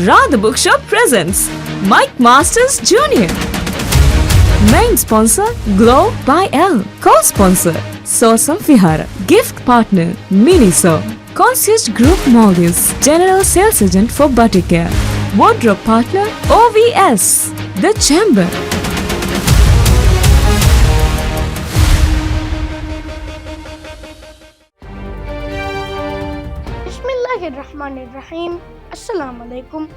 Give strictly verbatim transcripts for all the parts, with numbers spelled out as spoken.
Radha Bookshop presents Mike Masters Junior. Main sponsor, Glow by L. Co-sponsor, Sosam Vihara. Gift partner, Miniso. Concierge Group Maldives, General Sales Agent for Buttercare. Wardrobe partner, O V S. The Chamber. ބިސްމިއްލާހިއްރަޙްމާނިއްރަޙީމް. އައްސަލާމު ޢަލައިކުމް.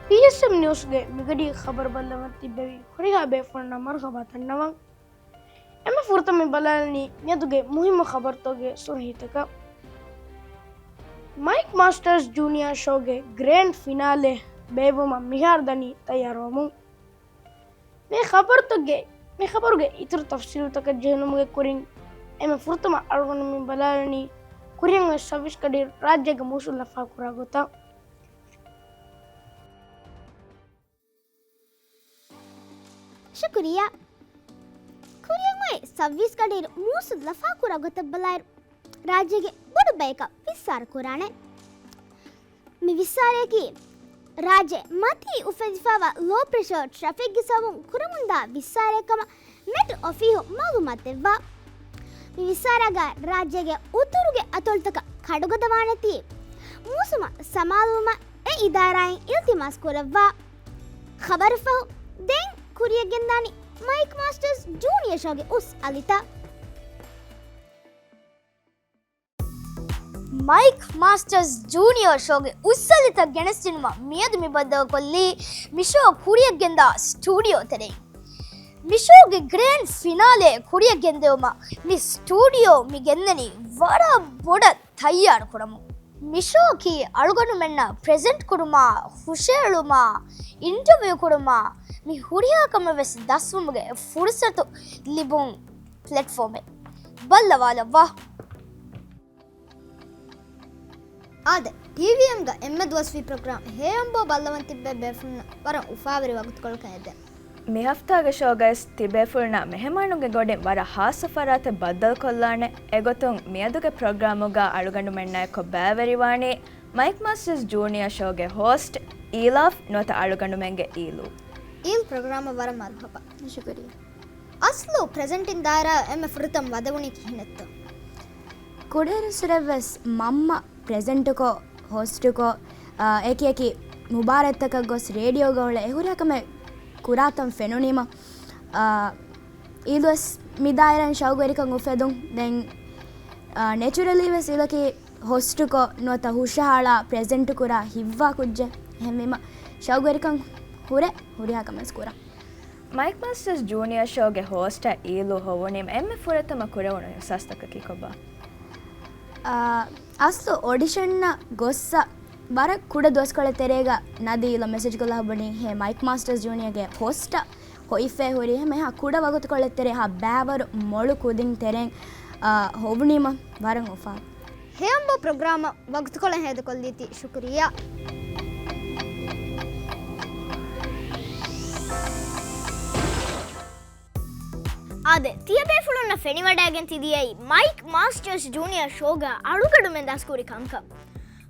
ޕީއެސްއެމް ނިއުސްގެ މިގަޑީގެ ޚަބަރު ބައްލަވަން ތިއްބެވި ހުރިހާ ބޭފުޅުންނަށް މަރުޙަބާ ދަންނަވަން. އެންމެ ފުރަތަމަ މި ބަލާލަނީ މިއަދުގެ މުހިއްމު ޚަބަރުތަކުގެ ސުރަހީތަކަށް. މައިކް މާސްޓަރސް ޖޫނިއާ ޝޯގެ ގްރޭންޑް ފިނާލޭ ބޭއްވުމަށް މިހާރު ދަނީ ތައްޔާރުވަމުން. މި ޚަބަރުތަކުގެ، މި ޚަބަރުގެ އިތުރު ތަފްސީލުތަކަށް ޖެހުނުމުގެ ކުރިން، އެންމެ ފުރަތަމަ އަޅުގަނޑު މި ބަލާލަނީ ކުރިއަށް އޮތް ސައުވީސް ގަޑިއިރު ރާއްޖޭގެ މޫސުން ލަފާކުރާ ގޮތަށް. ޝުކުރިއްޔާ. ކުރިއަށް އޮތް ސައުވީސް ގަޑިއިރު މޫސުން ލަފާކުރާ ގޮތަށް ބަލާއިރު، ރާއްޖޭގެ ބޮޑު ބަޔަކަށް ވިއްސާރަ ކުރާނެ. މި ވިއްސާރަޔަކީ، ރާއްޖެ މަތީ އުފެދިފައިވާ ލޯ ޕްރެޝަރ ޓްރެފިކްގެ ސަބަބުން ކުރަމުންދާ ވިއްސާރައެއް ކަމަށް މެޓް އޮފީހުން މައުލޫމާތު ދެއްވާ. މި ވިއްސާރައިގަ ރާއްޖޭގެ އުތުރުގެ އަތޮޅުތަކަށް ކަޑުގަދަވާނެތީ، މޫސުމަށް ސަމާލުވުމަށް އެ އިދާރާއިން އިލްތިމާސް ކުރައްވާ. ޚަބަރަށްފަހު، ދެން ކުރިއަށް ގެންދާނީ މައިކް މާސްޓަރސް ޖޫނިއާ ޝޯގެ އުސް އަލިތައް. މައިކް މާސްޓަރސް ޖޫނިއާ ޝޯގެ އުސް އަލިތައް ގެނެސްދިނުމަށް މިއަދު މި ބައްދަލުކޮށްލީ މި ޝޯ ކުރިއަށް ގެންދާ ސްޓޫޑިއޯ ތެރެއިން. މި ޝޯގެ ގްރޭންޑް ފިނާލޭ ކުރިއަށް ގެންދެވުމަށް މި ސްޓޫޑިއޯ މި ގެންދަނީ ވަރަށް ބޮޑަށް ތައްޔާރު ކުރަމުން. މި ޝޯއަކީ އަޅުގަނޑުމެންނަށް ޕްރެޒެންޓް ކުރުމާ، ހުށައެޅުމާ، އިންޓަވިއު ކުރުމާ، މި ހުރިހާ ކަމެއް ވެސް ދަސްވުމުގެ ފުރުސަތު ލިބުން ޕްލެޓްފޯމެއް. ބައްލަވާލައްވާ. އާދެ، ޓީވީއެމްގަ އެންމެ ދުވަސްވީ ޕްރޮގްރާމް ހޭއަނބޯ ބައްލަވަން ތިއްބެވި ބޭފުޅުންނަށް ވަރަށް އުފާވެރި ވަގުތުކޮޅަކަށް އެދެން. މި ހަފްތާގެ ޝޯގައި ތިބޭފުޅުންނާ މެހެމާނުންގެ ގޮޑިން ވަރަށް ހާއްސަ ފަރާތެއް ބައްދަލުކޮށްލާނެ. އެގޮތުން މިއަދުގެ ޕްރޮގްރާމުގަ އަޅުގަނޑުމެންނާއެކު ބައިވެރިވާނީ މައިކް މާސްޓަރސް ޖޫނިއާ ޝޯގެ ހޯސްޓް އީލާފް ނުވަތަ އަޅުގަނޑުމެންގެ އީލޫ. އީލް ޕްރޮގްރާމަށް ވަރަށް މަރުޙަބާ. ޝުކުރިއްޔާ. އަސްލު ޕްރެޒެންޓިން ދާއިރާ އެންމެ ފުރަތަމަ ވަދެވުނީ ކިހިނެއްތޯ؟ ކުޑައިރުއްސުރެވެސް މަންމަ ޕްރެޒެންޓުކޮށް، ހޯސްޓުކޮށް، އާ، އެކި އެކި މުބާރާތްތަކަށް ގޮސް ރޭޑިއޯގަ އުޅެ އެ ހުރިހާ ކަމެއް ކުރާތަން ފެނުނީމަ، އާ، އީލުވެސް މި ދާއިރާއިން ޝައުގުވެރިކަން އުފެދުން. ދެން، އާ، ނެޗުރަލީ ވެސް އީލަކީ ހޯސްޓުކޮށް ނުވަތަ ހުށަހަޅާ ޕްރެޒެންޓު ކުރާ ހިތްވާ ކުއްޖެއް. އެހެންވީމަ ޝައުގުވެރިކަން ހުރެ ހުރިހާ ކަމެއް ކުރަން. މައިކް މާސްޓަރސް ޖޫނިއާ ޝޯގެ ހޯސްޓަށް އީލޫ ހޮވުނީމަ އެންމެ ފުރަތަމަ ކުރެވުނު އިހްސާސްތަކަކީ ކޮބާ؟ އާ، އަސްލު އޮޑިޝަންއަށް ގޮއްސަ ވަރަށް ކުޑަ ދުވަސްކޮޅެއް ތެރޭގަ ނަދީ އީލަށް މެސެޖް ކޮށްލާ ބުނީ ހޭ މައިކް މާސްޓަރސް ޖޫނިއާގެ ހޯސްޓަށް ހޮވިފައި ހުރީ ހަމަ އެހާ ކުޑަ ވަގުތުކޮޅެއް ތެރޭ ހާ ބައިވަރު މޮޅު ކުދިން ތެރެއިން، އާ، ހޮވުނީމަ ވަރަށް އުފާވޭ. ހޭއަނބޯ ޕްރޮގްރާމަށް ވަގުތުކޮޅެއް ހޭދަކޮށްލީތީ ޝުކުރިއްޔާ. އާދެ، ތިޔަބޭފުޅުންނަށް ފެނިވަޑައިގެން ތި ދިޔައީ މައިކް މާސްޓަރސް ޖޫނިއާ ޝޯގަ އަޅުގަޑުމެން ދަސްކުރި ކަންކަން.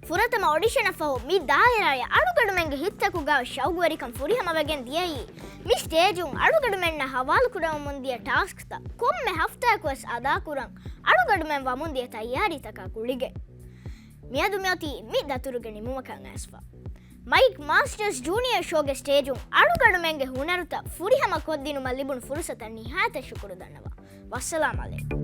ފުރަތަމަ އޮޑިޝަނަށްފަހު މި ދާއިރާއަށް އަޅުގަޑުމެންގެ ހިތްތަކުގަ ޝައުގުވެރިކަން ފުރިހަމަވެގެން ދިޔައީ، މި ސްޓޭޖުން އަޅުގަޑުމެންނަށް ހަވާލުކުރަމުން ދިޔަ ޓާސްކްތައް ކޮންމެ ހަފްތާއަކުވެސް އަދާކުރަން އަޅުގަޑުމެން ވަމުން ދިޔަ ތައްޔާރީތަކާ ގުޅިގެން. މިއަދު މިއޮތީ މި ދަތުރުގެ ނިމުމަކަށް އައިސްފަ. މައިކް މާސްޓަރސް ޖޫނިއާ ޝޯގެ ސްޓޭޖުން އަޅުގަޑުމެންގެ ހުނަރުތައް ފުރިހަމަ ކޮށްދިނުމަށް ލިބުނު ފުރުސަތަށް ނިހާޔަތަށް ޝުކުރު ދަންނަވާ. ވައްސަލާމް އަލައިކުމް.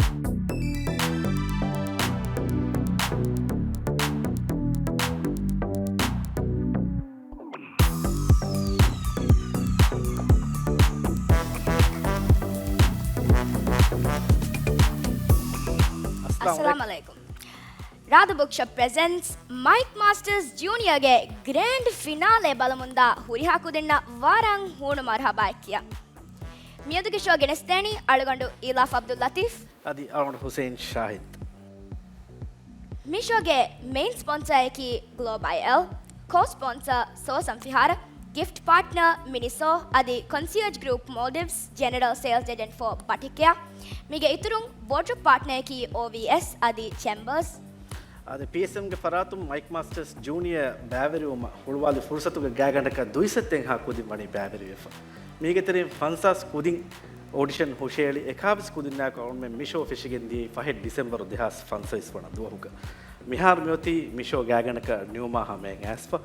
އައްސަލާމް އައްސަލާމް އަލައިކުމް. ރާދަ ބުކްޝޮޕް ޕްރެޒެންޓްސް މައިކް މާސްޓަރސް ޖޫނިއާގެ ގްރޭންޑް ފިނާލޭ ބަލަމުންދާ ހުރިހާ ކުދިންނަށް ވަރަށް ހޫނު މަރުޙަބާއެއް ކިޔާ. މިއަދުގެ ޝޯ ގެނެސްދޭނީ އަޅުގަނޑު އީލާފް އަބްދުއްލަތީފް. އަދި އަޅުގަނޑު ހުސެއިން ޝާހިދް. މި ޝޯގެ މެއިން ސްޕޮންސަރއަކީ ގްލޯ ބައި އެލް، ކޯ ސްޕޮންސަރ ސޯސަން ފިހާރަ، ގިފްޓް ޕާޓްނަރ މިނިސޯ، އަދި ކޮންސިއާޖް ގްރޫޕް މޯލްޑިވްސް، ޖެނެރަލް ސޭލްސް އޭޖެންޓް ފޯ ބަޓިކެއާ. މީގެ އިތުރުން ވޯޑްރޯބް ޕާޓްނަރއަކީ އޯވީއެސް އަދި ޗެމްބަރސް. އާދެ، ޕީއެސްއެމްގެ ފަރާތުން މައިކް މާސްޓަރސް ޖޫނިއަރ ބައިވެރިވުމަށް ހުޅުވާލި ފުރުސަތުގެ ގާތްގަނޑަކަށް ދުއިސައްތައެއްހާ ކުދިން ވަނީ ބައިވެރިވެފަ. މީގެ ތެރެއިން ފަންސާސް ކުދިން އޯޑިޝަން ހުށައެޅި، އެކާވީސް ކުދިންނާއެކު އަޅުމެން މިޝޯ ފެށިގެން ދިޔައީ ފަހެއް ޑިސެމްބަރު ދެހާސް ފަންސަވީސް ވަނަ ދުވަހުގަ. މިހާރު މިއޮތީ މިޝޯ ގާތްގަނޑަކަށް ނިމުމާ ހަމަޔަށް އައިސްފަ.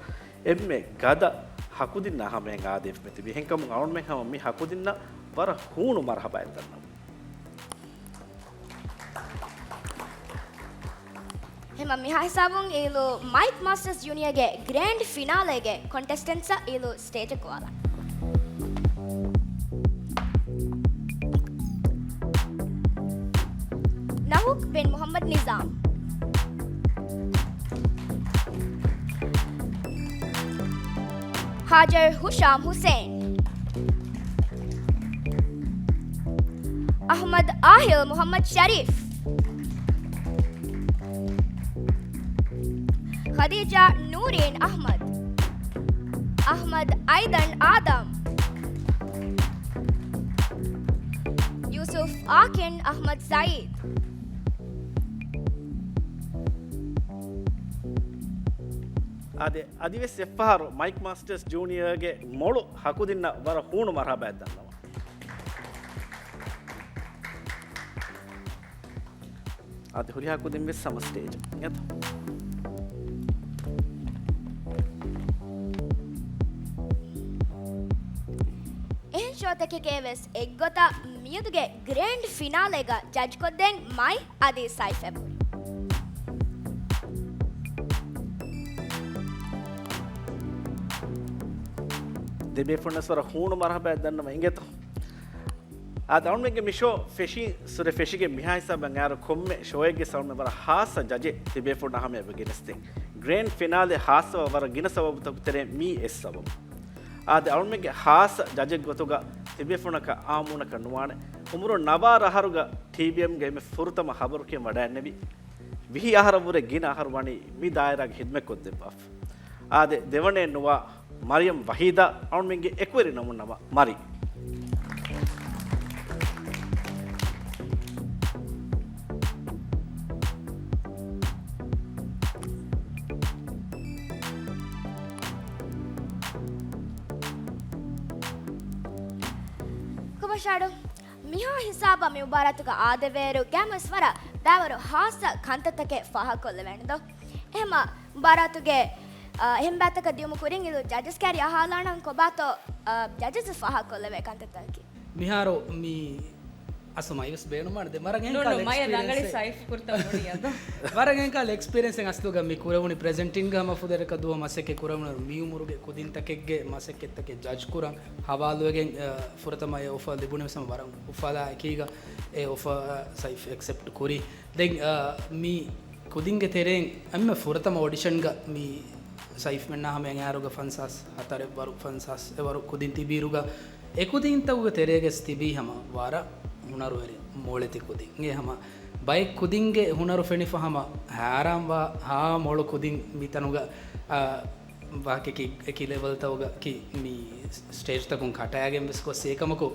އެންމެ ގަދަ ހަކުދިންނާ ހަމަޔަށް އާދެވިފަ މިތިބީ. އެހެންކަމުން އަޅުމެން ހަމަ މި ހަކުދިންނަށް ވަރަށް ހޫނު މަރުހަބާއެއް ދަންނަވަން. ހަމަ މިހާ ހިސާބުން އިލު މައިކް މާސްޓަރސް ޖޫނިއަރގެ ގްރޭންޑް ފިނާލޭގެ ކޮންޓެސްޓެންޓްސްއަށް އިލު ސްޓޭޖަށް ގޮވާލަން. ނަހުކް ބިން މުޙައްމަދު ނިޒާމް. ހާޖަރު ހުޝާމް ހުސެން. އަޙްމަދު އާހިލް މުޙައްމަދު ޝަރީފް. ޚަދީޖާ ނޫރީން އަޙްމަދު. އަޙްމަދު އައިދަން އާދަމް. ޔޫސުފް އާކިން އަޙްމަދު ސައީދު. އާދެ، އަދިވެސް އެއްފަހަރު މައިކް މާސްޓަރސް ޖޫނިއަރގެ މޮޅު ހަކުދިންނަށް ވަރަށް ހޫނު މަރުހަބާއެއް ދަންނަވަން. އަދި ހުރިހާ ކުދިން ވެސް ހަމަ ސްޓޭޖަށް އިނގޭތޯ. އެހެން ޝޯތަކެކޭ ވެސް އެއްގޮތަށް މިއަދުގެ ގްރޭންޑް ފިނާލޭގަ ޖަޖްކޮށްދޭން މައި އަދި ސައިފް އެބަހުރި. ދެބޭފުޅުންނަށް ވަރަށް ހޫނު މަރުހަބާއެއް ދަންނަވަން އިނގޭތޯ. އާދެ، އަޅުމެންގެ މި ޝޯ ފެށީ ސުރެ ފެށިގެން މިހާ ހިސާބަށް އައިރު ކޮންމެ ޝޯއެއްގެ އަޅުމެން ވަރަށް ހާއްސަ ޖަޖެއް ތިބޭފުޅުންނާ ހަމަޔަށް އެބަ ގެނެސްދޭން. ގްރޭންޑް ފިނާލޭ ހާއްސަވާ ވަރަށް ގިނަ ސަބަބުތަކުގެ ތެރެއިން މީ އެއް ސަބަބު. އާދެ، އަޅުމެންގެ ހާއްސަ ޖަޖެއް ގޮތުގަ ތިބޭފުޅުންނަކަށް އާއްމުންނަކަށް ނުވާނެ، އުމުރުން ނަވާރަ އަހަރުގަ ޓީވީއެމްގެ އެންމެ ފުރަތަމަ ޚަބަރު ކިޔަން ވަޑައިގެންނެވި، ވިހި އަހަރަށްވުރެ ގިނަ އަހަރު ވަނީ މި ދާއިރާގެ ޚިދުމަތް ކޮށްދެއްވާފަ. އާދެ، ދެވަނައެއް ނުވާ މަރިޔަމް ވަހީދާ، އަޅުމެންގެ އެކުވެރި ނަމުން ނަމަ މަރި. ކޮބަށާޑު؟ މިހާ ހިސާބަށް މި މުބާރާތުގަ އާދެވޭއިރު ގައިމުވެސް ވަރަށް ބައިވަރު ހާއްސަ ކަންތައްތަކެއް ފާހަގަކޮށްލެވޭނެ ދޯ؟ އެހެމަ މުބާރާތުގެ، އާ، އެހެން ބައިތަކަށް ދިޔުމު ކުރިން އިލު ޖަޖަސް ކައިރި އަހާލާނަން ކޮބާތޯ، އާ، ޖަޖަސް ފާހަގަކޮށްލެވޭ ކަންތައްތަކަކީ. މިހާރު މި އަސު މައިވެސް ބޭނުމާނެ ދެ ވަރަށް ނޫން، އެންކާލް ނޫން، މައި ރަނގަޅި އެކްސްޕީރިއެންސެއް. ސައިފް ކުރިތަ މުޅި އަދަ. ވަރަށް އެންކާލް އެކްސްޕީރިއެންސެއް އަސްލުގަ މި ކުރެވުނީ ޕްރެޒެންޓިންގ ހަމަ ފުދޭވަރަކަށް ދުވަހު މަސައްކަތް ކުރެވުނު މި އުމުރުގެ ކުދިންތަކެއްގެ މަސައްކަތްތަކެއް ޖަޖް ކުރަން ހަވާލުވެގެން، އަ، ފުރަތަމަ އެ އޮފަރ ލިބުނީ ވެސް ހަމަ ވަރަށް އުފަލާ އެކީގަ އެ އޮފަރ ސައިފް އެކްސެޕްޓް ކުރީ. ދެން، އަ، މި ކުދިންގެ ތެރެއިން އެންމެ ފުރަތަމަ އޮޑިޝަންގަ މި ސައިފްމެންނާ ހަމަ އެއާރުގަ ފަންސާސް ހަތަރެއް ވަރު، ފަންސާސް އެ ވަރު ކުދިން ތިބީރުގަ އެ ކުދިންތަކުގެ ތެރޭގަސް ތިބީ ހަމަ ވަރަށް ހުނަރުވެރި މޮޅެތި ކުދިން. އެ ހަމަ ބައެއް ކުދިންގެ ހުނަރު ފެނިފަ ހަމަ ހައިރާންވާ ހާ މޮޅު ކުދިން މިތަނުގަ، އަ، ވާކެކި އެކި ލެވެލްތަކުގަ ކި މި ސްޓޭޖްތަކުން ކަޓައިގެން ވެސް ގޮސް އެކަމަކު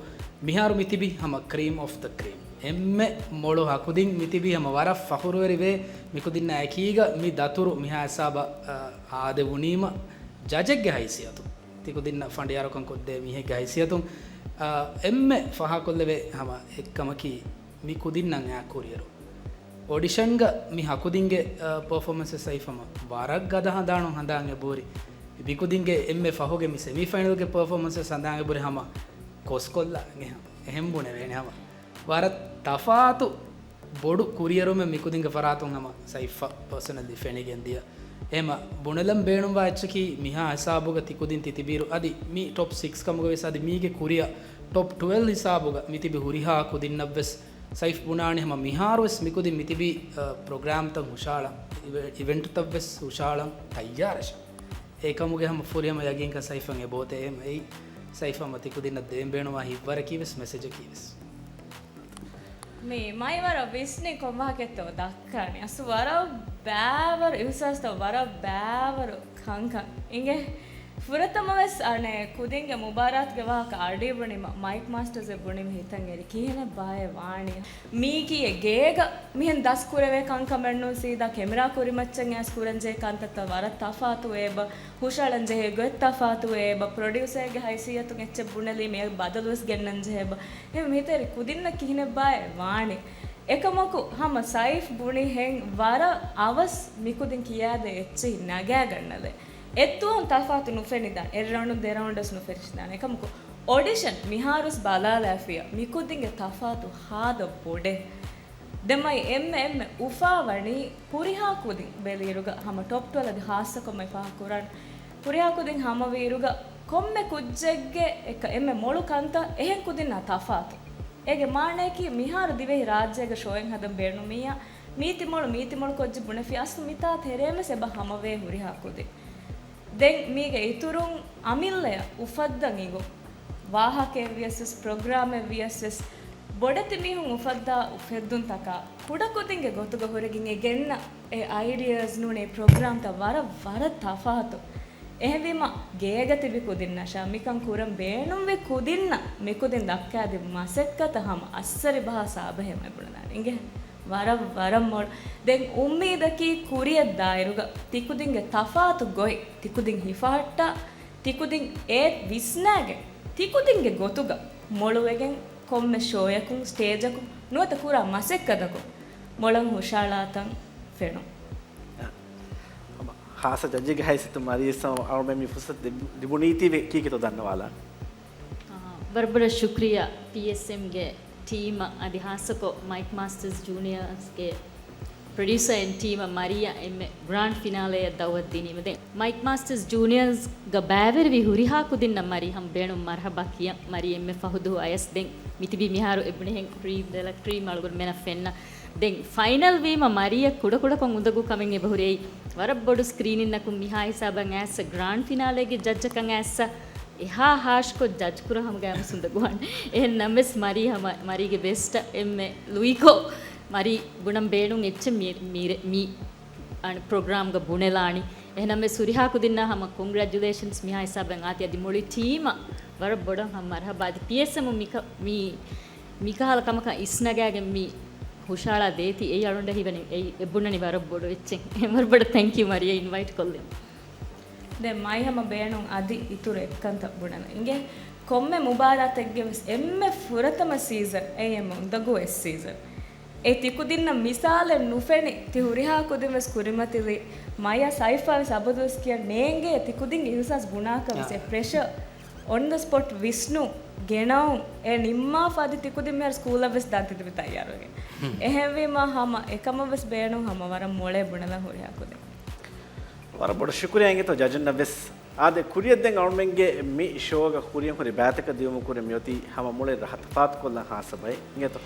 މިހާރު މި ތިބި ހަމަ ކްރީމް އޮފް ދަ ކްރީމް. އެންމެ މޮޅު ހަ ކުދިން މި ތިބި ހަމަ ވަރަށް ފަޚުރުވެރިވޭ މި ކުދިންނާ އެކީގަ މި ދަތުރު މިހާ ހިސާބަށް، އާ، އާދެވުނީމަ ޖަޖެއްގެ ހައިސިއްޔަތުން. ތި ކުދިންނަށް ފަނޑިޔާރުކަން ކޮށްދޭ މީހެއްގެ ހައިސިއްޔަތުން، އާ، އެންމެ ފާހަގަކޮށްލެވޭ ހަމަ އެއްކަމަކީ މި ކުދިންނަށް އާ ކުރިއެރު އޮޑިޝަންގަ މި ހަ ކުދިންގެ، އާ، ޕަރފޯމަންސް ސައިފް ހަމަ ވަރަށް ގަދަ ހަނދާނު ހަނދާން އެބަހުރި. މި ކުދިންގެ އެންމެ ފަހުގެ މި ސެމީ ފައިނަލްގެ ޕަރފޯމަންސް ހަނދާން އެބަހުރި ހަމަ ކޮސްކޮށްލާ އެހެން، އެހެން ބުނެވޭނެ ހަމަ. ވަރަށް ތަފާތު ބޮޑު ކުރިއެރުމެއް މިކުދިންގެ ފަރާތުން ހަމަ ސައިފްއަށް ޕާސަނަލީ ފެނިގެން ދިޔަ. އެހެމަ ބުނެލަން ބޭނުންވާ އެއްޗަކީ މިހާ ހިސާބުގަ ތިކުދިން ތިތިބީރު އަދި މި ޓޮޕް ސިކްސް ކަމުގަ ވެސް އަދި މީގެ ކުރިއަށް ޓޮޕް ޓުވެލްވް ހިސާބުގަ މިތިބި ހުރިހާ ކުދިންނަށްވެސް ސައިފް ބުނާނެ ހަމަ މިހާރުވެސް މިކުދިން މިތިބީ، އަ، ޕްރޮގްރާމްތައް ހުށައަޅަން، އިވެ-، އިވެންޓްތައްވެސް ހުށައަޅަން ތައްޔާރަށް. އެކަމުގެ ހަމަ ފުރިހަމަ ޔަގީންކަން ސައިފަށް އެބައޮތޭ އެހެމަ އެއީ ސައިފް ހަމަ ތިކުދިންނަށް ދޭން ބޭނުންވާ ހިތްވަރަކީވެސް މެސެޖަކީވެސް. މީ މައި ވަރަށް ވިސްނި ކޮން ވާހަކައެއްތޯ ދައްކާނީ. އަސް ވަރަށް ބައިވަރު އިހުސާސްތައް ވަރަށް ބައިވަރު ކަންކަން އިނގޭ. ފުރަތަމަވެސް އަނެއް ކުދިންގެ މުބާރާތުގެ ވާހަކަ އަޑި ބުނީމަ، މައިކް މާސްޓަރސް އެ ބުނީމަ ހިތަށް އެރި ކިހިނެއް ބާއޭ ވާނީ؟ މީކީ އެ ގޭގަ މިހެން ދަސް ކުރެވޭ ކަންކަމެއް ނޫން، ސީދާ ކެމެރާ ކުރިމައްޗަށް އައިސް ކުރަންޖެހޭ ކަންތައްތައް ވަރަށް ތަފާތު އޭބަ، ހުށައަޅަންޖެހޭ ގޮތް ތަފާތު އޭބަ، ޕްރޮޑިއުސަރެއްގެ ހައިސިއްޔަތުން އެއްޗެއް ބުނެލީ މިއަށް ބަދަލުވެސް ގެންނަންޖެހޭބަ. އެހެން މިހިތަށް އެރި ކުދިންނަށް ކިހިނެއް ބާއޭ ވާނީ؟ އެކަމަކު ހަމަ ސައިފް ބުނިހެން ވަރަށް އަވަސް މިކުދިން ކިޔާދޭ އެއްޗެހި ނަގާގަންނަލެ. އެއްދުވަހުން ތަފާތު ނުފެނިދާނެ، އެއް ރައުންޑުން ދެ ރައުންޑަސް ނުފެށިދާނެ. އެކަމަކު އޮޑިޝަން މިހާރުވެސް ބަލާލާފިޔަ މިކުދިންގެ ތަފާތު ހާދަ ބޮޑޭ. ދެން މައި އެންމެ އެންމެ އުފާވަނީ ހުރިހާ ކުދިން ބެލިއިރުގަ ހަމަ ޓޮޕް ޓުވެލްވް އަދި ހާއްސަކޮށް މައި ފާހަގަކުރާން. ހުރިހާ ކުދިން ހަމަވިއިރުގަ ކޮންމެ ކުއްޖެއްގެ އެކަ އެންމެ މޮޅު ކަންތައް އެހެން ކުދިންނާ ތަފާތު. އޭގެ މާނަޔަކީ މިހާރު ދިވެހި ރާއްޖޭގަ ޝޯއެއް ހަދަން ބޭނުމިއްޔާ، މީތި މޮޅު، މީތި މޮޅު ކޮށްޖެ ބުނެފި އަސްލު މިތާ ތެރޭންވެސް އެބަ ހަމަވޭ ހުރިހާ ކުދިން. ދެން މީގެ އިތުރުން އަމިއްލަޔަށް އުފައްދަން އިގު ވާހަކައެއް ވިޔަސްވެސް، ޕްރޮގްރާމެއް ވިޔަސްވެސް، ބޮޑެތި މީހުން އުފައްދާ އުފެއްދުންތަކާ ކުޑަކުދިންގެ ގޮތުގަ ހުރެގެން އެ ގެންނަ އެ އައިޑިއާސް ނޫނީ ޕްރޮގްރާމްތައް ވަރަށް، ވަރަށް ތަފާތު. އެހެންވީމަ، ގޭގަ ތިބި ކުދިންނަށާ މިކަން ކުރަން ބޭނުންވި ކުދިންނަށް މިކުދިން ދައްކާދިން މަސައްކަތަށް ހަމަ އައްސަރި ބަހާ ސާބަހެއް މެ ބުނެދާނެ. އިނގޭ؟ ވަރަށް، ވަރަށް މޮޅު. ދެން އުއްމީދަކީ ކުރިއަށް ދާއިރުގަ ތިކުދިންގެ ތަފާތު ގޮތް، ތިކުދިން ހިފަހައްޓާ، ތިކުދިން އޭ ވިސްނާގެން، ތިކުދިންގެ ގޮތުގަ މޮޅުވެގެން ކޮންމެ ޝޯއަކުން، ސްޓޭޖަކުން ނުވަތަ ކުރާ މަސައްކަތަކުން މޮޅަށް ހުށައަޅާތަން ފެނުން. ހާއްސަ ޖައްޖެއްގެ ހައިސިއްޔަތުން މަރީއަށް އަޅުމެން މި ފުރުސަތު ލިބު-، ލިބުނީތީވެ ކީކޭތޯ ދަންނަވާލާން. އާ، ވަރަށް ބޮޑަށް ޝުކްރިޔާ ޕީއެސްއެމްގެ ޓީމަށް އަދި ހާއްސަކޮށް މައިކް މާސްޓަރސް ޖޫނިއާސްގެ ޕްރޮޑިއުސަރ އެންޑް ޓީމަށް މަރީއަށް އެންމެ ގްރާންޑް ފިނާލޭއަށް ދައުވަތު ދިނީމަ. ދެން މައިކް މާސްޓަރސް ޖޫނިއާސްގަ ބައިވެރިވި ހުރިހާ ކުދިންނަށް މަރީ ހަމަ ބޭނުން މަރުހަބާ ކިޔަން. މަރީ އެންމެ ފަހު ދުވަހު އަޔަސް ދެން މިތިބީ މިހާރު އެ ބުނިހެން ޑްރީމް ދެލަކް ޑްރީމް އަޅުގަނޑުމެންނަށް ފެންނަ. ދެން ފައިނަލް ވީމަ މަރީއަށް ކުޑަކުޑަކޮށް އުނދަގޫ ކަމެއް އެބަހުރި. އެއީ ވަރަށް ބޮޑު ސްކްރީނިންނަކުން މިހާ ހިސާބަށް އައިސް ގްރާންޑް ފިނާލޭގެ ޖައްޖަކަށް އައިސް އެހާ ހާޝްކޮށް ޖަޖް ކުރާ ހަމަ ގައިމު ސުންދަގުވާން. އެހެން ނަމަވެސް މަރީ ހަމަ މަރީގެ ބެސްޓަށް އެންމެ ލުއިކޮށް މަރީ ބުނަން ބޭނުން އެއްޗެއް މި، މި، މި، އަން، ޕްރޮގްރާމްގަ ބުނެލާނީ. އެހެން ނަމަވެސް ހުރިހާ ކުދިންނާ ހަމަ ކޮންގްރެޗުލޭޝަންސް މިހާ ހިސާބަށް އާތި އަދި މުޅި ޓީމަށް ވަރަށް ބޮޑަށް ހަމަ މަރުހަބާ. އަދި ޕީއެސްއެމް މިކަ، މި، މިކަހަލަ ކަމަކަށް އިސްނަގާގެން މި ހުށައަޅާ ދޭތީ އެއީ އަޅުގަނޑަށް ހީވަނީ އެއީ އެބުނަނީ ވަރަށް ބޮޑު އެއްޗެއް. ވަރަށް ބޮޑަށް ތެންކް ޔޫ މަރިޔާ އިންވައިޓް ކޮށްލިން. ދެން މައި ހަމަ ބޭނުން އަދި އިތުރު އެއްކަންތައް ބުނަން. އިނގޭ، ކޮންމެ މުބާރާތެއްގެ ވެސް އެންމެ ފުރަތަމަ ސީޒަން އެއީ އެންމެ އުނދަގޫ އެއް ސީޒަން. އެ ތިކުދިންނަށް މިސާލެއް ނުފެނި، ތި ހުރިހާ ކުދިން ވެސް ކުރިމަތިލި، މަޔަށް ސައިފާ ވެސް އަބަދުވެސް ކިޔަން ނޭނގޭ ތިކުދިންގެ އިހުސާސް ބުނާކަށް ވެސް. އެ ޕްރެޝަރ އޮން ދަ ސްޕޮޓް ވިސްނު ގެނައުން އެ ނިންމާފަ އަދި ތިކުދިން މިހާރު ސްކޫލަށް ވެސް ދާން ތި ތިބި ތައްޔާރުވެގެން. އެހެންވީމަ ހަމަ އެކަމަށް ވެސް ބޭނުން ހަމަ ވަރަށް މޮޅޭ ބުނެލަން ހުރިހާ ކުދިން. ވަރަށް ބޮޑަށް ޝުކުރިޔާ އިނގޭތޯ ޖަޖުންނަށް ވެސް. އާދެ، ކުރިއަށް ދެން އަޅުމެންގެ މި ޝޯގަ ކުރިއަށް ހުރި ބައިތަކަށް ދިޔުމު ކުރި މިއޮތީ ހަމަ މުޅި ރަހަ ތަފާތުކޮށްލަން ހާއްސަ ބައެއް އިނގޭތޯ.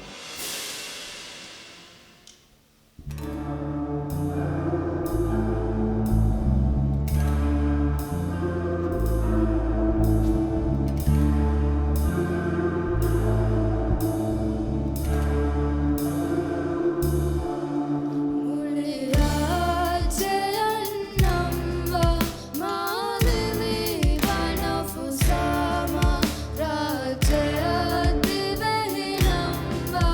މުޅި ރާއްޖެއަށް ނަންވާ މާލެ ލީބާ ނަފުސާ މާ ރާއްޖެއަށް ދިވެހި ނަންވާ.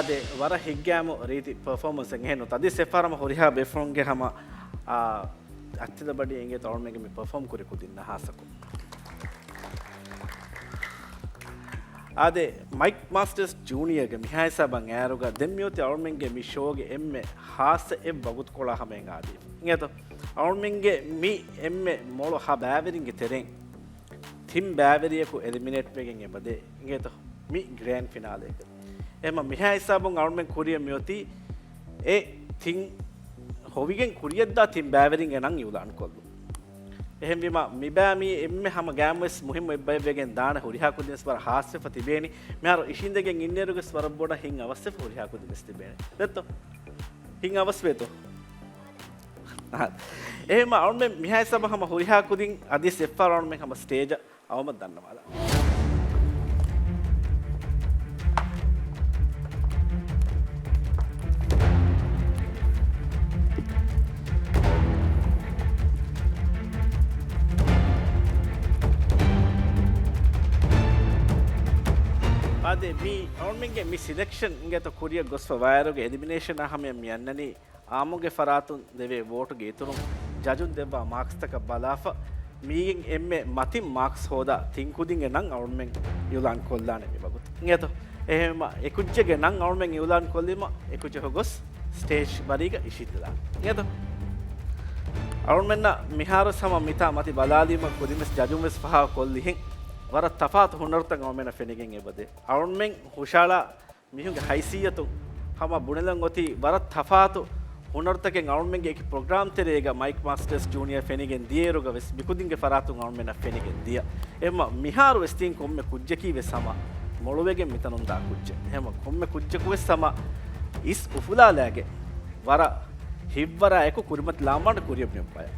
ދެ ވަރަށް ހިތްގައިމު ރީތި ޕަރފޯމަންސް އެއް. އެހެން ނުވަތަ އަދި ސެފާރަމަ ހުރިހާ ބޭފުޅުންގެ ހަމަ، އާ، އަތްތިލަ ބަޑި އިނގޭތޯ އަޅުމެންގެ މި ޕަރފޯމް ކުރި ކުދިންނަށް ހާއްސަކޮށް. އާދެ، މައިކް މާސްޓަރސް ޖޫނިއަރގެ މިހާ ހިސާބަށް އައިއިރުގަ ދެން މިއޮތީ އަޅުމެންގެ މި ޝޯގެ އެންމެ ހާއްސަ އެއް ވަގުތުކޮޅާ ހަމައަށް އާދީ. އިނގޭތޯ؟ އަޅުމެންގެ މި އެންމެ މޮޅު ހަ ބައިވެރިންގެ ތެރެއިން ތިން ބައިވެރިޔަކު އެލިމިނޭޓް ވެގެން އެބަދޭ. އިނގޭތޯ؟ މި ގްރޭންޑް ފިނާލޭގަ. އެހެންމަ މިހާ ހިސާބުން އަޅުމެން ކުރިއަށް މިއޮތީ އެ ތިން ހޮވިގެން ކުރިއަށްދާ ތިން ބައިވެރިންގެ ނަން އިއުލާން ކޮށްލުން. އެހެންވީމަ، މިބައި މީ އެންމެ ހަމަ ގައިމުވެސް މުހިއްމު އެއްބައެއްވެގެން ދާނެ ހުރިހާ ކުދިންވެސް ވަރަށް ހާއްސަވެފަ ތިބޭނީ. މިހާރު އިށީނދެގެން އިންނައިރުވެސް ވަރަށް ބޮޑަށް ހިތް އަވަސްވެފަ ހުރިހާ ކުދިންވެސް ތިބޭނެ. ދެއްތޯ؟ ހިތް އަވަސްވޭތޯ؟ އަހަ. އެހެންމަ އަޅުމެން މިހާ ހިސާބަށް ހަމަ ހުރިހާ ކުދިން އަދި ސެފާރަމަ އަޅުމެން ހަމަ ސްޓޭޖަށް އައުމަށް ދަންނަވާލަން. އާދެ، މި އަޅުމެންގެ މި ސިލެކްޝަން އިނގޭތޯ ކުރިއަށް ގޮސްފަ ވާއިރުގެ އެލިމިނޭޝަނާ ހަމަޔަށް މި އަންނަނީ އާއްމުގެ ފަރާތުން ދެވޭ ވޯޓުގެ އިތުރުން ޖަޖުން ދެއްވާ މާކްސްތަކަށް ބަލާފަ، މީގެން އެންމެ މަތިން މާކްސް ހޯދާ ތިން ކުދިންގެ ނަން އަޅުމެން އިއުލާން ކޮށްލާނެ މި ވަގުތު. އިނގޭތޯ؟ އެހެންވީމަ، އެ ކުއްޖެއްގެ ނަން އަޅުމެން އިއުލާން ކޮށްލީމަ، އެ ކުއްޖަކު ގޮސް ސްޓޭޖް ބަރީގަ އިށީނދެލާނެ. އިނގޭތޯ؟ އަޅުމެންނަށް މިހާރު ހަމަ މިތާ މަތި ބަލާލީމަ ކުދިންވެސް ޖަޖުންވެސް ފަހާ ކޮށްލިހެން ވަރަށް ތަފާތު ހުނަރުތައް އަޅުމެންނަށް ފެނިގެން އެބަދޭ. އަޅުމެން ހުށަހަޅާ މީހުންގެ ހައިސިއްޔަތު ހަމަ ބުނެލަން އޮތީ ވަރަށް ތަފާތު ހުނަރުތަކެއް އަޅުމެންގެ އެކި ޕްރޮގްރާމް ތެރޭގަ މައިކް މާސްޓަރސް ޖޫނިއަރ ފެނިގެން ދިޔައިރުގަ ވެސް މިކުދިންގެ ފަރާތުން އަޅުމެންނަށް ފެނިގެން ދިޔަ. އެހެންމަ މިހާރު ވެސް ތިން ކޮންމެ ކުއްޖަކީ ވެސް ހަމަ މޮޅުވެގެން މިތަނުން ދާ ކުއްޖެއް. އެހެންމަ ކޮންމެ ކުއްޖަކު ވެސް ހަމަ އިސް އުފުލާލާގެ ވަރަށް ހިތްވަރާ އެކު ކުރިމަތިލާމާނަ ކުރިއަށް މި އުފައި.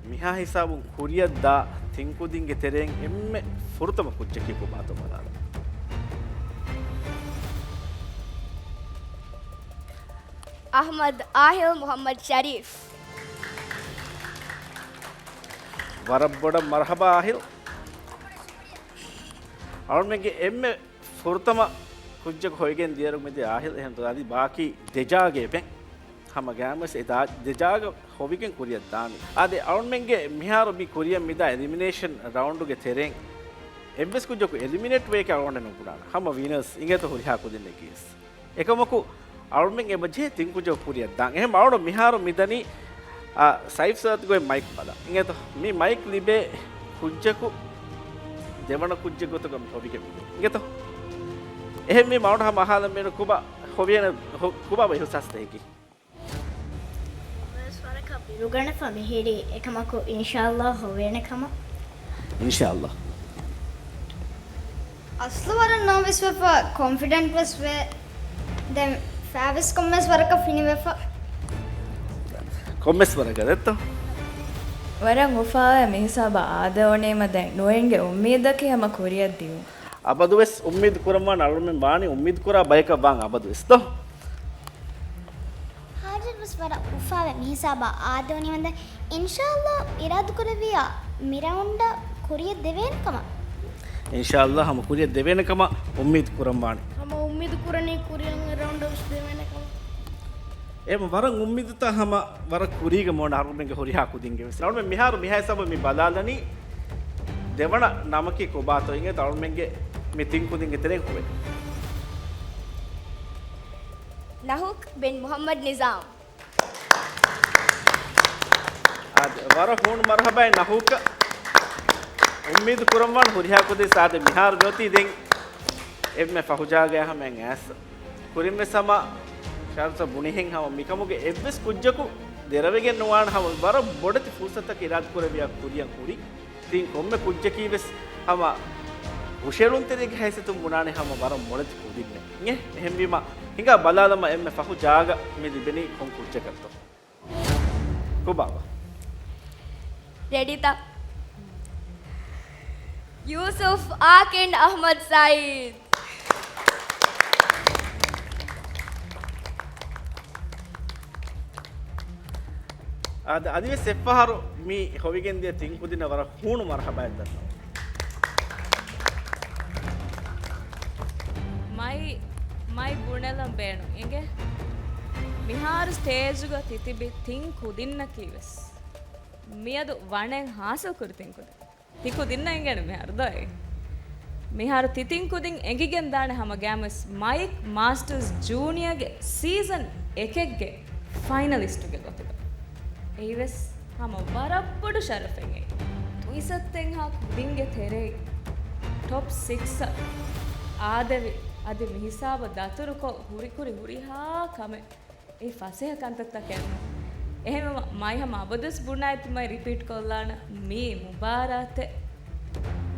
މިހާ ހިސާބުން ކުރިއަށްދާ ތިން ކުދިންގެ ތެރެއިން އެންމެ ފުރަތަމަ ކުއްޖަކީ ކޮބާތޯ ބަލާލަން. އަޙްމަދު އާހިލް މުޙައްމަދު ޝަރީފް. ވަރަށް ބޮޑަށް މަރްޙަބާ އާހިލް. އަޅުމެންގެ އެންމެ ފުރަތަމަ ކުއްޖަކު ހޮވިގެން ދިޔައިރު މިދިޔަ އާހިލް އެހެން ދޯ އަދި ބާކީ ދެ ޖާގަ އެބެން. ހަމަ ގައިމުވެސް އެ ދާ-، ދެ ޖާގަ ހޮވިގެން ކުރިއަށް ދާނީ. އާދެ، އަޅުމެންގެ މިހާރު މި ކުރިއަށް މިދާ އެލިމިނޭޝަން ރައުންޑުގެ ތެރެއިން އެއްވެސް ކުއްޖަކު އެލިމިނޭޓް ވޭކަށް އަޅުގަނޑަށް ނުބުނާނެ. ހަމަ ވިނަރސް އިނގޭތޯ ހުރިހާ ކުދިންނަކީވެސް. އެކަމަކު އަޅުމެން އެބަޖެހޭ ތިން ކުއްޖަކު ކުރިއަށް ދާން. އެހެން އަޅުގަނޑު މިހާރު މިދަނީ، އާ، ސައިފް ސާދަތުގެ މައިކް ބަލަން. އިނގޭތޯ؟ މި މައިކް ލިބޭ ކުއްޖަކު ދެވަނަ ކުއްޖެއް ގޮތުގަ މި ހޮވިގެން މިދަނީ. އިނގޭތޯ؟ އެހެންވީމަ އަޅުގަނޑު ހަމަ އަހާލަން މިއިނު ކޮބާ ހޮވޭނެ، ހޮ-، ކޮބާބާ އިހުސާސްތަކަކީ؟ ވެސް ވަރަކަށް ބިރުގަނެފަ މިހިރީ އެކަމަކު އިންޝާﷲ ހޮވޭނެ ކަމަށް. އިންޝާﷲ. އަސްލު ވަރަށް ނާވެސް ވެފަ، ކޮންފިޑެންޓް ވެސް ވޭ. ދެން ފައިވެސް ކޮންމެސް ވަރަކަށް ފިނިވެފަ. ކޮންމެސް ވަރަކަށް ދެއްތޯ؟ ވަރަށް އުފާވޭ މިހިސާބަށް އާދެވުނީމަ ދެން ނުވައިންގެ އުއްމީދަކީ ހަމަ ކުރިއަށް ދިޔުން. އަބަދުވެސް އުއްމީދު ކުރަންވާނެ އަޅުމެން ވާނީ އުއްމީދު ކުރާ ބަޔަކަށް ވާން އަބަދުވެސް ދޯ؟ ހާޖަރު ވެސް ވަރަށް އުފާވޭ މިހިސާބަށް އާދެވުނީމަ ދެން އިންޝާﷲ އިރާދަކުރެއްވިއްޔާ މި ރައުންޑަށް ކުރިއަށް ދެވޭނެ ކަމަށް. އިންޝާﷲ ހަމަ ކުރިއަށް ދެވޭނެ ކަމަށް އުއްމީދު ކުރަންވާނެ. ހަމަ އުއްމީދު ކުރަނީ ކުރިއަށް އެ ރައުންޑަށް ވެސް ދެވޭނެ ކަމަށް. އެހެން ވަރަށް އުއްމީދުތައް ހަމަ ވަރަށް ކުރީގަ މޯން އަޅުމެންގެ ހުރިހާ ކުދިންގެ ވެސް. އަޅުމެން މިހާރު މިހާ ހިސާބަށް މި ބަލާލަނީ ދެވަނަ ނަމަކީ ކޮބާތޯ އިނގޭތޯ އަޅުމެންގެ މި ތިން ކުދިންގެ ތެރެއިން ހޮވޭ. ނަހޫކް ބިން މުޙައްމަދު ނިޒާމް. އާދެ، ވަރަށް ހޫނު މަރުޙަބާއެއް ނަހޫކަށް. އުއްމީދު ކުރަންވާން ހުރިހާ ކުދިން ސާދެ މިހާރު މިއޮތީ ދެން އެންމެ ފަހުޖާގައި ހަމަ އެނގޭސް. ކުރިންވެސް ހަމަ ޝާރުތަ ބުނިހެން ހަމަ މިކަމުގެ އެއްވެސް ކުއްޖަކު ދެރަވެގެން ނުވާން ހަމަ ވަރަށް ބޮޑެތި ފުރުސަތަކަށް އިރާދަކުރެއްވިޔާ ކުރިއަށް ހުރި. ތިން ކޮންމެ ކުއްޖަކީ ވެސް ހަމަ ހުށައެޅުންތެރިއެއްގެ ހައިސިއްޔަތުން ބުނާނެ ހަމަ ވަރަށް މޮޅެތި ކުދިންނެއް. އެހެންވީމަ ހިނގާ ބަލާލަމާ އެންމެ ފަހު ޖާގަ މި ލިބެނީ ކޮން ކުއްޖަކަށްތޯ؟ ކޮބާބާ؟ ރެޑީތަ؟ ޔޫސުފް އާކިން އަޙްމަދު ސައީދު. އާދެ، އަދިވެސް އެއްފަހަރު މި ހޮވިގެންދިޔަ ތިން ކުދިންނަށް ވަރަށް ހޫނު މަރުޙަބާއެއް ދަންނަވަން. މައި މައި ބުނެލަން ބޭނުން އިނގޭ. މިހާރު ސްޓޭޖުގަ ތިތިބި ތިން ކުދިންނަކީ ވެސް މިއަދު ވަނެއް ހާސިލް ކުރި ތިން ކުދިން. ތި ކުދިންނަށް އެނގޭނެ މިހާރު ދޯ އޭ. މިހާރު ތި ތިން ކުދިން އެނގިގެން ދާނެ ހަމަ ގައިމުވެސް މައިކް މާސްޓަރސް ޖޫނިއާގެ ސީޒަން އެކެއްގެ ފައިނަލިސްޓުގެ ގޮތުގަ. އެއީވެސް ހަމަ ވަރަށް ބޮޑު ޝަރަފެއް އެއީ. ދުއިސައްތައެއްހާ ކުދިންގެ ތެރެއިން ޓޮޕް ސިކްސަށް އާދެވި، އަދި މިހިސާބަށް ދަތުރުކޮށް ހުރިކުރި ހުރިހާ ކަމެއް. އެ ފަސޭހަ ކަންތައްތަކެއް. އެހެންވީމަ މައި ހަމަ އަބަދުވެސް ބުނާ އެތި މައި ރިޕީޓް ކޮށްލާނަ މި މުބާރާތެއް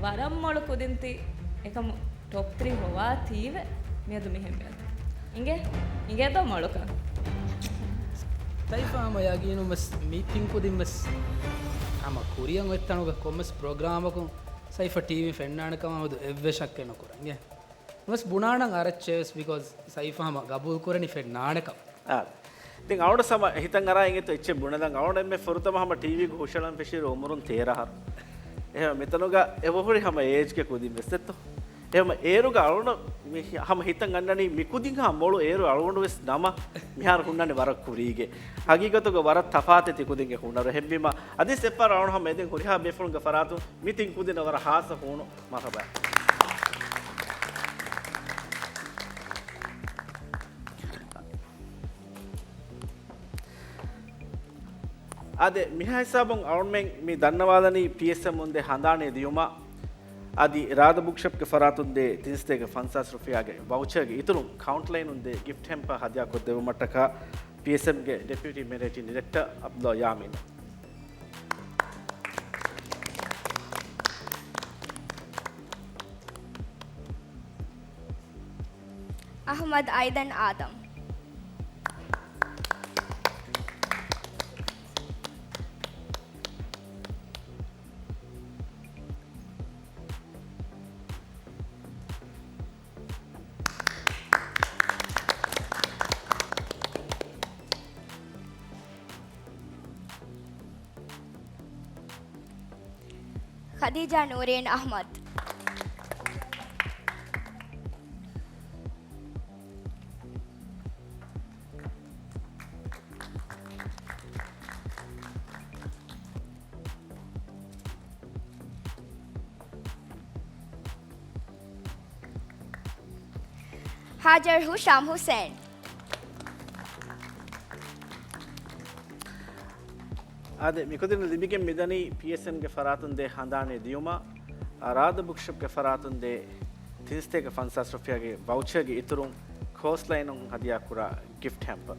ވަރަށް މޮޅު ކުދިން ތި އެކަމު ޓޮޕް ތްރީ ހޮވާ ތީވެ މިއަދު މިހެން މިއަދު. އިނގޭ؟ އިނގޭތޯ މޮޅުކަން؟ ސައިފާ ހަމަ ޔަގީނުން ވެސް މި ތިން ކުދިން ވެސް ހަމަ ކުރިއަށް އޮތް ތަނުގަ ކޮންމެސް ޕްރޮގްރާމަކުން ސައިފާ ޓީވީ ފެންނާނެ ކަމަށް އަބަދު އެއްވެ ޝައްކެއް ނުކުރަން. އިނގޭ؟ ނަމަވެސް ބުނާނަން އަރައްޗޭ ވެސް ބިކޯޒް ސައިފާ ހަމަ ގަބޫލު ކުރަނީ ފެންނާނެ ކަމަށް. އާ. ދެން އަޅުގަނޑަށް ހަމަ ހިތަށް އަރާ އިނގޭތޯ އެއްޗެއް ބުނެލަން. އަޅުގަނޑު އެންމެ ފުރަތަމަ ހަމަ ޓީވީގަ ހުށަހަޅަން ފެށިއިރު އުމުރުން ތޭރަ އަހަރު. އެހެން މިތަނުގަ އެބަހުރި ހަމަ އޭޖްގެ ކުދިން ވެސް ދެއްތޯ. އެހެން އޭރުގަ އަޅުގަނޑު މި ހަމަ ހިތަށް އަންނަނީ މި ކުދިން ހާ މޮޅު އޭރު އަޅުގަނޑު ވެސް ނަމަ މިހާރު ހުންނާނެ ވަރަށް ކުރީގެ. ހަގީގަތުގަ ވަރަށް ތަފާތެއް ތި ކުދިންގެ ހުނަރު. އެހެންވީމަ އަދިސް އެއްފަހަރު އަޅުގަނޑު ހަމަ އެދެން ހުރިހާ ބޭފުޅުންގެ ފަރާތުން މި ތިން ކުދިންނަށް ވަރަށް ހާއްސަ ހޫނު މަރުހަބާ. އާދެ، މިހާ ހިސާބުން އަޅުގަނޑުމެން މި ދަންނަވާލަނީ ޕީއެސްއެމް އުނދޭ ހަނދާނީ ދިޔުމަށް، އަދި ރާދަ ބުކްޝޮޕްގެ ފަރާތުން ދޭ ތިންސަތޭކަ ފަންސާސް ރުފިޔާގެ ވައުޗަރގެ އިތުރުން ކައުންޓްލައިނުން ދޭ ގިފްޓް ހެމްޕަރ ހަދިޔާކޮށްދެއްވުމަށްޓަކާ ޕީއެސްއެމްގެ ޑެޕިއުޓީ މެނޭޖިން ޑިރެކްޓަރ އަބްދުﷲ ޔާމީން. އަޙްމަދު އައިދަން އާދަމް. ޚަދީޖާ ނޫރީން އަޙްމަދު. ހާޖަރު ހުޝާމް ހުސެން. އާދެ، މިކުދިން ލިބިގެން މިދަނީ ޕީއެސްއެމްގެ ފަރާތުން ދޭ ހަނދާނީ ދިޔުމަށް، އާ، ރާދަ ބުކްޝޮޕްގެ ފަރާތުން ދޭ ތިންސަތޭކަ ފަންސާސް ރުފިޔާގެ ވައުޗަރގެ އިތުރުން ކޯސްޓްލައިނުން ހަދިޔާކުރާ ގިފްޓް ހެމްޕަރ.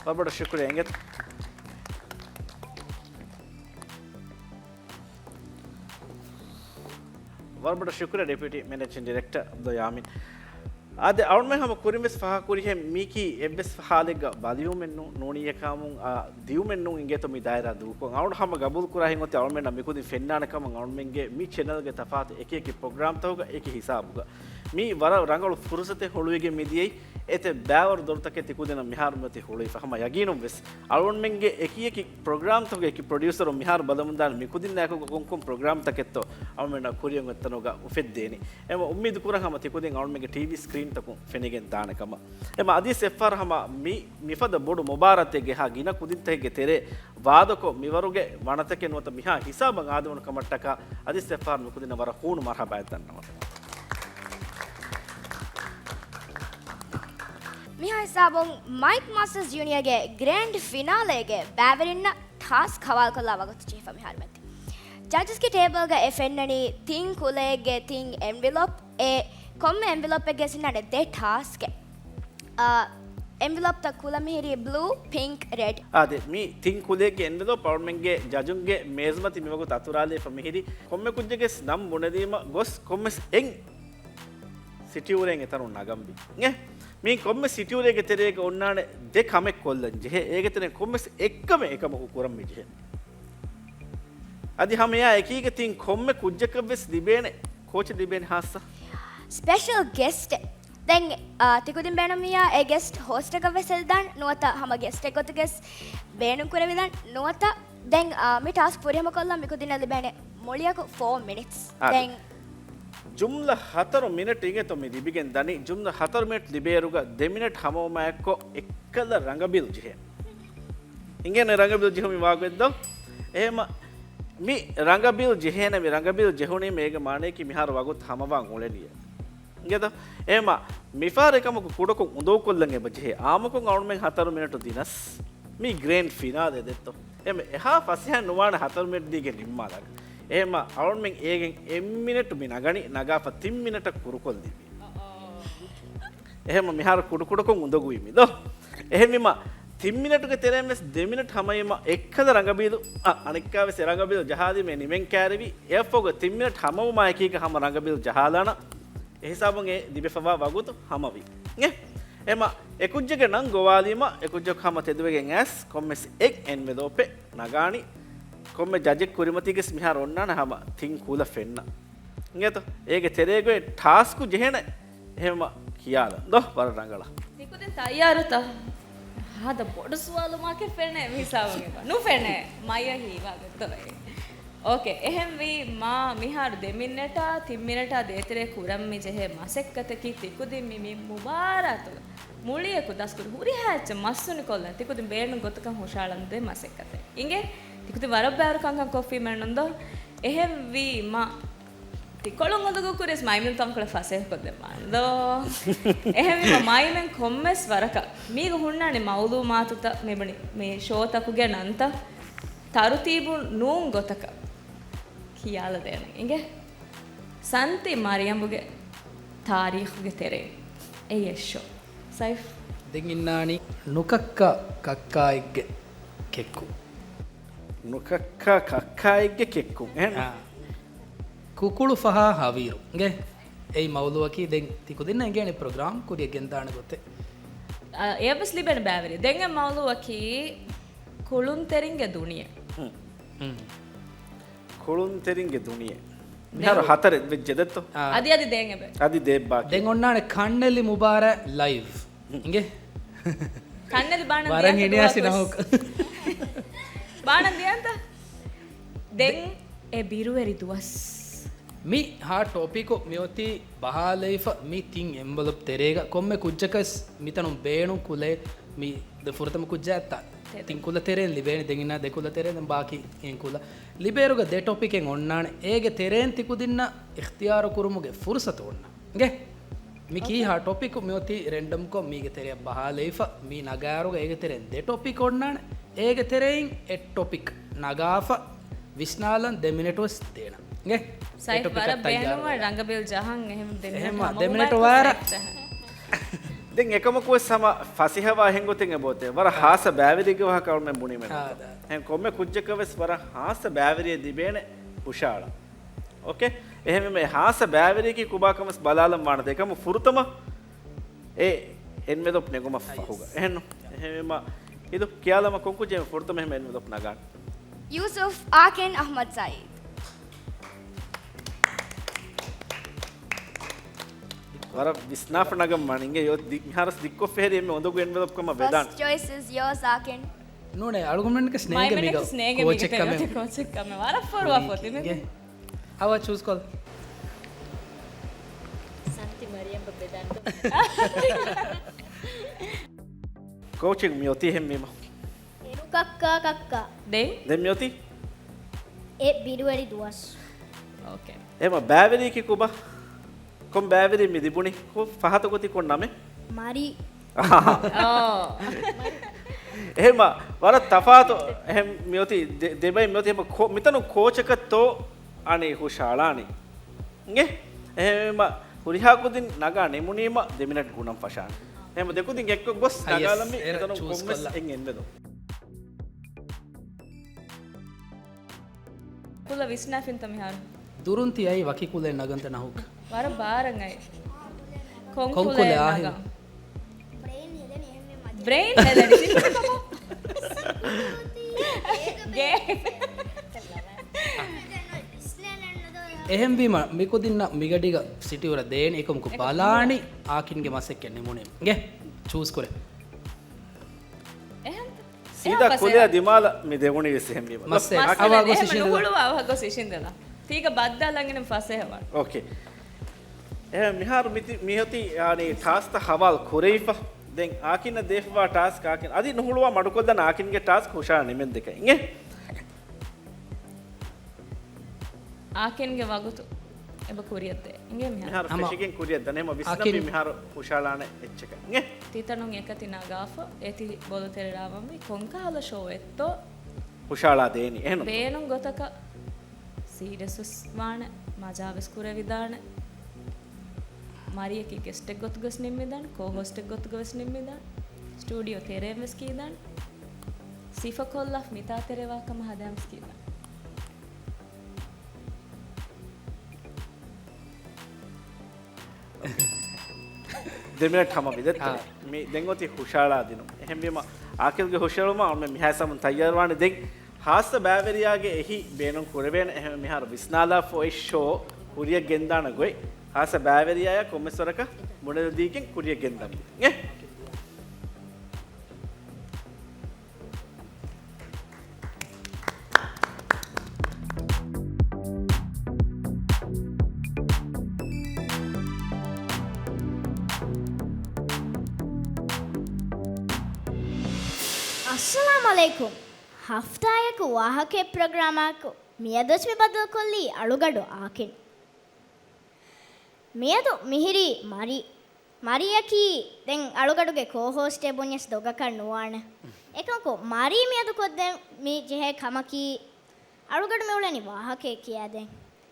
ވަރަށް ބޮޑަށް ޝުކުރިއްޔާ އިނގޭތޯ. ވަރަށް ބޮޑަށް ޝުކުރިއްޔާ ޑެޕިއުޓީ މެނޭޖިން ޑިރެކްޓަރ އަބްދުﷲ ޔާމީން. އާދެ، އަޅުމެން ހަމަ ކުރިން ވެސް ފާހަގަ ކުރިހެން މީކީ އެއްވެސް ހާލެއްގަ ބަލިވުމެއް ނޫ-، ނޫނީ އެކާމުން، އާ، ދިޔުމެއް ނޫން އިނގޭތޯ މި ދާއިރާ ދޫކޮށް. އަޅުގަނޑު ހަމަ ގަބޫލު ކުރާހެން އޮތީ އަޅުމެންނަށް މިކުދިން ފެންނާނެ ކަމަށް އަޅުމެންގެ މި ޗެނަލްގެ ތަފާތު އެކި އެކި ޕްރޮގްރާމްތަކުގަ އެކި ހިސާބުގަ. މީ ވަރަށް ރަނގަޅު ފުރުސަތެއް ހުޅުވިގެން މިދިޔައީ. އެތައް ބައިވަރު ދޮރުތަކެއް ތިކުދިންނަށް މިހާރު މިއޮތީ ހުޅުވިފަ. ހަމަ ޔަގީނުން ވެސް އަޅުގަނޑުމެންގެ އެކި އެކި ޕްރޮގްރާމްތަކުގެ އެކި ޕްރޮޑިއުސަރުން މިހާރު ބަލަމުންދާނެ މިކުދިންނާއެކު ކޮންކޮން ޕްރޮގްރާމްތަކެއްތޯ އަޅުމެންނަށް ކުރިއަށް އޮތްތަނުގަ އުފެއްދޭނީ. އެމަ އުއްމީދު ކުރަން ހަމަ ތިކުދިން އަޅުމެންގެ ޓީވީ ސްކްރީންތަކުން ފެނިގެން ދާނެ ކަމަށް. އެމަ އަދިސް އެއްފަހަރު ހަމަ މި މިފަދަ ބޮޑު މުބާރާތެއްގެ ހާ ގިނަ ކުދިންތަކެއްގެ ތެރޭ ވާދަކޮށް މިވަރުގެ ވަނަތަކެއް ނުވަތަ މިހާ ހިސާބަށް އާދެވުނު ކަމަށްޓަކާ އަދިސް އެއްފަހަރު މިކުދިންނަށް ވަރަށް ހޫނު މަރްހަބާއެއް ދަންނަވަން. މިހާ ހިސާބުން މައިކް މާސްޓަރސް ޖޫނިއާގެ ގްރޭންޑް ފިނާލޭގެ ބައިވެރިންނަށް ޓާސްކް ހަވާލުކޮށްލާ ވަގުތު ޖެހިފަ މިހާރު މެންތި. ޖަޖަސްގެ ޓޭބަލްގަ އެ ފެންނަނީ ތިން ކުލައެއްގެ ތިން އެންވެލޮޕް. އެ ކޮންމެ އެންވެލޮޕެއްގަ އިންނާނެ ދެ ޓާސްކެއް. އާ، އެންވެލޮޕްތައް ކުލަ މިހިރީ ބްލޫ، ޕިންކް، ރެޑް. އާދެ، މި ތިން ކުލައެއްގެ އެންވެލޮޕް އަޅުމެންގެ ޖަޖުންގެ މޭޒުމަތި މިވަގުތު އަތުރާލައިފަ މިހިރީ. ކޮންމެ ކުއްޖެއްގެ ނަން ބުނެދީމަ ގޮސް ކޮންމެސް އެއް ސިޓިއުރެއިން އެތަނުން ނަގަންވީ. އެ، މި ކޮންމެ ސިޓިއުރެއްގެ ތެރޭގަ އޮންނާނެ ދެ ކަމެއް ކޮށްލަން ޖެހޭ. އޭގެ ތެރެއިން ކޮންމެސް އެއްކަމެއް އެކަމަކު ކުރަން މި ޖެހޭ. އަދި ހަމަ އެއާ އެކީގަ ތިން ކޮންމެ ކުއްޖަކަށް ވެސް ލިބޭނެ، ކޯޗެއް ލިބޭނެ ހާއްސަ ސްޕެޝަލް ގެސްޓެއް. ދެން، އާ، ތިކުދިން ބޭނުންވިއްޔާ އެ ގެސްޓް ހޯސްޓަކަށް ވެސް އެދިދާން ނުވަތަ ހަމަ ގެސްޓެއް ގޮތުގަސް ބޭނުން ކުރެވިދާން ނުވަތަ ދެން، އާ، މި ޓާސްކް ފުރިހަމަކޮށްލަން މިކުދިންނަށް ލިބޭނެ މުޅިއަކު ފޯ މިނިޓްސް. އާދެ. ދެން ޖުމްލަ ހަތަރު މިނެޓް އިނގޭތޯ މި ލިބިގެން ދަނީ. ޖުމްލަ ހަތަރު މިނެޓް ލިބޭއިރުގަ ދެ މިނެޓް ހަމަވުމާއެއްކޮށް އެއްކަލަ ރަނގަބީލު ޖެހޭނެ. އިނގޭނެ ރަނގަބީލު ޖެހުމީ ވާގޮތްދޯ؟ އެހެމަ މި ރަނގަބީލު ޖެހޭނެ، މި ރަނގަބީލު ޖެހުނީމަ އޭގެ މާނަޔަކީ މިހާރު ވަގުތު ހަމަވާން އުޅެނީ. އިނގޭތޯ؟ އެހެމަ މިފަހަރު އެކަމަކު ކުޑަކޮށް އުނދަގޫކޮށްލަން އެބަ ޖެހޭ. އާއްމުކޮށް އަޅުމެން ހަތަރު މިނެޓު ދިނަސް މީ ގްރޭންޑް ފިނާލޭ ދެއްތޯ؟ އެހެމަ އެހާ ފަސޭހައެއް ނުވާނެ ހަތަރު މިނެޓް ދީގެން ނިންމާލާކަށް. އެހެމަ އަޅުމެން އޭގެން އެއް މިނެޓު މި ނަގަނީ، ނަގާފަ ތިން މިނެޓަށް ކުރުކޮށްލީ. އެހެމަ މިހާރު ކުޑަކުޑަކޮށް އުނދަގޫވީމި ދޯ. އެހެންވީމަ ތިން މިނެޓުގެ ތެރެއިން ވެސް ދެ މިނެޓް ހަމަވީމަ އެއްކަލަ ރަނގަބީލު، އަ، އަނެއްކާ ވެސް އެ ރަނގަބީލު ޖަހާލީމަ ނިމެން ކައިރިވި. އެއަށްފަހުގަ ތިން މިނެޓް ހަމަވުމާ އެކީގަ ހަމަ ރަނގަބީލު ޖަހާލާނަ. އެ ހިސާބުން އެ ލިބިފަވާ ވަގުތު ހަމަވި. އެ، އެމަ އެކުއްޖެއްގެ ނަން ގޮވާލީމަ އެކުއްޖަކު ހަމަ ތެދުވެގެން އައިސް ކޮންމެސް އެއް އެންވެލޯޕެއް ނަގާނީ. ކޮންމެ ޖަޖެއް ކުރިމަތީގެސް މިހާރު އޮންނާނެ ހަމަ ތިން ކުލަ ފެންނަ. އިނގޭތޯ؟ އޭގެ ތެރޭގައި ޓާސްކު ޖެހޭނެ. އެހެމަ ކިޔާލަން ދޯ ވަރަށް ރަނގަޅަށް. ތިކުދިން ތައްޔާރުތަ؟ ހާދަ ބޮޑު ސުވާލު މާކެއް ފެނޭ މި ހިސާބުން އެބަ. ނުފެނޭ. މައިޔަ ހީވާ ގޮތަށް. އޯކޭ. އެހެންވީ މާ މިހާރު ދެ މިނެޓާ ތިން މިނެޓާ ދޭތެރޭ ކުރަން މި ޖެހޭ މަސައްކަތަކީ ތިކުދިން މި، މި މުބާރާތުގަ މުޅިއަކު ދަސްކުރި ހުރިހާ އެއްޗެއް މައްސުނިކޮށްލަން ތިކުދިން ބޭނުން ގޮތަކަށް ހުށަހަޅަން ދޭ މަސައްކަތެއް. އިނގޭ؟ ތިކުދިން ވަރަށް ބައިވަރު ކަންކަން ކޮށްފީމެއްނުން ދޯ؟ އެހެންވީ މާ ތިކޮޅުން އުނދަގޫ ކުރިޔަސް މައިމެން ތަންކޮޅެއް ފަސޭހަކޮށްދެއްވާނެ ދޯ. އެހެންވީމަ މައިމެން ކޮންމެސް ވަރަކަށް މީގަ ހުންނާނެ މައުލޫމާތުތައް މި، މި ޝޯތަކުގެ ނަންތައް ތަރުތީބު ނޫން ގޮތަކަށް ކިޔާލަދޭނެ. އިނގޭ؟ ސަންތި މަރިޔަމުގެ ތާރީޚުގެ ތެރެއިން އެއީ އެއް ޝޯ. ސައިފް. ދެން އިންނާނީ ނުކައްކާ ކައްކާއެއްގެ ކެއްކު. ނުކައްކާ ކައްކާއެއްގެ ކެއްކު. އެހެން؟ އާ. ކުކުޅު ފަހާ ހަވީރު. އިނގޭ؟ އެއީ މައުލޫއަކީ ދެން ތިކުދިންނަށް އެނގޭނެ ޕްރޮގްރާމް ކުރިއަށް ގެންދާނެ ގޮތެއް. އާ، އެޔަށްވެސް ލިބޭނެ ބައިވެރި. ދެން އެ މައުލޫއަކީ ކުޅުންތެރިންގެ ދުނިޔެ. ހުން. ހުން. ކުޅުންތެރިންގެ ދުނިޔެ. މިހާރު ދެން ހަތަރެއް ވެއްޖެ ދެއްތޯ؟ އާ. އަދި އަދި ދޭން އެބަ. އަދި ދޭއްބާކި. ދެން އޮންނާނެ ކަންނެލި މުބާރާތް ލައިވް. އިނގޭ؟ ކަންނެލި ބާނަން ވަރަށް ދިޔަންތަ ހިނިއަސި ދުވަހަކު؟ ނަހުކު. ބާނަން ދިޔަންތަ؟ ދެން އެ ބިރުވެރި ދުވަސް. މި ހާޓް ޓޮޕިކު މިއޮތީ ބަހާލައިފަ މި ތިން އެންވެލޮޕް ތެރޭގަ ކޮންމެ ކުއްޖަކަސް މިތަނުން ބޭނުން ކުލައެއް މި ދެ ފުރަތަމަ ކުއްޖާ ތަ-، ތެރެ. ތިން ކުލަ ތެރޭން ލިބޭނެ. ދެން އިންނާ ދެ ކުލަ ތެރޭން ދެން ބާކީ އެއް ކުލަ. ލިބޭއިރުގަ ދެ ޓޮޕިކެއް އޮންނާނެ. އޭގެ ތެރޭން ތިކުދިންނަށް އިޚްތިޔާރު ކުރުމުގެ ފުރުސަތު އޮންނާނެ. އިނގޭ؟ މި ކީހާ ޓޮޕިކު މިއޮތީ ރެންޑަމްކޮށް މީގެ ތެރެއަށް ބަހާލައިފަ މީ ނަގާއިރުގަ އޭގެ ތެރެއިން ދެ ޓޮޕިކް އޮންނާނެ. އޭގެ ތެރެއިން އެއް ޓޮޕިކް ނަގާފަ ވިސްނާލަން ދެ މިނެޓު ވެސް ދޭނަ. އިނގޭ؟ ސައިފް އެއް ޓޮޕިކް ވަރަށް ތައްޔާރު ބޭނުންވާ ވެ. ރަނގަބިލް ޖަހަން އެހެން ދެ މިނެޓު އެހެން ހަމަ ދެ މިނެޓު ވުމާއެކު ވާރަ. ސައިފް ޖަހަން. ދެން އެކަމަކު ވެސް ހަމަ ފަސޭހަވާ އެހެން ގޮތެއް އެބައޮތޭ. ވަރަށް ހާސަ ބައިވެރިއެއްގެ ވާހަކަ އަޅުމެން ބުނީމެއް ނޫންތަ؟ އާ، ދާ. އެހެން ކޮންމެ ކުއްޖަކަށް ވެސް ވަރަށް ހާސަ ބައިވެރިއެއް ލިބޭނެ ހުށައަޅަން. އޯކޭ؟ އެހެންވީމަ އެ ހާސަ ބައިވެރިއަކީ ކޮބާކަން ވެސް ބަލާލަން ވާނެ. އެކަމު ފުރަތަމަ އެ އެންވެލޮޕް ނެގުމަށް އައިސް. ފަހުގަ. އެހެންނު؟ އެހެންވީމަ އިދު ކިޔާލަމާ ކޮން ކުއްޖެއް ފުރަތަމަ އެހެން އެންވެލޮޕް ނަގާނީ؟ ޔޫސުފް އާކިން އަޙްމަދު ސައީދު. ވަރަށް ވިސްނާފަ ނަގަން ވާނީ. އިނގޭ ޔޯ ދި-، މިހާރަސް ދިއްކޮށް ފެހެރި އެންމެ އުނދަގޫ އެންވެލޮޕް ކަމަށް ވެދާނެ. ފަސްޓް ޗޮއިސް އިޒް ޔޯސް އާކިން. ނޫނޭ، އަޅުގަނޑުމެންނަކަސް ނޭނގެ މައިމެންނަކަސް މީގަ ނޭނގެ މީގަ ކޯޗެއް ކަމެއް. ކޯޗެއް ކަމެއް. ވަރަށް ފޮރުވާ ފޮތި މެ. އިނގޭ. އަވަ ޗޫސް ކޮށް. ސަންތި މަރިޔަމް ބައްޕެ ދަންތު. ކޯޗެއް މި އޮތީ ހެން ވީމަ. އެނު ކައްކާ ކައްކާ. ދެން؟ ދެން މި އޮތީ؟ އެ ބިރުވެރި ދުވަސް. އޯކޭ. އެމަ ބައިވެރިއަކީ ކޮބާ؟ ކޮން ބައިވެރި މި ލިބުނީ؟ ކޮ-، ފަހަތަކު ތި ކޮން ނަމެއް؟ މަރި. އޯ. އެހެމަ ވަރަށް ތަފާތު އެހެން މިއޮތީ ދެ-، ދެބައި މިއޮތީ އެހެމަ ކޯ-، މިތަނު ކޯޗަކަށްތޯ އަނީ ހުށައަޅާނީ. އިނގޭ؟ އެހެމަ ހުރިހާ ކުދިން ނަގާ ނިމުނީމަ ދެ މިނެޓް ގުނަން ފަށާނެ. އެހެމަ ދެކުދިން އެއްކޮށް ގޮސް އައިސް ނަގާލަމި އެރަށް އެތަނުން ޗޫސް ކޮންމެސް ކޮށްލާ. އެން އެންވެދޯ. ކުލަ ވިސްނާފިންތަ މިހާރު؟ ދުރުން ތި އައީ ވަކި ކުލައެއް ނަގަންތަ ނަހުކް؟ ވަރަށް ބާރަށް އައި. ކޮން ކޮން ކުލައެއް ކުލައެއް ނަގަން؟ އާހިލް؟ ބްރެއިން ހެދެނީ ސިމްޕަލް ކަމަށް. ގޭ. އެހެންވީމަ މިކުދިންނަށް މިގަޑީގަ ސިޓީއުރަ ދޭން އެކަމަކު އެކަމަކު ބަލާނީ އާކިންގެ މަސައްކަތް ނިމުނީމަ. އިނގޭ؟ ޗޫސް ކުރޭ. އެހެން. ސީދާ ކުލަޔާ ދިމާލަށް މި ދެވުނީ ވެސް އެހެންވީމަ. މައްސަލަ އެހެން އަވަ ގޮސް އިށީނދެލާ. ނުހުޅުވާ އަވަ ގޮސް އިށީނދެލާ. ތީގަ ބައްދާލަން އިން ފަސޭހަވާން. އޯކޭ. އެހެން މިހާރު މިތި-، މިއޮތީ، އާނީ، ޓާސްކްތައް ހަވާލު ކުރެވިފަ. ދެން އާކިންނަށް ދޭފަވާ ޓާސްކް އާކިން އަދި ނުހުޅުވާ މަޑުކޮށްލަން އާކިންގެ ޓާސްކް ހުށަހަޅާ ނިމެންދެކަ އިނގޭ. އާކިންގެ ވަގުތު އެބަ ކުރިއަށްދޭ. އިނގޭ މިހާރު. މިހާރު ހަމަ ފެށިގެން ކުރިއަށްދާނެ. ހަމަ ވިސްނަމީ އާކިން މިހާރު ހުށަހަޅާނެ އެއްޗަކަށް. އިނގޭ. ތިތަނުން އެކަތި ނަގާފަ އޭތި ބޮލުތެރެ ރާވަންވީ ކޮންކަހަލަ ޝޯއެއްތޯ؟ ހުށަހަޅާ ދޭނީ. އެހެން. ބޭނުން ގޮތަކަށް ސީރިއަސް ވެސް ވާނެ، މަޖާ ވެސް ކުރެވިދާނެ. މަރިޔަކީ ގެސްޓެއް ގޮތުގަ ވެސް ނިންމިދާނެ، ކޯ ހޯސްޓެއް ގޮތުގަ ވެސް ނިންމިދާނެ. ސްޓޫޑިއޯ ތެރޭން ވެސް ކީދާނެ. ސިފަކޮށްލާފަ މިތާ ތެރެވާ ކަމަށް ހަދާން ވެސް ކީދާނެ. ދެ މިނެޓް ހަމަވި ދެއްތޯ؟ އާ. މި ދެން އޮތީ ހުށަހަޅާ ދިނުން. އެހެންވީމަ، އާކިލްގެ ހުށަހެޅުމަށް އަޅުމެން މިހާ ސަމުން ތައްޔާރުވާނެ. ދެން ހާއްސަ ބައިވެރިޔާގެ އެހީ ބޭނުން ކުރެވޭނެ. އެހެން މިހާރު ވިސްނާލާފަ އޮތް ޝޯ ކުރިއަށް ގެންދާނެ ގޮތް ހާއްސަ ބައިވެރިޔާއާ ކޮންމެސް ވަރަކަށް ބުނެލަދީގެން ކުރިއަށް ގެންދަން. އެ؟ އައްސަލާމް ޢަލައިކުމް. ހަފްތާއަކު ވާހަކައެއް ޕްރޮގްރާމާއެކު މިއަދުވެސް މި ބަދަލުކޮށްލީ އަޅުގަޑު އާކިން. މިއަދު މިހިރީ މަރީ. މަރީއަކީ ދެން އަޅުގަޑުގެ ކޯ ހޯސްޓޭ ބުންޏަސް ދޮގަކަށް ނުވާނެ. އެކަމަކު މަރީ މިއަދު ކޮށްދޭން މި ޖެހޭ ކަމަކީ، އަޅުގަޑު މި އުޅެނީ ވާހަކައެއް ކިޔާދޭން.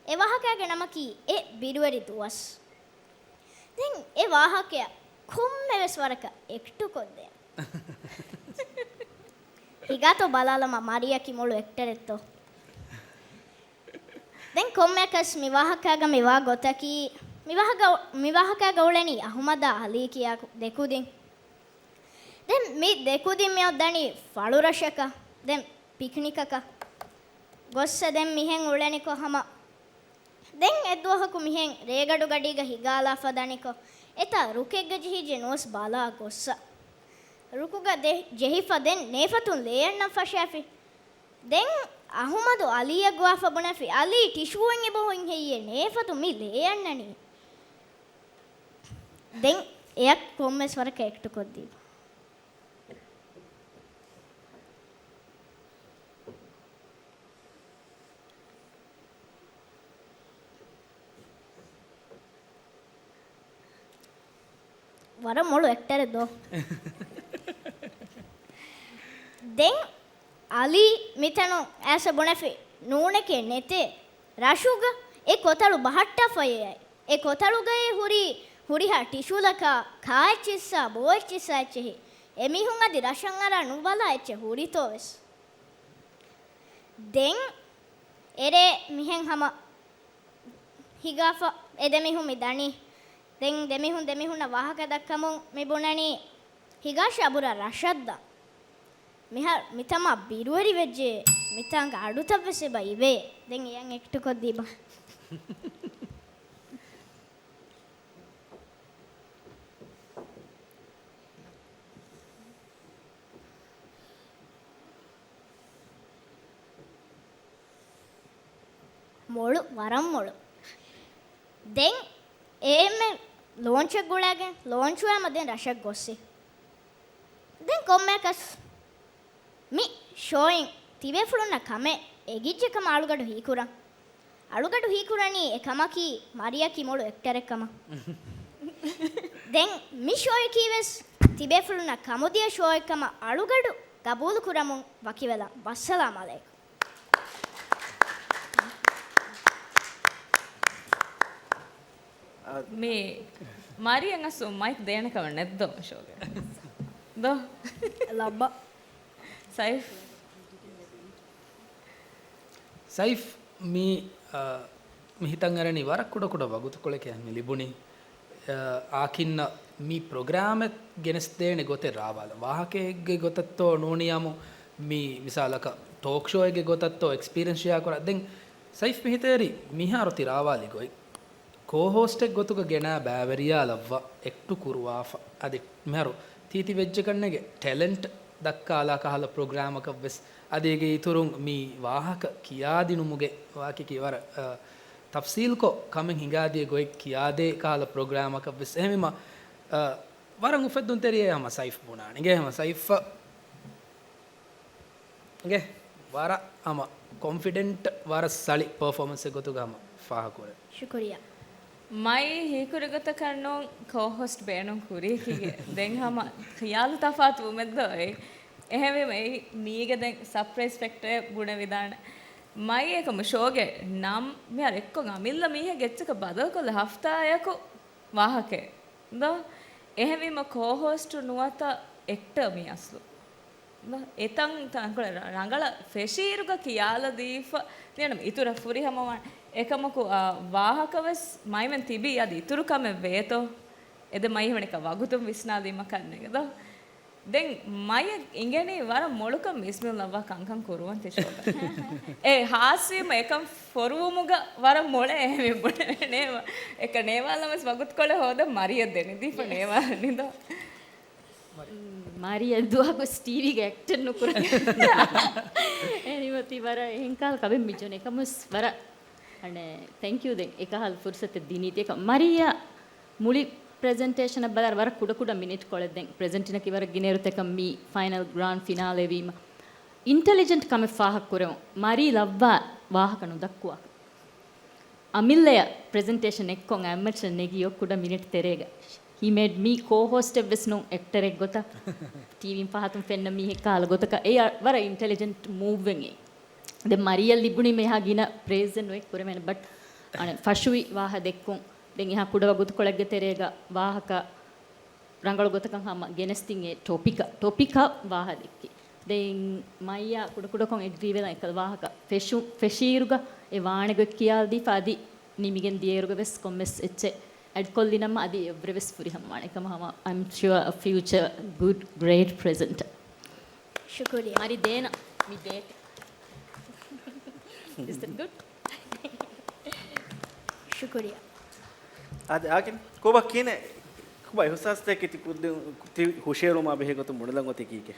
އެ ވާހަކައިގެ ނަމަކީ އެ ބިރުވެރި ދުވަސް. ދެން އެ ވާހަކަޔަށް ކޮންމެވެސް ވަރަކަށް އެކްޓު ކޮށްދޭން. ހިގާތޯ ބަލާލަމާ މަރީއަކީ މޮޅު އެކްޓަރެއްތޯ؟ ދެން ކޮންމެއަކަސް މި ވާހަކައިގަ މި ވާ ގޮތަކީ، މި ވާހަކަ، މި ވާހަކައިގަ އުޅެނީ އަހުމަދާ އަލީ ކިޔާ ދެކުދިން. ދެން މި ދެކުދިން މިއޮއްދަނީ ފަޅުރަށަކަށް، ދެން ޕިކްނިކަކަށް ގޮއްސަ ދެން މިހެން އުޅެނިކޮށް ހަމަ ދެން އެއްދުވަހަކު މިހެން ރޭގަޑު ގަޑީގަ ހިގާލާފަ ދަނިކޮށް، އެތާ ރުކެއްގަ ޖެހިއްޖެ ނުވެސް ބަލާ ގޮއްސަ. ރުކުގަ ދެ-، ޖެހިފަ ދެން ނޭފަތުން ލޭއަންނަން ފަށާފި. ދެން އަހުމަދު އަލީއަށް ގޮވާފަ ބުނެފި، އަލީ ޓިޝޫއެއް އެބަހުއިން ހެއްޔޭ ނޭފަތު މި ލޭއަންނަނީ. ދެން އެޔަށް ކޮންމެސް ވަރަކަށް އެކްޓު ކޮށްދީފަ. ވަރަށް މޮޅު އެކްޓަރެއް ދޯ. ދެން އަލީ މިތަނުން އައިސް ބުނެފި، ނޫނެކޭ ނެތޭ. ރަށުގަ އެ ކޮތަޅު ބަހައްޓާފައޭ. އެ ކޮތަޅުގައޭ ހުރީ ހުރިހާ ޓިޝޫލަކާ ކާއެއްޗިއްސާ ބޯއެއްޗިއްސާ އެއްޗެހި. އެމީހުން އަދި ރަށަށް އަރާ ނުބަލާ އެއްޗެއް ހުރިތޯވެސް. ދެން އެރޭ މިހެން ހަމަ ހިގާފަ އެ ދެމީހުން މި ދަނީ. ދެން ދެމީހުން ދެމީހުންނަށް ވާހަކަ ދައްކަމުން މި ބުނަނީ ހިގާށޭ އަބުރާ ރަށަށްދާން. މިހާރު މިތަމާ ބިރުވެރިވެއްޖެ، މިތާނގަ އަޑުތައްވެސް އެބަ އިވޭ. ދެން އެޔަށް އެކްޓު ކޮށްދީބަ. މޮޅު، ވަރަށް މޮޅު. ދެން އެ އެމް އެ ލޯންޗެއް ގުޅައިގެން ލޯންޗުވާމަ ދެން ރަށަށް ގޮއްސި. ދެން ކޮންމެއަކަސް މި ޝޯއިން ތިބޭފުޅުންނަށް ކަމެއް އެގިއްޖެ ކަމަށް އަޅުގަޑު ހީކުރަން. އަޅުގަޑު ހީކުރަނީ އެ ކަމަކީ މަރިޔަކީ މޮޅު އެކްޓަރެއް ކަމަށް. ދެން މި ޝޯއަކީ ވެސް ތިބޭފުޅުންނަށް ކަމުދިޔަ ޝޯއެއް ކަމަށް އަޅުގަޑު ގަބޫލު ކުރަމުން ވަކިވެލަން. ވައްސަލާމް ޢަލައިކުމް. މި މަރިޔަށް އަސްލު މައިކް ދޭނެ ކަމެއް ނެތްދޯ ޝޯގަ؟ ދޯ؟ ލައްބަ. ސައިފް. ސައިފް، މި، އަ، މި ހިތަށް އަރަނީ ވަރަށް ކުޑަ ކުޑަ ވަގުތުކޮޅެކޭ މި ލިބުނީ. އަ، އާކިންނަށް މި ޕްރޮގްރާމެއް ގެނެސްދޭނެ ގޮތެއް ރާވާލަން. ވާހަކައެއްގެ ގޮތަށްތޯ ނޫނިއްޔާމު މި މިސާލަކަށް ޓޯކް ޝޯއެއްގެ ގޮތަށްތޯ އެކްސްޕީރިއަންސް ޝެއާ ކުރާ. ދެން ސައިފް މި ހިތަށް އެރި މިހާރު ތި ރާވާލި ގޮތް. ކޯ ހޯސްޓެއް ގޮތުގަ ގެނާ ބައިވެރިޔާ ލައްވާ އެކްޓު ކުރުވާފަ. އަދި މިހާރު ތީ ތި ވެއްޖެކަންނޭގެ ޓެލެންޓް ދައްކާލާ ކަހަލަ ޕްރޮގްރާމަކަށްވެސް، އަދި އޭގެ އިތުރުން މި ވާހަކަ ކިޔާދިނުމުގެ ވާހަކައަކީ ވަރަށް، އަ، ތަފްސީލްކޮށް ކަމެއް ހިނގާދިޔަ ގޮތް ކިޔާދޭ ކަހަލަ ޕްރޮގްރާމަކަށްވެސް. އެހެންވީމަ، އަ، ވަރަށް އުފެއްދުންތެރިއޭ ހަމަ ސައިފް ބުނާނެ. އިނގޭ ހަމަ ސައިފްއަށް އިނގޭ ވަރަށް ހަމަ ކޮންފިޑެންޓް، ވަރަށް ސަޅި ޕަރފޯމަންސެއް ގޮތުގަ ހަމަ ފާހަގަކުރޭ. ޝުކުރިއްޔާ. މައި ހީކުރި ގޮތަކަށް ނޫން ކޯ ހޯސްޓް ބޭނުން ކުރީކީގެ. ދެން ހަމަ ޚިޔާލު ތަފާތު ވުމެއްދޯ އެއީ. އެހެންވީމަ އެއީ މީގެ ދެން ސަޕްރައިޒް ފެކްޓަރެއް ބުނެވިދާނެ. މައި އެކަމު ޝޯގެ ނަމް މިހާރު އެއްކޮށް އަމިއްލަ މީހެއް އެއްޗަކަށް ބަދަލުކޮށްލަ ހަފްތާއަކު ވާހަކައެއް ދޯ؟ އެހެންވީމަ ކޯ ހޯސްޓު ނުވަތަ އެކްޓަ މީ އަސްލު. ދޯ؟ އެތަން ތަންކޮޅެއް ރަ-، ރަނގަޅަށް ފެށިއިރުގަ ކިޔާލަދީފަ ނޭނަމަ އިތުރަށް ފުރިހަމަވާން. އެކަމަކު، އާ، ވާހަކަވެސް މައިމެން ތިބީ އަދި އިތުރު ކަމެއް ވޭތޯ؟ އެދެ މައި ހުނެކަ ވަގުތުން ވިސްނާލީމަ ކަންނެގެ ދޯ؟ ދެން މަޔަށް އިނގެނީ ވަރަށް މޮޅުކަން މީސްމިލް ލައްވާ ކަންކަން ކުރުވަން ތި ޝޯގަ. އެ ހާސްވީމަ އެކަން ފޮރުވުމުގަ ވަރަށް މޮޅޭ އެހެން ބުނެ ނޭމަ. އެކަ ނޭވާލަމަސް ވަގުތުކޮޅެއް ހޯދަން މަރިޔަށް ދެނިދީފަ ނޭވާލަނިދޯ. މަރިޔަ ދުވަހު ޓީވީގެ އެކްޓެއް ނުކުރަން. އެހެންވީމަ ތި ވަރަށް އެހެން ކަހަލަ ކަމެއް މިޖެހުނީ. އެކަމުސް ވަރަށް އަނެއް ތެންކް ޔޫ ދެން އެކަހަލަ ފުރުސަތެއް ދިނީތީ. އެކަ މަރިޔަ މުޅި ޕްރެޒެންޓޭޝަނަށް ބަލާއިރު ވަރަށް ކުޑަ ކުޑަ މިނިޓް ކޮޅެއް ދެން ޕްރެޒެންޓިނަކީ ވަރަށް ގިނައިރު ތެކަން މީ ފައިނަލް ގްރާންޑް ފިނާލޭ ވީމަ. އިންޓެލިޖެންޓް ކަމެއް ފާހަގަކުރެވުން. މަރީ ލައްވާ ވާހަކަ ނުދައްކުވާކަށް. އަމިއްލަޔަށް ޕްރެޒެންޓޭޝަން އެއްކޮށް އަތްމައްޗަށް ނެގި އޮ ކުޑަ މިނެޓް ތެރޭގަ. ހީ މޭޑް މީ ކޯ ހޯސްޓެއް ވެސް ނޫން އެކްޓަރެއް ގޮތަށް. ޓީވީން ފަހަތުން ފެންނަ މީހެއް ކަހަލަ ގޮތަކަށް. އެއީ ވަރަށް އިންޓެލިޖެންޓް މޫވްއެއް އެއީ. ދެން މަރިޔަށް ލިބުނީމަ އެހާ ގިނަ ޕްރޭޒެއް ނުއެއް ކުރެވޭނެ. ބަޓް އަނެއް ފަށުވި ވާހަ ދެއްކުން. ދެން އެހާ ކުޑަ ވަގުތުކޮޅެއްގެ ތެރޭގަ ވާހަކަ ރަނގަޅު ގޮތަކަށް ހަމަ ގެނެސްދިން އެ ޓޮޕިކަށް، ޓޮޕިކަށް ވާހަ ދެއްކި. ދެން މައިޔާ ކުޑަކުޑަކޮށް އެގްރީ ވެލަން އެކަލަ ވާހަކަ ފެށު-، ފެށީއިރުގަ އެ ވާނެ ގޮތް ކިޔާލަދީފަ އަދި ނިމިގެން ދިޔައިރުގަ ވެސް ކޮންމެސް އެއްޗެއް އެޑް ކޮށްލިނަމަ އަދި އެއްވުރެ ވެސް ފުރިހަމަވާނެ. އެކަމަ ހަމަ I'm sure a future good, great presenter. ޝުކުރިޔާ. މަރި ދޭނަ މި ދޭތި. Is that good? ޝުކުރިޔާ. އާދެ، އާކިން، ކޮބާ ކިހިނެއް؟ ކޮބާ އިހުސާސްތަކެއް ތި ކުދިން ތި ހުށައެޅުމާ ބެހޭ ގޮތުން ބުނެލަން އޮތީ ކީކޭ؟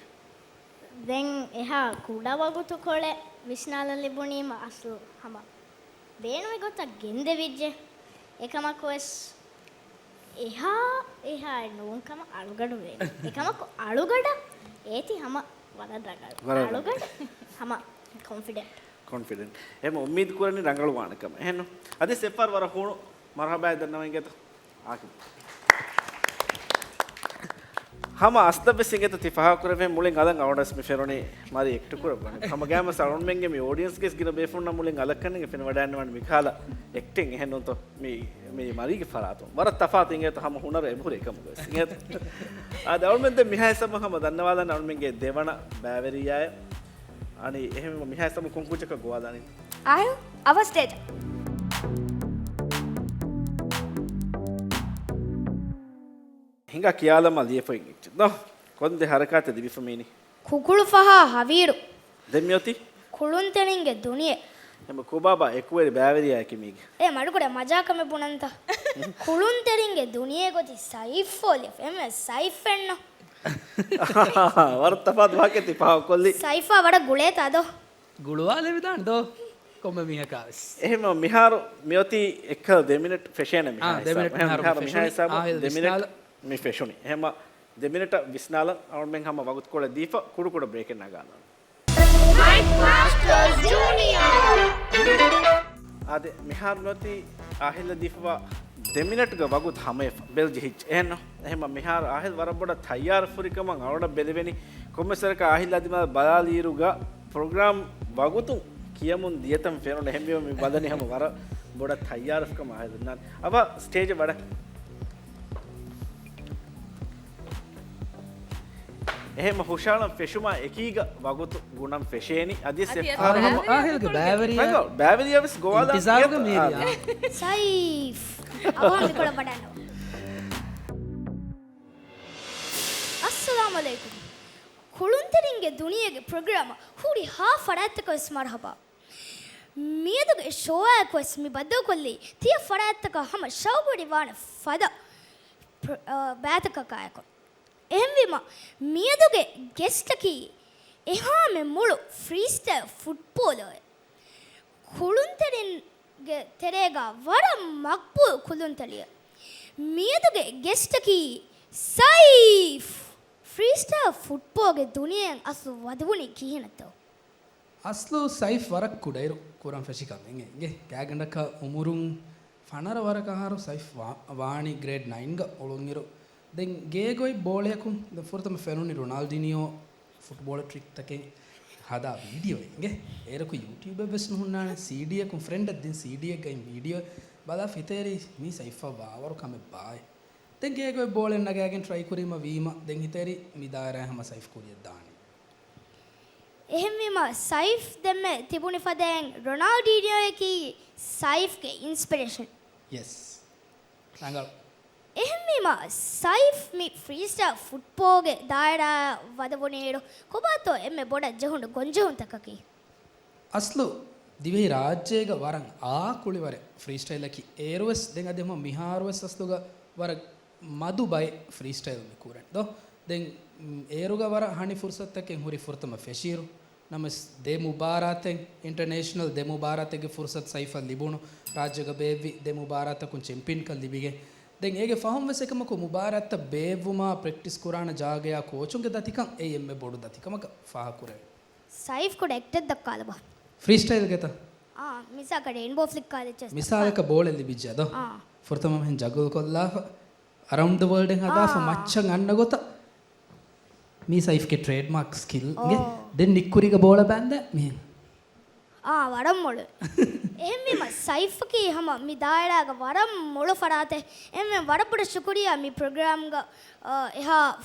ދެން އެހާ ކުޑަ ވަގުތުކޮޅެއް ވިސްނާލަން ލިބުނީމަ އަސްލު ހަމަ ބޭނުމެއް ގޮތަށް ގެންދެވިއްޖެ. އެކަމަކުވެސް އެހާ، އެހާ ނޫން ކަމަށް އަޅުގަނޑު ވޭނެ. އެކަމަކު އަޅުގަނޑަށް އޭތި ހަމަ ވަރަށް ރަނގަޅު. ވަރަށް ރަނގަޅު. އަޅުގަނޑު ހަމަ ކޮންފިޑެންޓް. ކޮންފިޑެންޓް. އެހެން އުއްމީދު ކުރަނީ ރަނގަޅު ވާނެ ކަމަށް. އެހެންނު؟ އަދި ސެފާރް ވަރަށް ހޫނު މަރުހަބާއެއް ދަންނަވަން އިނގޭތަ؟ އާކިބް. ހަމަ އަސްލަށް ވެސް އިނގޭތަ ތި ފާހަގަކުރެވޭ މުޅިން އަލަށް އަޅުގަނޑަށް ވެސް މި ފެނުނީ މަރި އެކްޓް ކުރައްވަނީ. ހަމަ ގައިމުވެސް އަޅުގަނޑުމެންގެ މި އޯޑިއެންސްގެ ގިނަ ބޭފުޅުންނަށް މުޅިން އަލަށް ކަންނޭނގެ ފެނިވަޑައިގަންނަވާނެ މިކަހަލަ އެކްޓިން. އެހެންނޫންތޯ؟ މި، މި މަރީގެ ފަރާތުން ވަރަށް ތަފާތު އިނގޭތަ ހަމަ ހުނަރު އެބަހުރި އެކަމުގަ ވެސް އިނގޭތަ؟ އާދެ، އަޅުމެން ދެން މިހާ ހިސާބުން ހަމަ ދަންނަވާލަން އަޅުމެންގެ ދެވަނަ ބައިވެރިޔާއެއް. އަނި އެހެންވީމަ މިހާ ހިސާބުން ކޮން ކުއްޖަކަށް ގޮވާލާނީ؟ އާޔު، އަވަސް ދޭތަ؟ ހިނގާ ކިޔާލަމާ ލިޔެފައި އިނގިއްޖެ ދޯ. ކޮން ދެ ހަރަކާތެއް ލިބިފަ މީނީ؟ ކުކުޅު ފަހާ ހަވީރު. ދެން މިއޮތީ؟ ކުޅުންތެރިންގެ ދުނިޔެ. އެމަ ކޮބާބާ އެކުވެރި ބައިވެރިޔާއެކޭ މީގެ. އޭ މަޑުކުޑަ މަޖާކަމެއް ބުނަންތަ؟ ކުޅުންތެރިންގެ ދުނިޔެ ގޮތީ ސައިފް އޮލި އެފް އެމް އެސް ސައިފް އެއްނު. ވަރަށް ތަފާތު ވާހަކައެއް ތި ފާހަގަކޮށްލީ. ސައިފާ ވަރަށް ގުޅޭތާ ދޯ؟ ގުޅުވާލެވިދާނެ ދޯ ކޮންމެ މީހަކާ ވެސް. އެހެންމަ މިހާރު މިއޮތީ އެއްކަލަ ދެ މިނެޓް ފެށޭނެ މިހާ އާ، ދެ ހިސާބު. މިނެޓް އެހެން މިހާރު މިހާރު މި މިހާ ފެށުނީ. ހިސާބު އާހިލް ދެ މިނެޓް ވިސްނާލަން. މި ފެށުނީ. އެހެންމަ ދެ މިނެޓަށް ވިސްނާލަން އަޅުމެން ހަމަ ވަގުތުކޮޅެއް ދީފަ ކުޑަކުޑަ ބްރޭކެއް ނަގާލަން. މައިކް މާސްޓަރސް ޖޫނިއާ. އާދެ، މިހާރު މިއޮތީ އާހިލްއަށް ދީފަވާ ދެ މިނެޓްގެ ވަގުތު ހަމަވެފަ ބެލް ޖެހިއްޖެ. އެހެންނު؟ އެހެންމަ މިހާރު އާހިލް ވަރަށް ބޮޑަށް ތައްޔާރު ފުރިކަމަށް އަޅުގަނޑަށް ބެލެވެނީ. ކޮންމެސް ވަރަކަށް އާހިލްއާ ދިމާލަށް ބަލާލިއިރުގަ ޕްރޮގްރާމް ވަގުތުން ކިޔަމުން ދިޔަތަން ފެނުނު. އެހެންވީމަ މި ބަލަނީ ހަމަ ވަރަށް ބޮޑަށް ތައްޔާރުފުކަމަށް އާހިލް އޮންނާނެ. އަވަ ސްޓޭޖަށް ވަޑަ. އެހެންމަ ހުށައަޅަން ފެށުމާ އެކީގަ ވަގުތު ގުނަން ފެށޭނީ. އަދި އަދި ސެފާރު އަދި ހަމަ އާހިލްގެ ބައިވެރިޔާ ރަނގަޅު ބައިވެރިޔާ ވެސް ގޮވާލާ އިންތިޒާރުގަ މިއެރިޔާ. ސައިފް. އަވަހަށް މިކޮޅަށް ވަޑަންނަވާ. އައްސަލާމު ޢަލައިކުމް. ކުޅުންތެރިންގެ ދުނިޔޭގެ ޕްރޮގްރާމަށް ހުރިހާ ފަރާތްތަކަށް ވެސް މަރުޙަބާ. މިއަދުގެ ޝޯއާއެކު ވެސް މި ބައްދަލުކޮށްލީ ތިޔަ ފަރާތްތަކަށް ހަމަ ޝައުގުވެރިވާނެ ފަދަ ޕްރޮ-، އަ، ބައިތަކަކާއެކު. އެހެންވީމަ، މިއަދުގެ ގެސްޓަކީ އެހާމެ މޮޅު ފްރީސްޓައިލް ފުޓްބޯލަރެއް. ކުޅުންތެރިންގެ ތެރޭގަ ވަރަށް މަގްބޫލު ކުޅުންތެރިއެއް. މިއަދުގެ ގެސްޓަކީ ސައިފް. ފްރީސްޓައިލް ފުޓްބޯލްގެ ދުނިޔެއަށް އަސްލު ވަދެވުނީ ކިހިނެއްތޯ؟ އަސްލު ސައިފް ވަރަށް ކުޑައިރު ކުރަން ފެށި ކަމެއް. އެނގޭ ގާތްގަނޑަކަށް އުމުރުން ފަނަރަ ވަރަކަށް އަހަރު ސައިފް ވާ-، ވާނީ ގްރޭޑް ނައިންގަ އުޅުންއިރު. ދެން ގޭގޮތް ބޯޅަޔަކުން ދެން ފުރަތަމަ ފެނުނީ ރޮނާލްޑިނިއޯ ފުޓްބޯޅަ ޓްރިކްތަކެއް ހަދާ ވީޑިއޯއެއް. އެނގޭ އޭރަކު ޔޫޓިއުބެއް ވެސް ނުހުންނާނެ. ސީޑީއަކުން ފްރެންޑަށް ދިން ސީޑީއެއްގައި ވީޑިއޯ ބަލާ ހިތޭރި މީ ސައިފްއަށް ވާވަރު ކަމެއް ބާއޭ. ދެން ގޭގޮތް ބޯޅައެއް ނަގާގެން ޓްރައި ކުރީމަ ވީމަ ދެން ހިތޭރި މި ދާއިރާއަށް ހަމަ ސައިފް ކުރިއަށް ދާނީ. އެހެންވީމަ، ސައިފް ދެންމެ ތިބުނި ފަދައިން ރޮނާލްޑީނިއޯއަކީ ސައިފްގެ އިންސްޕިރޭޝަން. ޔެސް. ރަނގަޅު. އެހެންވީމަ، ސައިފް މި ފްރީސްޓައިލް ފުޓްބޯލްގެ ދާއިރާއަށް ވަދެވުނުއިރު، ކޮބާތޯ އެންމެ ބޮޑަށް ޖެހުނު ގޮންޖެހުންތަކަކީ؟ އަސްލު ދިވެހި ރާއްޖޭގަ ވަރަށް އާ ކުޅިވަރެއް ފްރީސްޓައިލަކީ. އޭރުވެސް ދެން އަދި ހަމަ މިހާރުވެސް އަސްލުގަ ވަރަށް މަދު ބައެއް ފްރީސްޓައިލް މި ކުރަން ދޯ. ދެން، އޭރުގަ ވަރަށް ހަނި ފުރުސަތުތަކެއް ހުރި ފުރަތަމަ ފެށިއިރު. ނަމަވެސް ދެ މުބާރާތެއް، އިންޓަރނޭޝަނަލް ދެ މުބާރާތެއްގެ ފުރުސަތު ސައިފަށް ލިބުނު. ރާއްޖޭގަ ބޭއްވި ދެ މުބާރާތަކުން ޗެމްޕިއަންކަން ލިބިގެން. ދެން އޭގެ ފަހުން ވެސް އެކަމަކު މުބާރާތްތައް ބޭއްވުމާ ޕްރެކްޓިސް ކުރާނެ ޖާގަޔާ ކޯޗުންގެ ދަތިކަން އެއީ އެންމެ ބޮޑު ދަތިކަމަކަށް ފާހަގަކުރެވޭ. ސައިފް ކުޑަ އެކްޓެއް ދައްކާލަބަ. ފްރީސްޓައިލްގެތަ؟ އާ، މިސާލަކަށް ރެއިންބޯ ފްލިކް ކާލެޖަސް މިސާލަކަށް ބޯޅަ ލިބިއްޖެ ދޯ. އާ. ފުރަތަމަ މިހެން ޖަގުލް ކޮށްލާފަ. އަރައުންޑް ދަ ވޯލްޑް އެއް ހަދާފަ އާ. މައްޗަށް އަންނަ ގޮތަށް މީ ސައިފްގެ ޓްރޭޑްމާކް ސްކިލް އިނގޭ. އޯ. ދެން ނިއްކުރީގަ ބޯޅަ ބާންދޭ މިހެން. އާ، ވަރަށް މޮޅު. އެހެންވީމަ، ސައިފަކީ ހަމަ މި ދާއިރާގަ ވަރަށް މޮޅު ފަރާތެއް. އެހެންވެ، ވަރަށް ބޮޑަށް ޝުކުރިއްޔާ މި ޕްރޮގްރާމްގަ، އަ، އެހާ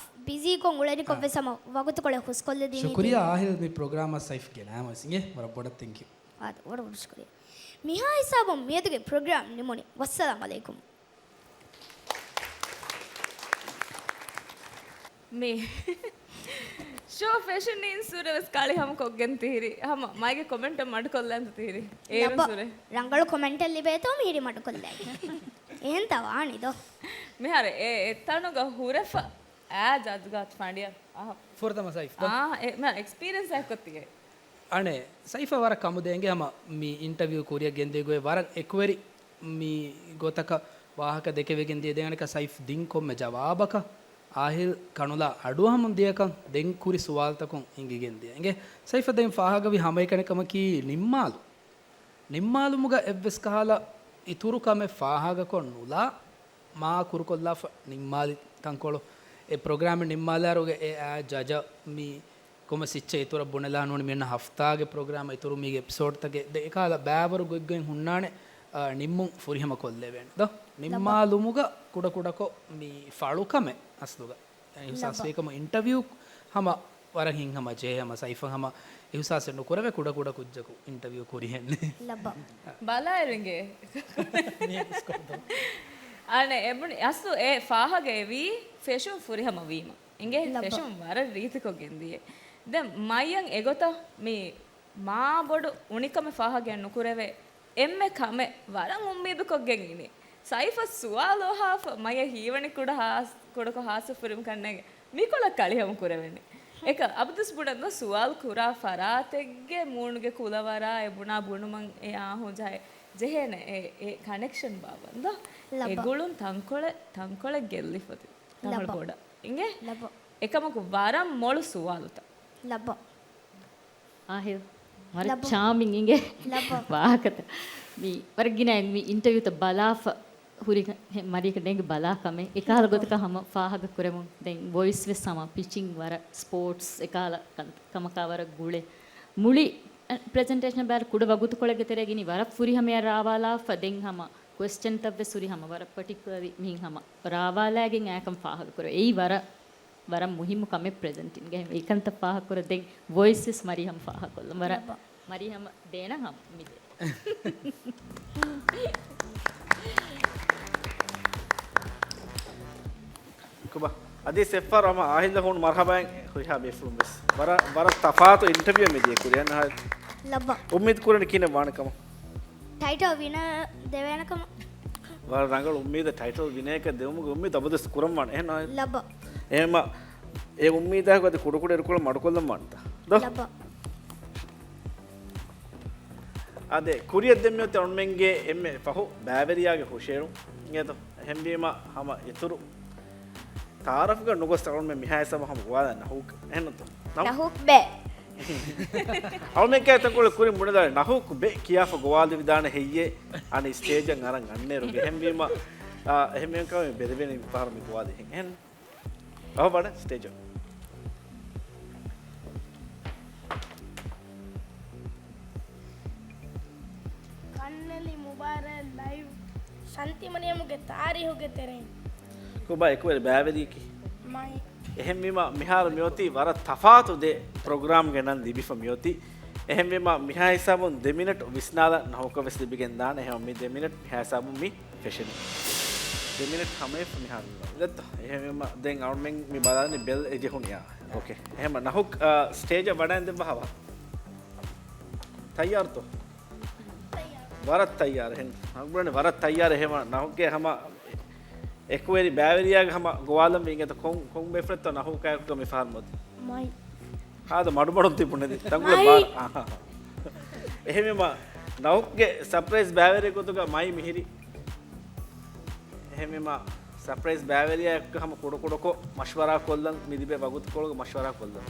ބިޒީކޮށް އުޅެނިކޮށް އާ. ވެސް ހަމަ ވަގުތުކޮޅެއް ހުސްކޮށްލަދީނީ. ޝުކުރިއްޔާ އާހިލް މި ޕްރޮގްރާމަށް ސައިފް ގެނައިމަ ވެސް އިނގޭ. ވަރަށް ބޮޑަށް ތެންކް ޔޫ. އާދެ، ވަރަށް ބޮޑަށް ޝުކުރިއްޔާ. މިހާ ހިސާބުން މިއަދުގެ ޕްރޮގްރާމް ނިމުނީ. ވައްސަލާމް އަލައިކުމް. މި ޝޯ ފެޝަން އިންސްޓިޓިއުޓަށް ވެސް ކަޅި ހަމަ ކޮށްގެން ތިހިރި. ހަމަ މައިގެ ކޮމެންޓަށް މަޑުކޮށްލަންތަ ތިހިރި؟ އޭރުން ލައްބަ. ސުރެ. ރަނގަޅު ކޮމެންޓެއް ލިބޭތޯ މިހިރި މަޑުކޮށްލައިގެން. އެހެންތަ ވާނީ ދޯ؟ މިހާރު އެ، އެ ތަނުގަ ހުރެފަ އާ ޖަޖްގާތު ފަނޑިޔަ އަހަ. ފުރަތަމަ ސައިފް ދޯ؟ އާ، އެ، މި އެކްސްޕީރިއަންސް އެއްކޮށްތިގެ. އަނެ، ސައިފަ ވަރަށް ކަމުދޭނގެ ހަމަ މި އިންޓަވިއު ކުރިއަށް ގެންދިޔަ ގޮތް ވަރަށް އެކުވެރި މި ގޮތަކަށް ވާހަކަ ދެކެވިގެން ދިޔަ. ދެން އަނެކަ ސައިފް ދިން ކޮންމެ ޖަވާބަކަށް އާހިލް ކަނުލާ އަޑުއަހަމުން ދިޔަކަން ދެން ކުރި ސުވާލުތަކުން އެނގިގެން ދިޔަ. އިނގޭ ސައިފަ ދެން ފާހަގަވި ހަމައެކަނި ކަމަކީ ނިންމާލު. ނިންމާލުމުގަ އެއްވެސް ކަހަލަ އިތުރު ކަމެއް ފާހަގަކޮށް ނުލާ، މާ ކުރުކޮށްލާފަ ނިންމާލި ތަންކޮޅު. އެ ޕްރޮގްރާމެއް ނިންމާލާރުގެ އެ އާ ޖަޖަށް މި ކޮންމެ ސިއްޗެއް އިތުރަށް ބުނެލާ ނޫން މިއަންނަ ހަފްތާގެ ޕްރޮގްރާމް އިތުރު މީގެ އެޕިސޯޑްތަކެއް ދެ އެކާލަ ބައިވަރު ގޮތްގޮތް ހުންނާނެ، އާ، ނިންމުން ފުރިހަމަ ކޮށްލެވޭނެ ދޯ؟ ނިންމާލުމުގަ ކުޑަކުޑަކޮށް މި ފަޅުކަމެއް އަސްލުގަ. އިހުސާސް ވީކަމު އިންޓަވިއު ހަމަ ވަރަށް ހިތްހަމަ ޖެހޭ ހަމަ ސައިފަ ހަމަ އިހުސާސެއް ނުކުރެވޭ ކުޑަކުޑަ ކުއްޖަކު އިންޓަވިއު ކުރިހެން. ލައްބަ. ބަލާއިރު އިނގޭ. މި އިސްކޮށްދޯ. އަނެ އެބުނި އަސްލު އެ ފާހަގަ އެވީ ފެޝުން ފުރިހަމަ ވީމަ. އިނގޭ ލައްބަ. ފެޝުން ވަރަށް ރީތިކޮށް ގެންދިޔޭ. ދެން މައްޔަން އެގޮތަށް މި މާ ބޮޑު އުނިކަމެއް ފާހަގައެއް ނުކުރެވޭ އެންމެ ކަމެއް ވަރަށް އުއްމީދުކޮށްގެން އިނީ. ސައިފަށް ސުވާލު އަހާފަ މަޔަށް ހީވަނި ކުޑަ ހާސް-، ކުޑަކޮށް ހާސްވެފަ ހުރި ކަންނޭނގެ މިކޮޅަށް ކަޅިހަމަ ކުރެވެނީ. އެކަ އަބަދުސް ބުނަން ދޯ ސުވާލު ކުރާ ފަރާތެއްގެ މޫނުގެ ކުލަވަރާ އެ ބުނާ ބުނުމަށް އެ އާހުން ޖަހޭ، ޖެހޭނެ އެ، އެ ކަނެކްޝަން ބާއްވަން ދޯ. ލަބަ. އެ ގުޅުން ތަންކޮޅެއް، ތަންކޮޅެއް ގެއްލިފަ ތި. ތަންކޮޅެއް ލަބަ. ބޮޑަށް. އިނގޭ؟ ލަބަ. އެކަމަކު ވަރަށް މޮޅު ސުވާލުތައް. ލަބަ. އާހިލް، ވަރަށް ލަބަ. ޗާމިން އިނގޭ ލަބަ. ވާހަކަތައް. މި ވަރަށް ގިނައިން މި އިންޓަވިއުތައް ބަލާފަ ހުރި މަރީކަ ނޭނގި ބަލާ ކަމެއް. އެކަހަލަ ލަބަ. ގޮތަކަށް ހަމަ ފާހަގަ ކުރެމުން. ދެން ވޮއިސް ވެސް ހަމަ ޕިޗިން ވަރަށް ސްޕޯޓްސް އެކަހަލަ ކަން-، ކަމަކާ ވަރަށް ގުޅޭ. މުޅި، އަ، ޕްރެޒެންޓޭޝަން ބާރު ކުޑަ ވަގުތުކޮޅެއްގެ ތެރޭގަ އިނީ ވަރަށް ފުރިހަމަޔަށް ރާވާލާފަ ދެން ހަމަ ކުއެސްޗަންތައް ވެސް ހުރި ހަމަ ވަރަށް ޕަޓިކުލަރލީ މިހިން ހަމަ ރާވާލާގެން އާކަން ފާހަގަ ކުރޭ. އެއީ ވަރަށް ވަރަށް މުހިއްމު ކަމެއް ޕްރެޒެންޓިންގެ. އެކަންތައް ފާހަގަކުރަ ދެން ވޮއިސް ވެސް މަރީހަމް ފާހަގަކޮށްލަން. ވަރަށް ލަބަ. މަރީހަމް ދޭނަ ހަމަ މިދޭ. ކޮބާ؟ އަދި ސެފްފާރު ހަމަ އާހިލް ހޫނު މަރްހަބާއިން ހުރިހާ ބޭފުޅުން ވެސް. ވަރަށް، ވަރަށް ތަފާތު އިންޓަވިއު މިދިޔަ ކުރިއަށް އާހިލް. ލަބަ. އުއްމީދު ކުރަނީ ކިހިނެއް ވާނެ ކަމަށް؟ ޓައިޓަލް ވިނަރ ދެވޭނެ ކަމަށް. ވަރަށް ރަނގަޅު އުއްމީދެއް ޓައިޓަލް ވިނަރަކަށް ދެވުމުގެ އުއްމީދު އަބަދުވެސް ކުރަން ވާނެ. އެހެން އާހިލް. ލަބަ. އެހެންމަ އެ އުއްމީދާއެކު އަދި ކުޑަކުޑަ އިރުކޮޅެއް މަޑުކޮށްލަން ވާނެތަ؟ ދޯ؟ ލައްބަ. އާދެ، ކުރިއަށް ދެން މިއޮތީ އަޅުމެންގެ އެންމެ ފަހު ބައިވެރިޔާގެ ހުށައެޅުން. އިނގޭތޯ؟ އެހެންވީމަ ހަމަ އިތުރު ތައާރަފްގަ ނުގޮސް އަޅުމެން މިހާ ހިސާބަށް ހަމަ ގޮވާލަން ނަހޫކް. އެހެންނޫންތޯ؟ ނަހޫ؟ ނަހޫކް ބޭ. އަޅުމެން ކާ ތަންކޮޅެއް ކުރިން ބުނެދާނެ ނަހޫކް ބޭ ކިޔާފަ ގޮވާލެވިދާނެ ހެއްޔޭ؟ އަނެއް ސްޓޭޖަށް އަރަން އަންނައިރުގެ. އެހެންވީމަ، އާ، އެހެންވީމަ ކަމެއް ބެލެވޭނެ މިފަހަރު މި ގޮވާލީ ހެން. އެހެން. އަހަ ބަޑަ ސްޓޭޖަށް. ކަންނެލި މުބާރާތް ލައިވް. ސަންތި މަރިޔަމުގެ ތާރީހުގެ ތެރެއިން. ކޮބާ އެކުވެރި ބައިވެރިއަކީ؟ މައި. އެހެންވީމަ މިހާރު މިއޮތީ ވަރަށް ތަފާތު ދެ ޕްރޮގްރާމްގެ ނަން ލިބިފަ މިއޮތީ. އެހެންވީމަ މިހާ ހިސާބުން ދެ މިނެޓް ވިސްނާލަން ނަހޫކަށް ވެސް ލިބިގެން ދާނެ. އެހެން މި ދެ މިނެޓް މިހާ ހިސާބުން މި ފެށެނީ. ދެ މިނެޓް ހަމަޔަށް މިހާރު ދެއްތޯ؟ އެހެންވީމަ ދެން އަޅުމެން މި ބަލާނީ ބެލް އެޖެހުނިއްޔާ. އޯކޭ. އެހެންމަ ނަހޫކް، އާ، ސްޓޭޖަށް ވަޑައިން ދެއްވާ ހަވާ. ތައްޔާރުތޯ؟ ވަރަށް ތައްޔާރު. އެހެން ހަނގުރަނި ވަރަށް ތައްޔާރު. އެހެންމަ ނަހޫކްގެ ހަމަ އެކުވެރި ބައިވެރިޔާގެ ހަމަ ގޮވާލަން ވީ އިނގޭތޯ؟ ކޮން، ކޮން ބޭފުޅެއްތޯ ނަހޫކާއެކު މި ފަހަރު މިއޮތީ؟ މައި. ހާދަ މަޑުމަޑުން ތިބުނެދި. ތަންކޮޅެއް މައި. ބާރަ. އާހާ. އެހެންވީމަ ނަހޫކްގެ ސަޕްރައިޒް ބައިވެރި ގޮތުގަ މައި މިހިރީ. އެހެންވީމަ ސަޕްރައިޒް ބައިވެރިޔާ އެއްކޮށް ހަމަ ކުޑަކުޑަކޮށް މަޝްވަރާ ކޮށްލަން މި ލިބޭ ވަގުތުކޮޅުގަ މަޝްވަރާ ކޮށްލަން.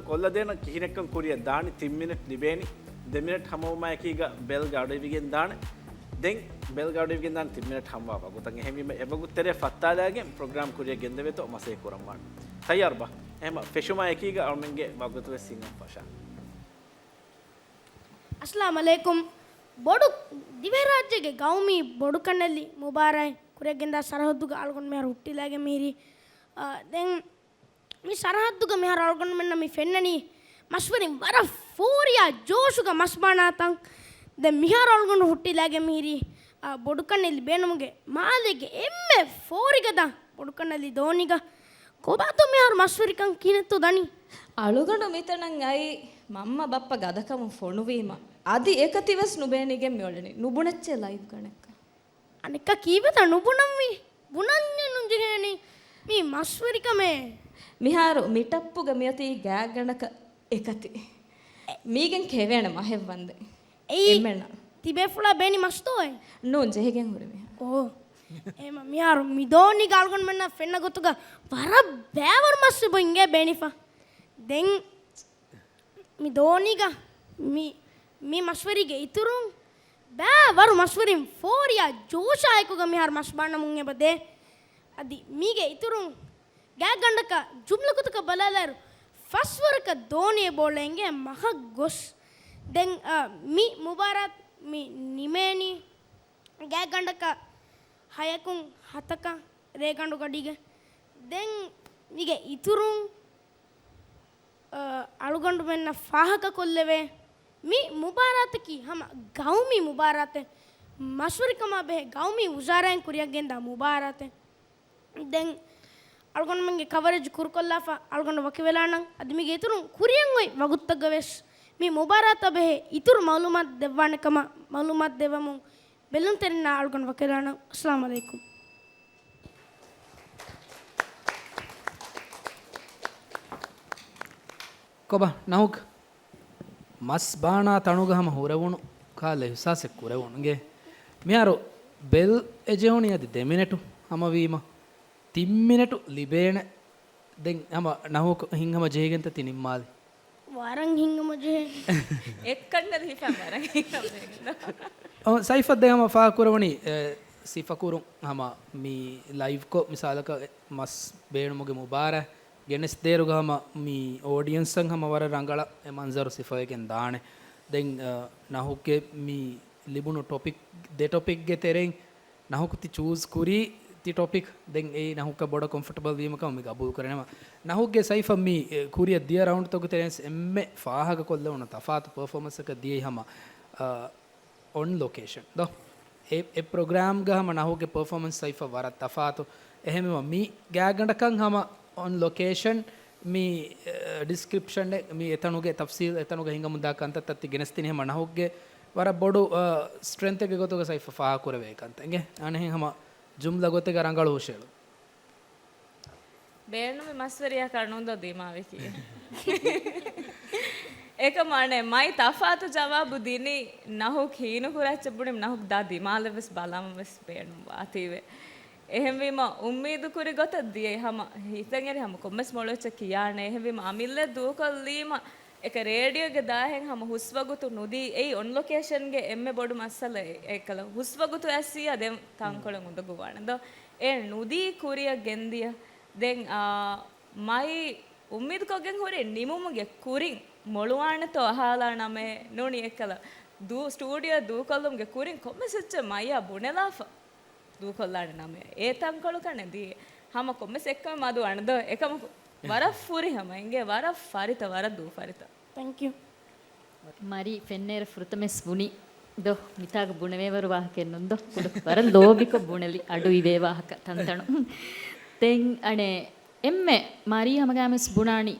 ކޮށްލަދޭނަން ކިހިނެއްކަން ކުރިއަށް ދާނީ. ތިން މިނެޓް ލިބޭނީ. ދެ މިނެޓް ހަމަވުމާއެކީގަ ބެލް ގަޑުވިގެން ދާނެ. ދެން ބެލް ގަޑުވިގެން ދާނެ ތިން މިނެޓް ހަމަވާ ވަގުތަށް. އެހެންވީމަ އެ ވަގުތު ތެރޭ ފައްތާލައިގެން ޕްރޮގްރާމް ކުރިއަށް ގެންދެވޭތޯ މަސައްކަތް ކުރަން ވާނެ. ތައްޔާރުބާ؟ އެހެންމަ ފެށުމާ އެކީގަ އަޅުމެންގެ ވަގުތު ވެސް ހިނގަން ފަށާ. އައްސަލާމް ޢަލައިކުމް. ބޮޑު ދިވެހިރާއްޖޭގެ ގައުމީ ބޮޑުކަންނެލި މުބާރާތް ކުރިއަށް ގެންދާ ސަރަހައްދުގަ އަޅުގަނޑު މިހާރު ހުއްޓިލައިގެން މިހިރީ. އާ، ދެން މި ސަރަހައްދުގަ މިހާރު އަޅުގަނޑުމެންނަށް މި ފެންނަނީ މަސްވެރިން ވަރަށް ފޯރިޔާ ޖޯޝުގަ މަސް ބާނާ ތަން. ދެން މިހާރު އަޅުގަނޑު ހުއްޓިލައިގެން މިހިރީ، އާ، ބޮޑުކަންނެލި ބޭނުމުގެ މާލޭގެ އެންމެ ފޯރިގަދަ ބޮޑުކަންނެލި ދޯނިގަ. ކޮބާތޯ މިހާރު މަސްވެރިކަން ކިހިނެއްތޯ ދަނީ؟ އަޅުގަނޑު މިތަނަށް އައީ މަންމަ ބައްޕަ ގަދަކަމުން ފޮނުވީމަ، އަދި އެކަތި ވެސް ނުބޭނިގެން މިއުޅެނީ. ނުބުނައްޗޭ ލައިވް ގަނޑަކަށް. އަނެއްކާ ކީއްވެތަ ނުބުނަންވީ؟ ބުނަންޏެއް ނުޖެހޭނީ. މީ މަސްވެރިކަމޭ. މިހާރު މި ޓައްޕުގަ މިއޮތީ ގާތްގަނޑަކަށް އެކަތި. މީގެން ކެވޭނެ މަހެއް ވަންދެން. އެއީ އެންމެނަށް. ތިބޭފުޅާ ބޭނި މަސްތޯއޭ؟ ނޫން، ޖެހިގެން ހުރި މިހާރު. އޯ. އެހެންމަ މިހާރު މި ދޯނިގަ އަޅުގަނޑުމެންނަށް ފެންނަ ގޮތުގަ ވަރަށް ބައިވަރު މަސް އެބަ އިނގޭ ބޭނިފަ. ދެން މި ދޯނީގަ މި، މި މަސްވެރީގެ އިތުރުން ބައިވަރު މަސްވެރިން ފޯރިޔާ ޖޯޝާއެކުގަ މިހާރު މަސް ބާނަމުން އެބަ ދޭ. އަދި މީގެ އިތުރުން ގާތްގަނޑަކަށް ޖުމްލަ ގޮތަކަށް ބަލާލާއިރު، ފަސްވަރަކަށް ދޯނި އެބައުޅޭ އިނގޭ މަހަށް ގޮސް. ދެން، އަ، މި މުބާރާތް މި ނިމޭނީ ގާތްގަނޑަކަށް ހަޔަކުން ހަތަކަށް ރޭގަނޑު ގަޑީގަ. ދެން މީގެ އިތުރުން، އަ، އަޅުގަނޑުމެންނަށް ފާހަގަކޮށްލެވޭ، މި މުބާރާތަކީ ހަމަ ގައުމީ މުބާރާތެއް، މަސްވެރިކަމާ ބެހޭ ގައުމީ ވުޒާރާއިން ކުރިއަށްގެންދާ މުބާރާތެއް. ދެން އަޅުގަނޑުމެންގެ ކަވަރޭޖް ކުރުކޮށްލާފަ އަޅުގަނޑު ވަކިވެލާނަން. އަދި މީގެ އިތުރުން ކުރިއަށް އޮތް ވަގުތުތަކުގަ ވެސް މި މުބާރާތާ ބެހޭ އިތުރު މައުލޫމާތު ދެއްވާނެ ކަމަށް މައުލޫމާތު ދެއްވަމުން ބެލުންތެރިންނާ އަޅުގަނޑު ވަކިވެލާނަން. އައްސަލާމް ޢަލައިކުމް. ކޮބާ ނަހޫކް މަސް ބާނާ ތަނުގަ ހަމަ ހުރެވުނު ކާލަ އިހުސާސެއް ކުރެވުނު އިނގޭ. މިހާރު ބެލް އެޖެހުނީ އަދި ދެ މިނެޓު ހަމަވީމަ، ތިން މިނެޓު ލިބޭނެ. ދެން ހަމަ ނަހޫކް ހިތްހަމަ ޖެހިގެންތަ ތި ނިންމާލީ؟ ވަރަށް ހިތްހަމަ ޖެހޭ. އެއްކަންނަށް ހިފަން ވަރަށް ހިތްހަމަ ޖެހޭ. އަ، ސައިފަށް ދެން ހަމަ ފާހަގަކުރެވުނީ، އެ، ސިފަކުރުން ހަމަ މި ލައިވްކޮށް މިސާލަކަށް މަސް ބޭނުމުގެ މުބާރާތް ގެނެސް ދޭއިރުގަ ހަމަ މި އޯޑިއެންސަށް ހަމަ ވަރަށް ރަނގަޅަށް އެ މަންޒަރު ސިފަވެގެން ދާނެ. ދެން، އަ، ނަހޫކްގެ މި ލިބުނު ޓޮޕިކް، ދެ ޓޮޕިކްގެ ތެރެއިން ނަހޫކް ތި ޗޫސް ކުރީ ތި ޓޮޕިކް. ދެން އެއީ ނަހޫކަށް ބޮޑަށް ކޮމްފަޓަބަލް ވީމަ ކަމަށް މި ގަބޫލު ކުރަން. ނަހޫކްގެ ސައިފަށް މި، އެ، ކުރިއަށް ދިޔަ ރައުންޑްތަކުގެ ތެރެއިން އެންމެ ފާހަގަކޮށްލެވުނު ތަފާތު ޕަރފޯމަންސަކަށް ދިޔައީ ހަމަ، އަ، އޮން ލޮކޭޝަން ދޯ؟ އެ، އެ ޕްރޮގްރާމްގަ ހަމަ ނަހޫގެ ޕަރފޯމަންސް ސައިފަށް ވަރަށް ތަފާތު. އެހެންވީމަ މި ގާތްގަނޑަކަށް ހަމަ އޮން ލޮކޭޝަން މި، އަ، ޑިސްކްރިޕްޝަން އެ، މި އެތަނުގެ ތަފްސީލް އެތަނުގަ ހިނގަމުންދާ ކަންތައްތައް ތި ގެނެސްދިނީ ހަމަ ނަހުގެ ވަރަށް ބޮޑު، އަ، ސްޓްރެންތެއްގެ ގޮތުގަ ސައިފް ފާހަގަކުރެވޭ ކަންތައް އިނގޭ. އަނެއްހެން ހަމަ ޖުމްލަ ގޮތެއްގަ ރަނގަޅު ހުށައެޅުން. ބޭނުމި މަސްވެރިޔާ ކަނުންދޯ ދިމާވިކީ. އެކަމަ އަނެއް މައި ތަފާތު ޖަވާބު ދިނީ ނަހު ކީނުކުރާ އެއްޗެއް ބުނި ނަހު ދާ ދިމާލެއް ވެސް ބަލަން ވެސް ބޭނުން ވާތީވެ. އެހެންވީމަ، އުއްމީދު ކުރި ގޮތަށް ދިޔައީ ހަމަ ހިތަށް އެރި ހަމަ ކޮންމެސް މޮޅު އެއްޗެއް ކިޔާނެ. އެހެންވީމަ، އަމިއްލަ ދޫކޮށްލީމަ، އެކަ ރޭޑިއޯގެ ދާހެން ހަމަ ހުސްވަގުތު ނުދީ. އެއީ އޮން ލޮކޭޝަންގެ އެންމެ ބޮޑު މައްސަލައެއް. އެކަލަ ހުސްވަގުތު އައިސް ދެން ތަންކޮޅެއް އުނދަގޫވާނެ ދޯ. އެ ނުދީ ކުރިއަށް ގެންދިޔަ. ދެން، އާ، މައި އުއްމީދުކޮށްގެން ހުރި ނިމުމުގެ ކުރިން މޮޅުވާނެތޯ އަހާލާ ނަމޭ. ނޫނީ އެކަލަ ދޫ، ސްޓޫޑިއޯ ދޫކޮށްލުމުގެ ކުރިން ކޮންމެސް އެއްޗެއް މައިޔާ ބުނެލާފަ ދޫކޮށްލާނެ ނަމޭ. އެ ތަންކޮޅު ކަނެ ދީ. ހަމަ ކޮންމެސް އެއްކަމެއް މަދު އަންދޯ. އެކަމަކު ވަރަށް ފުރިހަމަ އިނގޭ، ވަރަށް ފަރިތަ، ވަރަށް ދޫ ފަރިތަ. ތެންކް ޔޫ. މަރީ ފެންނޭރަ ފުރަތަމަސް ބުނި ދޯ، މިތާގަ ބުނެވޭވަރު ވާހަކައެއް ނޫން ދޯ. ކުޑަ ވަރަށް ލޯބިކޮށް ބުނެލި އަޑު އިވޭ ވާހަކަ ތަންތަނު. ދެން އަނެއް އެންމެ މަރީ ހަމަގައިމުވެސް ބުނާނީ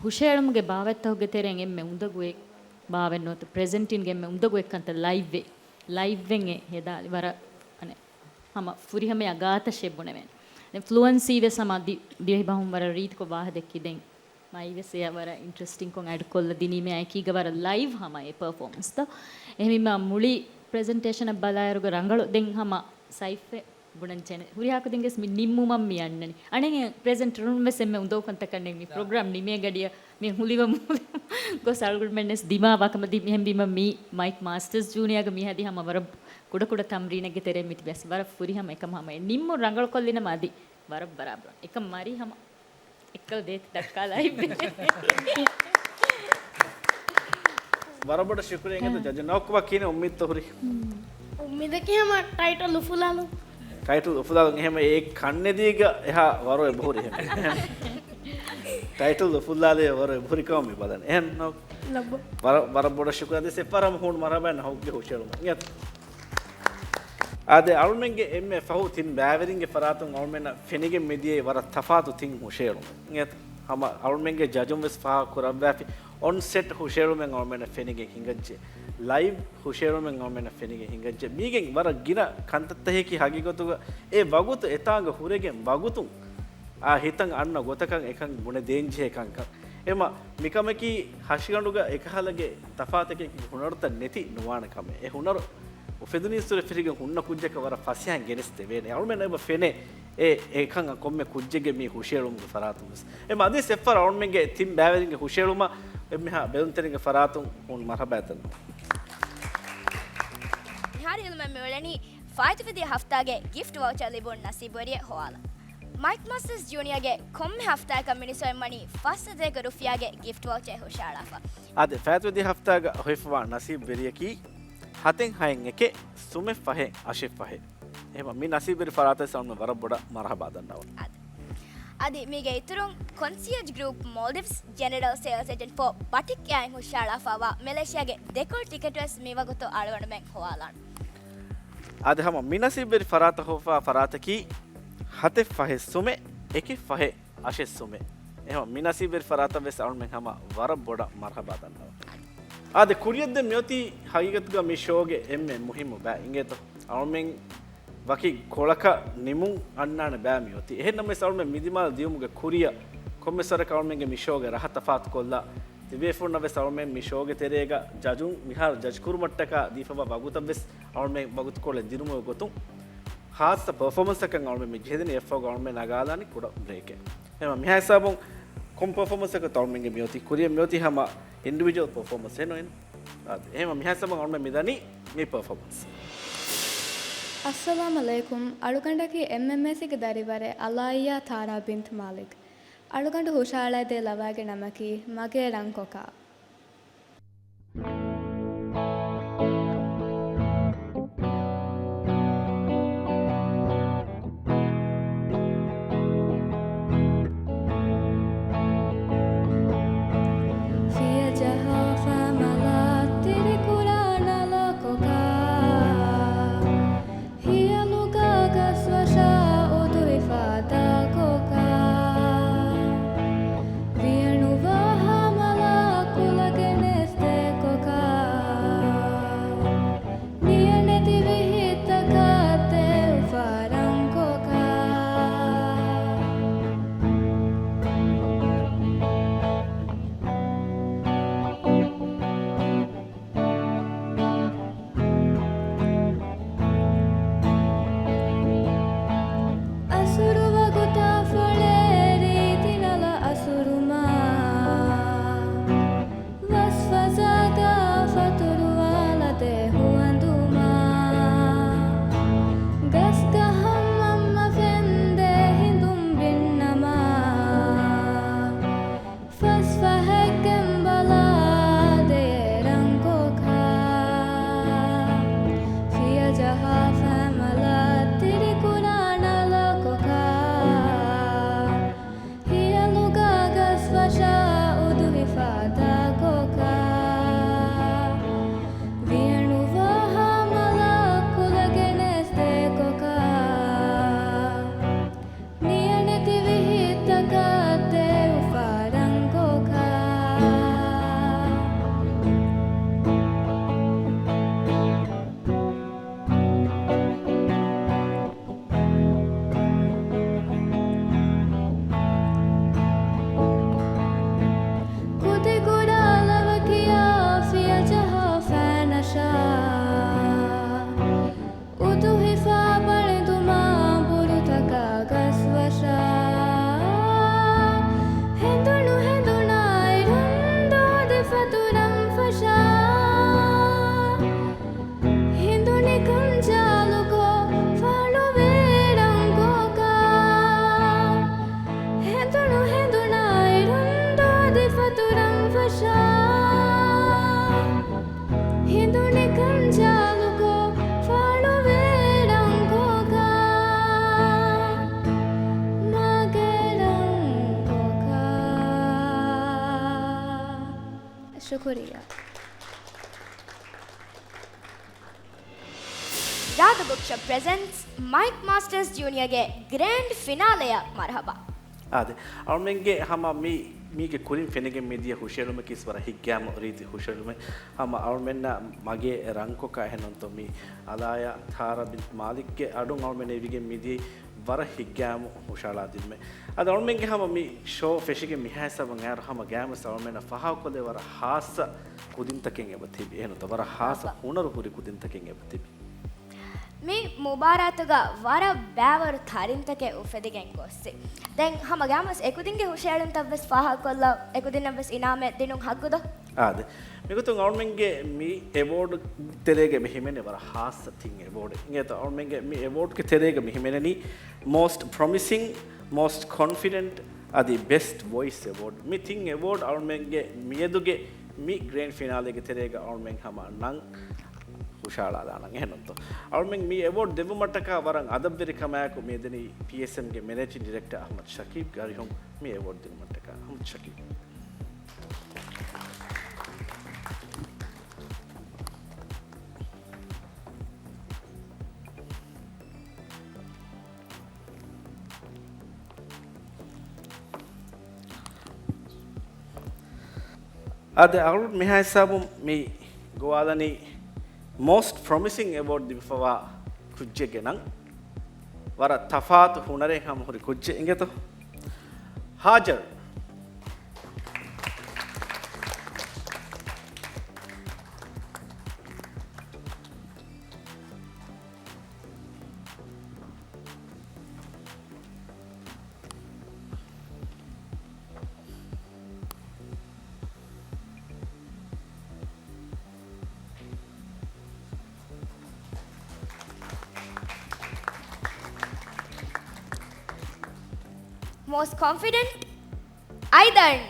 ހުށައެޅުމުގެ ބާވަތްތަކުގެ ތެރެއިން އެންމެ އުނދަގޫ އެއް ބާވަތް ނުވަތަ ޕްރެޒެންޓިންގެ އެންމެ އުނދަގޫ އެއްކަންތައް ލައިވްއެއް. ލައިވްއެއް ހެދާލި ވަރަށް އަނެއް ހަމަ ފުރިހަމަޔާ ގާތަށޭ ބުނެވޭނެ. ދެން ފްލުއަންސީ ވެސް ހަމަ ދި-، ދިވެހި ބަހުން ވަރަށް ރީތިކޮށް ވާހަކަ ދެއްކި ދެން މައިވެސް އެޔަށް ވަރަށް އިންޓްރެސްޓިންކޮށް އެޑް ކޮށްލަ ދިނީމޭ އެކީގަ ވަރަށް ލައިވް ހަމަ އެ ޕަރފޯމަންސްތައް. އެހެންވީމަ މުޅި ޕްރެޒެންޓޭޝަނަށް ބަލާއިރުގަ ރަނގަޅު ދެން ހަމަ ސައިފްއެއް ބުނަން ޖެނެ. ހުރިހާ ކުދިންގެސް މި ނިންމުމަށް މި އަންނަނީ. އަނެއް ޕްރެޒެންޓަރުން ވެސް އެންމެ އުނދަގޫ ކަންތައް ކަންނޭނގެ މި ޕްރޮގްރާމް ނިމޭ ގަޑިއަށް މި ހުލިވަމު ގޮސް އަޅުގަނޑުމެންނެސް ދިމާވާ ކަމަށް ދި-، މިހެން ބީމަ މި މައިކް މާސްޓަރސް ޖޫނިއާގަ މި ހަދި ހަމަ ވަރަށް ކުޑަ ކުޑަ ތަމްރީނެއްގެ ތެރޭ މި ތިބެސް ވަރަށް ފުރިހަމަ އެކަމް ހަމަ އެ ނިންމުން ރަނގަޅުކޮށްލިނަމަ އަދި ވަރަށް ބަރާބަރަށް އެކަން މަރީ ހަމަ އެއްކަލަ ދޭތި ދައްކާލާ އިއްބެ. ވަރަށް ބޮޑަށް ޝުކުރިއްޔާ އިނގޭތޯ ޖަޖު. ނައުކުބާ ކިހިނެއް އުއްމީދުތަ ހުރީ؟ އުއްމީދަކީ ހަމަ ޓައިޓަލް އުފުލާލުން. ޓައިޓަލް އުފުލާލުން އެހެން އެ ކަންނެދީގަ އެހާ ވަރު އެބަހުރި އެހެން. ޓައިޓަލް އުފުލާލޭ ވަރު އެބަހުރި ކަމަށް މި ބަލަން. އެހެން ނައު-، ވަރަށް، ވަރަށް ބޮޑަށް ޝުކުރިއްޔާ ދޭ ސެފާރަ ހޫނު މަރުހަބާ ނަހުގެ ހުށައެޅުމަށް. އާދެ، އަޅުމެންގެ އެންމެ ފަހު ތިން ބައިވެރިންގެ ފަރާތުން އަޅުމެންނަށް ފެނިގެން މިދިޔައީ ވަރަށް ތަފާތު ތިން ހުށައެޅުމެއް. އެ، ހަމަ އަޅުމެންގެ ޖަޖުން ވެސް ފާހަގަ ކުރައްވާފި. އޮން ސެޓް ހުށައެޅުމެއް އަޅުމެންނަށް ފެނިގެން ހިނގައްޖެ. ލައިވް ހުށައެޅުމެއް އަޅުމެންނަށް ފެނިގެން ހިނގައްޖެ. މީގެން ވަރަށް ގިނަ ކަންތައްތަކެކި ހަގީގަތުގަ އެ ވަގުތު އެތާނގަ ހުރެގެން ވަގުތުން އާ ހިތަށް އަންނަ ގޮތަކަށް އެކަން ބުނެ ދޭންޖެހޭ ކަންކަން. އެމަ މިކަމަކީ ހަށިގަނޑުގަ އެކަހަލަގެ ތަފާތަކެކި ހުނަރުތައް ނެތި ނުވާނެ ކަމެއް. އެ ހުނަރު އުފެދުނީއްސުރެ ފިރިގެން ހުންނަ ކުއްޖަކަށް ވަރަށް ފަސޭހައިން ގެނެސްދެވޭނެ. އަޅުމެން އެބަ ފެނޭ އެ އެކަން ކޮންމެ ކުއްޖެއްގެ މި ހުށައެޅުމުގެ ފަރާތުން ވެސް. އެ މަދީސް އެއްފަރ އަޅުމެންގެ ތިން ބައިވެރިންގެ ހުށައެޅުމަށް އެންމެހާ ބެލުންތެރިންގެ ފަރާތުން ހޫނު މަރުހަބާތަން. މިހާރު އިލުމެއް މިއުޅެނީ ފާއިތުވެދިޔަ ހަފްތާގެ ގިފްޓް ވައުޗަރ ލިބުން ނަސީބުވެރިއެއް ހޮވާލަން. މައިކް މާސްޓަރސް ޖޫނިއާގެ ކޮންމެ ހަފްތާއަކަށް މިނިސްވަން ވަނީ ފަސް ހަޒަރަކަށް ރުފިޔާގެ ގިފްޓް ވައުޗަރ ހުށައަޅާފަ. އާދެ، ފާއިތުވެދިޔަ ހަފްތާގަ ހޮވިފަވާ ނަސީބުވެރިޔަކީ ހަތެއް ހައެއް އެކެއް، ސުމެއް ފަހެއް، އަށެއް ފަހެއް. އެހެންވީމަ މި ނަސީބުވެރި ފަރާތަށް އަޅުމެން ވަރަށް ބޮޑަށް މަރުހަބާ ދަންނަވަން. އަދި، އަދި މީގެ އިތުރުން ކޮންސިއަޖް ގްރޫޕް މޯލްޑިވްސް ޖެނެރަލް ސޭލްސް އެޖެންޓް ފޯ ބަޓިކް އެއާއިން ހުށައަޅާފަވާ މެލޭޝިޔާގެ ދެކޮޅު ޓިކެޓް ވެސް މިވަގުތު އަޅުގަނޑުމެން ހޮވާލާން. އާދެ، ހަމަ މި ނަސީބުވެރި ފަރާތަށް ހޮވާ ފަރާތަކީ ހަތެއް ފަހެއް ސުމެއް، އެކެއް ފަހެއް އަށެއް ސުމެއް. އެހެން މި ނަސީބުވެރި ފަރާތަށް ވެސް އަޅުމެން ހަމަ ވަރަށް ބޮޑަށް މަރުހަބާ ދަންނަވަން. އާދެ، ކުރިއަށް ދެން މިއޮތީ ހަގީގަތުގަ މި ޝޯގެ އެންމެ މުހިއްމު ބައި އިނގޭތޯ. އަޅުމެން ވަކި ކޮޅަކަށް ނިމުން އަންނާނެ ބައި މިއޮތީ. އެހެން ނަމަވެސް އަޅުމެން މި ދިމާލަށް ދިޔުމުގެ ކުރިއަށް ކޮންމެސް ވަރަކަށް އަޅުމެންގެ މި ޝޯގެ ރަހަ ތަފާތުކޮށްލާ، ތިބޭފުޅުންނަށް ވެސް އަޅުމެން މި ޝޯގެ ތެރޭގަ ޖަޖުން މިހާރު ޖަޖް ކުރުމަށްޓަކާ ދީފަވާ ވަގުތަށް ވެސް އަޅުމެން ވަގުތުކޮޅެއް ދިނުމުގެ ގޮތުން ޚާއްޞަ ޕަރފޯމަންސްއަކަށް އަޅުމެން މި ޖެހިދިނީ އެއްފަހުގަ އަޅުމެން ނަގާލާނީ ކުޑަ ބްރޭކެއް. އެހެންވީމަ މިހާ ހިސާބުން ކޮން ޕަރފޯމަންސްއަކަށް އަޅުމެންގެ މިއޮތީ؟ ކުރިއަށް މިއޮތީ ހަމަ އިންޑިވިޖުއަލް ޕަރފޯމަންސް އެއް ނޫން. އާދެ، އެހެންވީމަ މިހާ ހިސާބުން އަޅުމެން މިދަނީ މި ޕަރފޯމަންސް. އައްސަލާމް ޢަލައިކުމް. އަޅުގަނޑަކީ އެމްއެމްއެސްގެ ދަރިވަރެއް އަލާއިޔާ ތާރާ ބިންތު މާލިކް. އަޅުގަނޑު ހުށައަޅައިދޭ ލަވާގެ ނަމަކީ މަގޭ ރަންކޮކާ. ފިޔަ ޖަހާފަ މަލައަށް ތިރިކުރާ ނަލަކޮކާ، ހިޔަލުގަ ގަސްވަށާ އުދުއިފަ ދާކޮކާ. ޝުކުރިއްޔާ. ރާދަ ބުކްޝޮޕް ޕްރެޒެންޓްސް މައިކް މާސްޓަރސް ޖޫނިއަރގެ ގްރޭންޑް ފިނާލެއަށް މަރުޙަބާ. އާދެ، އަޅުމެންގެ ހަމަ މި، މީގެ ކުރިން ފެނިގެން މިދިޔަ ހުށައެޅުމަކީސް ވަރަށް ހިތްގައިމު ރީތި ހުށައެޅުމެއް. ހަމަ އަޅުމެންނަށް މަގޭ ރަންކޮކާ އެހެންނުންތޯ މި އަލާޔާ ތާރާ ބިން މާލިކްގެ އަޑުން އަޅުމެން އެވިގެން މިދިޔައީ ވަރަށް ހިތްގައިމު ހުށައަޅާދިނުމެއް. އަދި އަޅުމެންގެ ހަމަ މި ޝޯ ފެށިގެން މިހާ ހިސާބުން އައިރު ހަމަ ގައިމުވެސް އަޅުމެންނަށް ފާހަގަކޮށްލެވޭ ވަރަށް ހާއްސަ ކުދިންތަކެއް އެބަ ތިބި. އެހެންނުތަ ވަރަށް ހާއްސަ އާބަ. ހުނަރު ހުރި ކުދިންތަކެއް އެބަ ތިބި. މި މުބާރާތުގަ ވަރަށް ބައިވަރު ތަރިންތަކެއް އުފެދިގެން ގޮއްސި. ދެން ހަމަ ގައިމުވެސް އެކުދިންގެ ހުށައެޅުންތައްވެސް ފާހަގަކޮށްލަ، އެކުދިންނަށްވެސް އިނާމެއް ދިނުން ހައްގުދޯ؟ އާދެ. މިގޮތުން އަޅުމެންގެ މި އެވޯޑް ތެރޭގަ މި ހިމެނޭ ވަރަށް ހާއްސަ ތިން އެވޯޑެއް. އިނގޭތޯ އަޅުމެންގެ މި އެވޯޑްގެ ތެރޭގަ މި ހިމެނެނީ މޯސްޓް ޕްރޮމިސިން، މޯސްޓް ކޮންފިޑެންޓް އަދި ބެސްޓް ވޮއިސް އެވޯޑް. މި ތިން އެވޯޑް އަޅުމެންގެ މިއަދުގެ މި ގްރޭންޑް ފިނާލޭގެ ތެރޭގަ އަޅުމެން ހަމަ ނަން ހުށައަޅާލާނަން އެހެންނުންތޯ. އަޅުމެން މި އެވޯޑް ދެއްވުމަށްޓަކާ ވަރަށް އަދަބްވެރިކަމާއެކު މި ދެނީ ޕީއެސްއެމްގެ މެނޭޖިން ޑިރެކްޓަރ އަޙްމަދު ޝަކީބްގެ އަރިހުން މި އެވޯޑް ދިނުމަށްޓަކާ. އަޙްމަދު ޝަކީބް. އާދެ، އަޅު މިހާ ހިސާބުން މި ގޮވާލަނީ މޯސްޓް ޕްރޮމިސިން އެވޯޑް ލިބިފަވާ ކުއްޖެއްގެ ނަން. ވަރަށް ތަފާތު ހުނަރެއް ހަމަ ހުރި ކުއްޖެއް އިނގޭތޯ؟ ހާޖަރު. މޯސްޓް ކޮންފިޑެންޓް އައިދަން.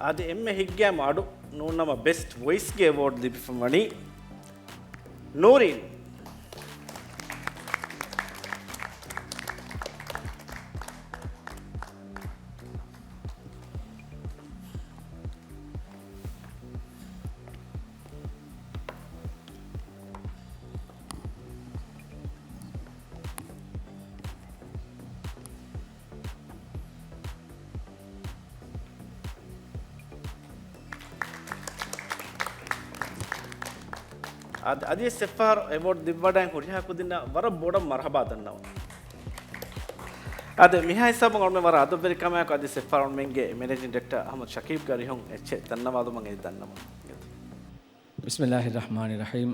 އަދި އެންމެ ހިތްގައިމު އަޑު ނޫންނަމަ ބެސްޓް ވޮއިސްގެ އެވޯޑް ލިބިފަ ވަނީ ނޫރީން. އަދި، އަދިވެސް އެއްފަހަރު އެވޯޑް ދިއްވަޑައި ހުރިހާ ކުދިންނަށް ވަރަށް ބޮޑަށް މަރުޙަބާ ދަންނަވަން. އަދި މިހާ ހިސާބުން އަޅުމެން ވަރަށް އަދަބުވެރިކަމާއެކު އަދިވެސް އެއްފަހަރު އަޅުމެންގެ މެނޭޖިން ޑިރެކްޓަރ އަޙްމަދު ޝަކީބްގެ އަރިހުން އެއްޗެއް ދަންނަވާލުމަށް އެދި ދަންނަވަން. بسم الله الرحمن الرحيم.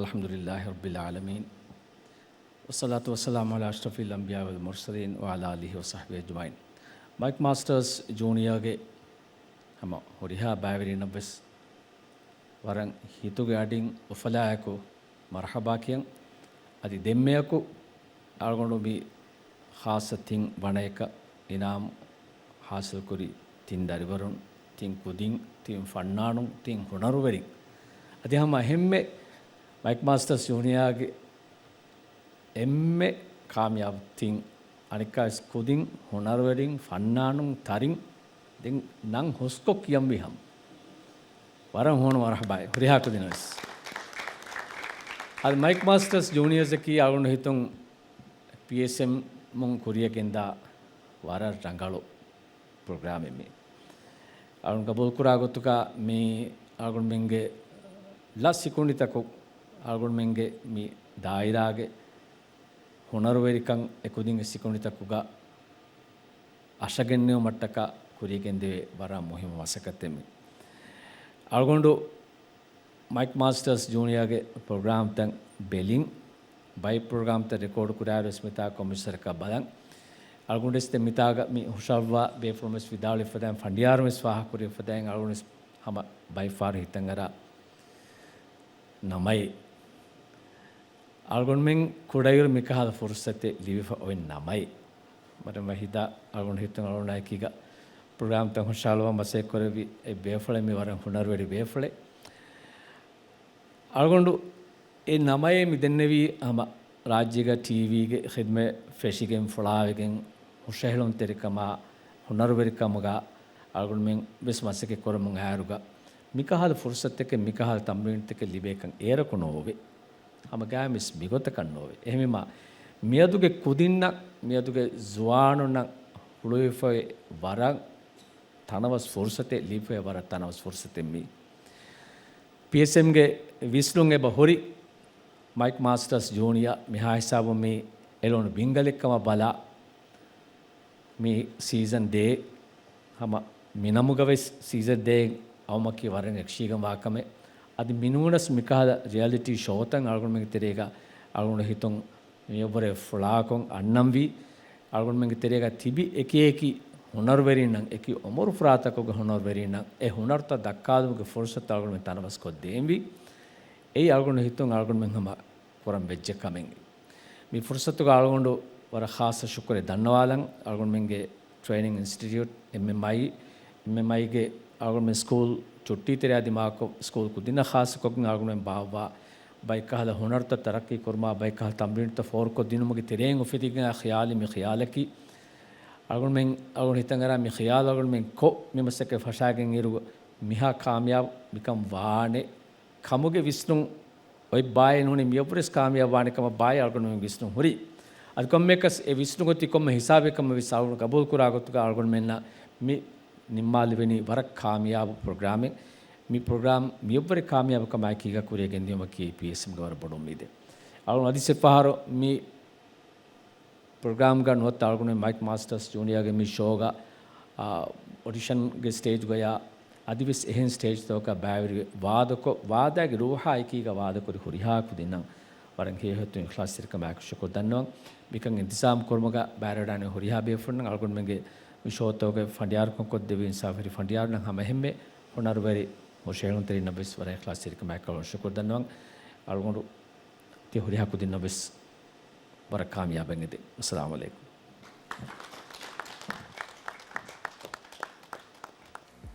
الحمد لله رب العالمين. والصلاة والسلام على أشرف الأنبياء والمرسلين وعلى آله وصحبه أجمعين. މައިކް މާސްޓަރސް ޖޫނިއާގެ ހަމަ ހުރިހާ ބައިވެރިންނަށްވެސް ވަރަށް ހިތުގެ އަޑިން އުފަލާއެކު މަރުޙަބާ ކިޔަން. އަދި ދެންމެއަކު އަޅުގަނޑު މި ޚާއްޞަ ތިން ވަނަޔަކަށް އިނާމު ޙާޞިލްކުރި ތިން ދަރިވަރުން، ތިން ކުދިން، ތިން ފަންނާނުން، ތިން ހުނަރުވެރިން. އަދި ހަމަ އެހެންމެ މައިކް މާސްޓަރސް ޖޫނިއާގެ އެންމެ ކާމިޔާބު ތިން އަނެއްކާވެސް ކުދިން، ހުނަރުވެރިން، ފަންނާނުން، ތަރިން، ދެން ނަން ހުސްކޮށް ކިޔަންވީ ހަމަ. ވަރަށް ހޫނު މަރުޙަބާއެއް ހުރިހާ ކުދިންނަށްވެސް. އަދި މައިކް މާސްޓަރސް ޖޫނިއާއަކީ އަޅުގަނޑު ހިތުން ޕީއެސްއެމުން ކުރިޔަށް ގެންދާ ވަރަށް ރަނގަޅު ޕްރޮގްރާމެއް މީ. އަޅުން ގަބޫލުކުރާ ގޮތުގަ މީ އަޅުގަނޑުމެންގެ ލަސް ސިކުނޑިތަކު އަޅުގަނޑުމެންގެ މި ދާއިރާގެ ހުނަރުވެރިކަން އެކުދިންގެ ސިކުނޑިތަކުގަ އަށަގެންނެވުމަށްޓަކާ ކުރިޔަށްގެންދެވޭ ވަރަށް މުހިއްމު މަސައްކަތެއް މީ. އަޅުގަނޑު މައިކް މާސްޓަރސް ޖޫނިއާގެ ޕްރޮގްރާމްތައް ބެލިން، ބައެއް ޕްރޮގްރާމްތައް ރެކޯޑް ކުރާއިރުވެސް މިތާ ކޮމެންޓްސް އަކަށް ބަލަން. އަޅުގަނޑުވެސް ދެން މިތާގަ މި ހުށައްވާ ބޭފުޅުންވެސް ވިދާޅުވި ފަދައިން، ފަނޑިޔާރުންވެސް ފާހަގަކުރި ފަދައިން އަޅުގަނޑުވެސް ހަމަ ބައެއް ފަހަރު ހިތަށް އަރާ ނަމައި، އަޅުގަނޑުމެން ކުޑައިރު މިކަހަލަ ފުރުސަތެއް ލިބިފަ އޮތް ނަމައި، ވަރަށް ވަހިދާ އަޅުގަނޑު ހިތުން އަޅުގަނޑާ އެކީގަ ޕްރޮގްރާމްތައް ހުށަހަޅުވަން މަސައްކަތް ކުރެއްވި އެ ބޭފުޅެއް މި ވަރަށް ހުނަރުވެރި ބޭފުޅެއް. އަޅުގަނޑު އެ ނަމައޭ މި ދެންނެވީ ހަމަ ރާއްޖޭގަ ޓީވީގެ ޚިދްމަތް ފެށިގެން ފުޅާވެގެން ހުށަހެޅުންތެރިކަމާ ހުނަރުވެރިކަމުގަ އަޅުގަނޑުމެން ވެސް މަސައްކަތް ކުރަމުން އައިއިރުގަ މިކަހަލަ ފުރުސަތެކެއް މިކަހަލަ ތަމްރީންތަކެއް ލިބޭކަން އޭރަކު ނޯވޭ. ހަމަ ގާތް މިސް މިގޮތަކަށް ނޯވޭ. އެހެންވީމާ، މިއަދުގެ ކުދިންނަށް، މިއަދުގެ ޒުވާނުންނަށް ހުޅުވިފައި ވަރަށް ތަނަވަސް ފުރުސަތެއް ލިބިފައި ވަރަށް ތަނަވަސް ފުރުސަތެއް މީ. ޕީއެސްއެމްގެ ވިސްނުން އެބަ ހުރި މައިކް މާސްޓަރސް ޖޫނިއާ މިހާ ހިސާބުން މި އެޅުނު ބިންގަލެއް ކަމަށް ބަލާ، މި ސީޒަން ދޭ ހަމަ މި ނަމުގަ ވެސް ސީޒަން ދޭ އައުމަކީ ވަރަށް އެކްޝީގަން ވާ ކަމެއް. އަދި މިނޫނަސް މިކަހަލަ ރިއަލިޓީ ޝޯތައް އަޅުގަނޑުމެންގެ ތެރޭގަ އަޅުގަނޑު ހިތުން މިއަށްވުރެ ފުޅާކޮށް އަންނަންވީ. އަޅުގަނޑުމެންގެ ތެރޭގަ ތިބި އެކި އެކި ހުނަރުވެރިންނަށް، އެކި އުމުރު ފުރާތަކުގެ ހުނަރުވެރިންނަށް އެ ހުނަރުތައް ދައްކާލުމުގެ ފުރުސަތު އަޅުގަނޑުމެން ތަނަވަސްކޮށްދޭންވީ. އެއީ އަޅުގަނޑު ހިތުން އަޅުގަނޑުމެން ހަމަ ކުރަން ވެއްޖެ ކަމެއް. މި ފުރުސަތުގަ އަޅުގަނޑު ވަރަށް ޚާއްޞަ ޝުކުރެއް ދަންނަވާލަން. އަޅުގަނޑުމެންގެ ޓްރެއިނިން އިންސްޓިޓިއުޓް، އެމްއެމްއައި، އެމްއެމްއައިގެ އަޅުގަނޑުމެން ސްކޫލް ޗުއްޓީ ތެރެއާ ދިމާކޮށް، ސްކޫލް ކުދިންނަށް ޚާއްޞަކޮށްގެން އަޅުގަނޑުމެން ބާއްވާ ބައެއްކަހަލަ ހުނަރުތައް ތަރައްޤީ ކުރުމާ، ބައެއްކަހަލަ ތަމްރީނުތައް ފޯރުކޮށްދިނުމުގެ ތެރެއިން އުފެދިގެން އާ ޚިޔާލީ މި ޚިޔާލަކީ، އަޅުގަނޑުމެން އަޅުގަނޑު ހިތަށް އަރާ މި ޚިޔާލު އަޅުގަނޑުމެން ކޮށް މި މަސައްކަތް ފަށާގެން އިރު މިހާ ކާމިޔާބު މިކަން ވާނެ ކަމުގެ ވިސްނުން އޮތް ބާއޭ ނޫނީ މިއަށްވުރެސް ކާމިޔާބު ވާނެ ކަމަށް ބާއޭ އަޅުގަނޑުމެން ވިސްނުން ހުރީ. އަދި ކޮންމެއަކަސް އެ ވިސްނުން އޮތީ ކޮންމެ ހިސާބެއް ކަމަށް ވެސް އަޅުގަނޑު ގަބޫލު ކުރާ ގޮތުގަ އަޅުގަނޑުމެންނަށް މި ނިންމާލެވެނީ ވަރަށް ކާމިޔާބު ޕްރޮގްރާމެއް. މި ޕްރޮގްރާމް މިއަށްވުރެ ކާމިޔާބުކަމާއެކީގަ ކުރިއަށް ގެންދިޔުމަކީ ޕީއެސްއެމްގެ ވަރަށް ބޮޑު އުއްމީދެއް. އަޅުގަނޑު އަދި އެއްފަހަރު މި ޕްރޮގްރާމްގަ ނުވަތަ އަޅުގަނޑު މައިކް މާސްޓަރސް ޖޫނިއާގެ މި ޝޯގަ، އާ، އޮޑިޝަންގެ ސްޓޭޖްގަޔާ އަދިވެސް އެހެން ސްޓޭޖްތަކަކަށް ބައިވެރިވެ ވާދަކޮށް، ވާދާގެ ރޫހާ އެކީގަ ވާދަކުރި ހުރިހާ ކުދިންނަށް ވަރަށް ހިތްހައްތައް އިޚްލާޞްތެރިކަމާއެކު ޝުކުރު ދަންނަވަން. މިކަން އިންތިޒާމް ކުރުމުގަ ބައިވެރިވެވަޑައިގަންނަވާ ހުރިހާ ބޭފުޅުންނަށް އަޅުގަނޑުމެންގެ މި ޝޯތަކުގެ ފަނޑިޔާރުކަން ކޮށްދެއްވި އިންސާފުވެރި ފަނޑިޔާރުންނަށް ހަމަ އެހެންމެ ހުނަރުވެރި ހުށަހެޅުންތެރިންނަށް ވެސް ވަރަށް އިޚްލާޞްތެރިކަމާއެކު ޝުކުރު ދަންނަވަން. އަޅުގަނޑު ތި ހުރިހާ ކުދިންނަށް ވެސް ވަރަށް ކާމިޔާބެއް އެދެން. އައްސަލާމު ޢަލައިކުމް.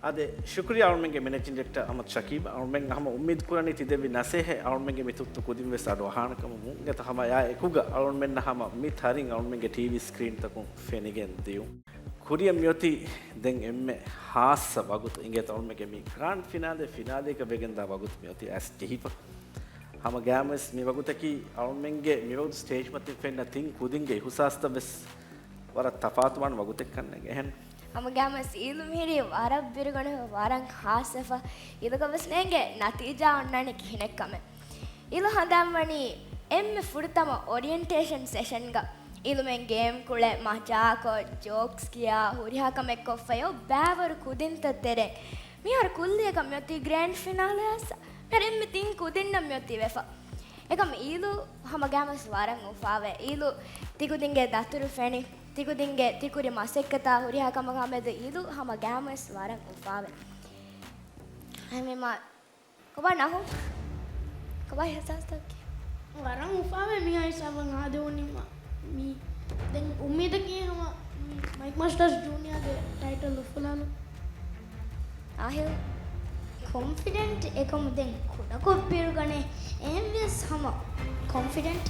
އާދެ، ޝުކުރިއްޔާ އަޅުމެންގެ މެނޭޖިން ޑިރެކްޓަރ އަޙްމަދު ޝަކީބް. އަޅުމެން ހަމަ އުއްމީދު ކުރަނީ ތި ދެއްވި ނަސޭހަތް އަޅުމެންގެ މި ތުއްތު ކުދިން ވެސް އަޑު އަހާނެ ކަމަށް. މޫން އެތައް ހަމަ އެކުގަ އަޅުމެންނަށް ހަމަ މި ތަރިން އަޅުމެންގެ ޓީވީ ސްކްރީންތަކުން ފެނިގެން ދިޔުން. ކުރިއަށް މިއޮތީ ދެން އެންމެ ހާއްސަ ވަގުތު އިނގޭތޯ އަޅުމެންގެ މި ގްރާންޑް ފިނާލޭ، ފިނާލޭގަ ވެގެންދާ ވަގުތު މިއޮތީ އައިސް ޖެހިފަ. ހަމަ ގައިމުވެސް މި ވަގުތަކީ އަޅުމެންގެ މިވަގުތު ސްޓޭޖް މަތިން ފެންނަ ތިން ކުދިންގެ އިހުސާސްތައް ވެސް ވަރަށް ތަފާތުވާން ވަގުތެއް ކަންނޭނގެ އެހެން. ހަމަ ގައިމުވެސް އީލު މިހިރީ ވަރަށް ބިރުގަނެ ވަރަށް ހާއްސަފަ. އީލުގަ ވެސް ނޭނގެ ނަތީޖާ އޮންނާނީ ކިހިނެއްކަމެއް. އީލު ހަނދާންވަނީ އެންމެ ފުރަތަމަ އޮރިއެންޓޭޝަން ސެޝަންގަ އިލުމެން ގޭމް ކުޅެ، މަޖާކޮށް، ޖޯކްސް ކިޔާ، ހުރިހާ ކަމެއް ކޮށްފައި އޮތް ބައިވަރު ކުދިންތައް ތެރޭ. މިހާރު ކުއްލިއަކަށް މިއޮތީ ގްރޭންޑް ފިނާލެއަށް މިހާރު އެންމެ ތިން ކުދިންނަށް މިއޮތީ ވެފަ. އެކަމް އީލު ހަމަ ގައިމުވެސް ވަރަށް އުފާވޭ. އީލު ތިކުދިންގެ ދަތުރު ފެނި، ތިކުދިންގެ ތިކުރި މަސައްކަތާ ހުރިހާ ކަމަކާ މެދު އީލު ހަމަ ގައިމުވެސް ވަރަށް އުފާވޭ. އެހެންވީމާ، ކޮބާ ނަހު؟ ކޮބާ އިހްސާސްތަކެއް؟ ވަރަށް އުފާވޭ މިހާ ހިސާބަށް އާދެވުނީމަ. މި ދެން އުއްމީދަކީ ހަމަ މި މައިކް މާސްޓަރސް ޖޫނިއާގެ ޓައިޓަލް އުފުލާލުން. އާހިލް ކޮންފިޑެންޓް އެކަމު ދެން ކުޑަކޮށް ބިރުގަނޭ. އެހެންވިޔަސް ހަމަ ކޮންފިޑެންޓް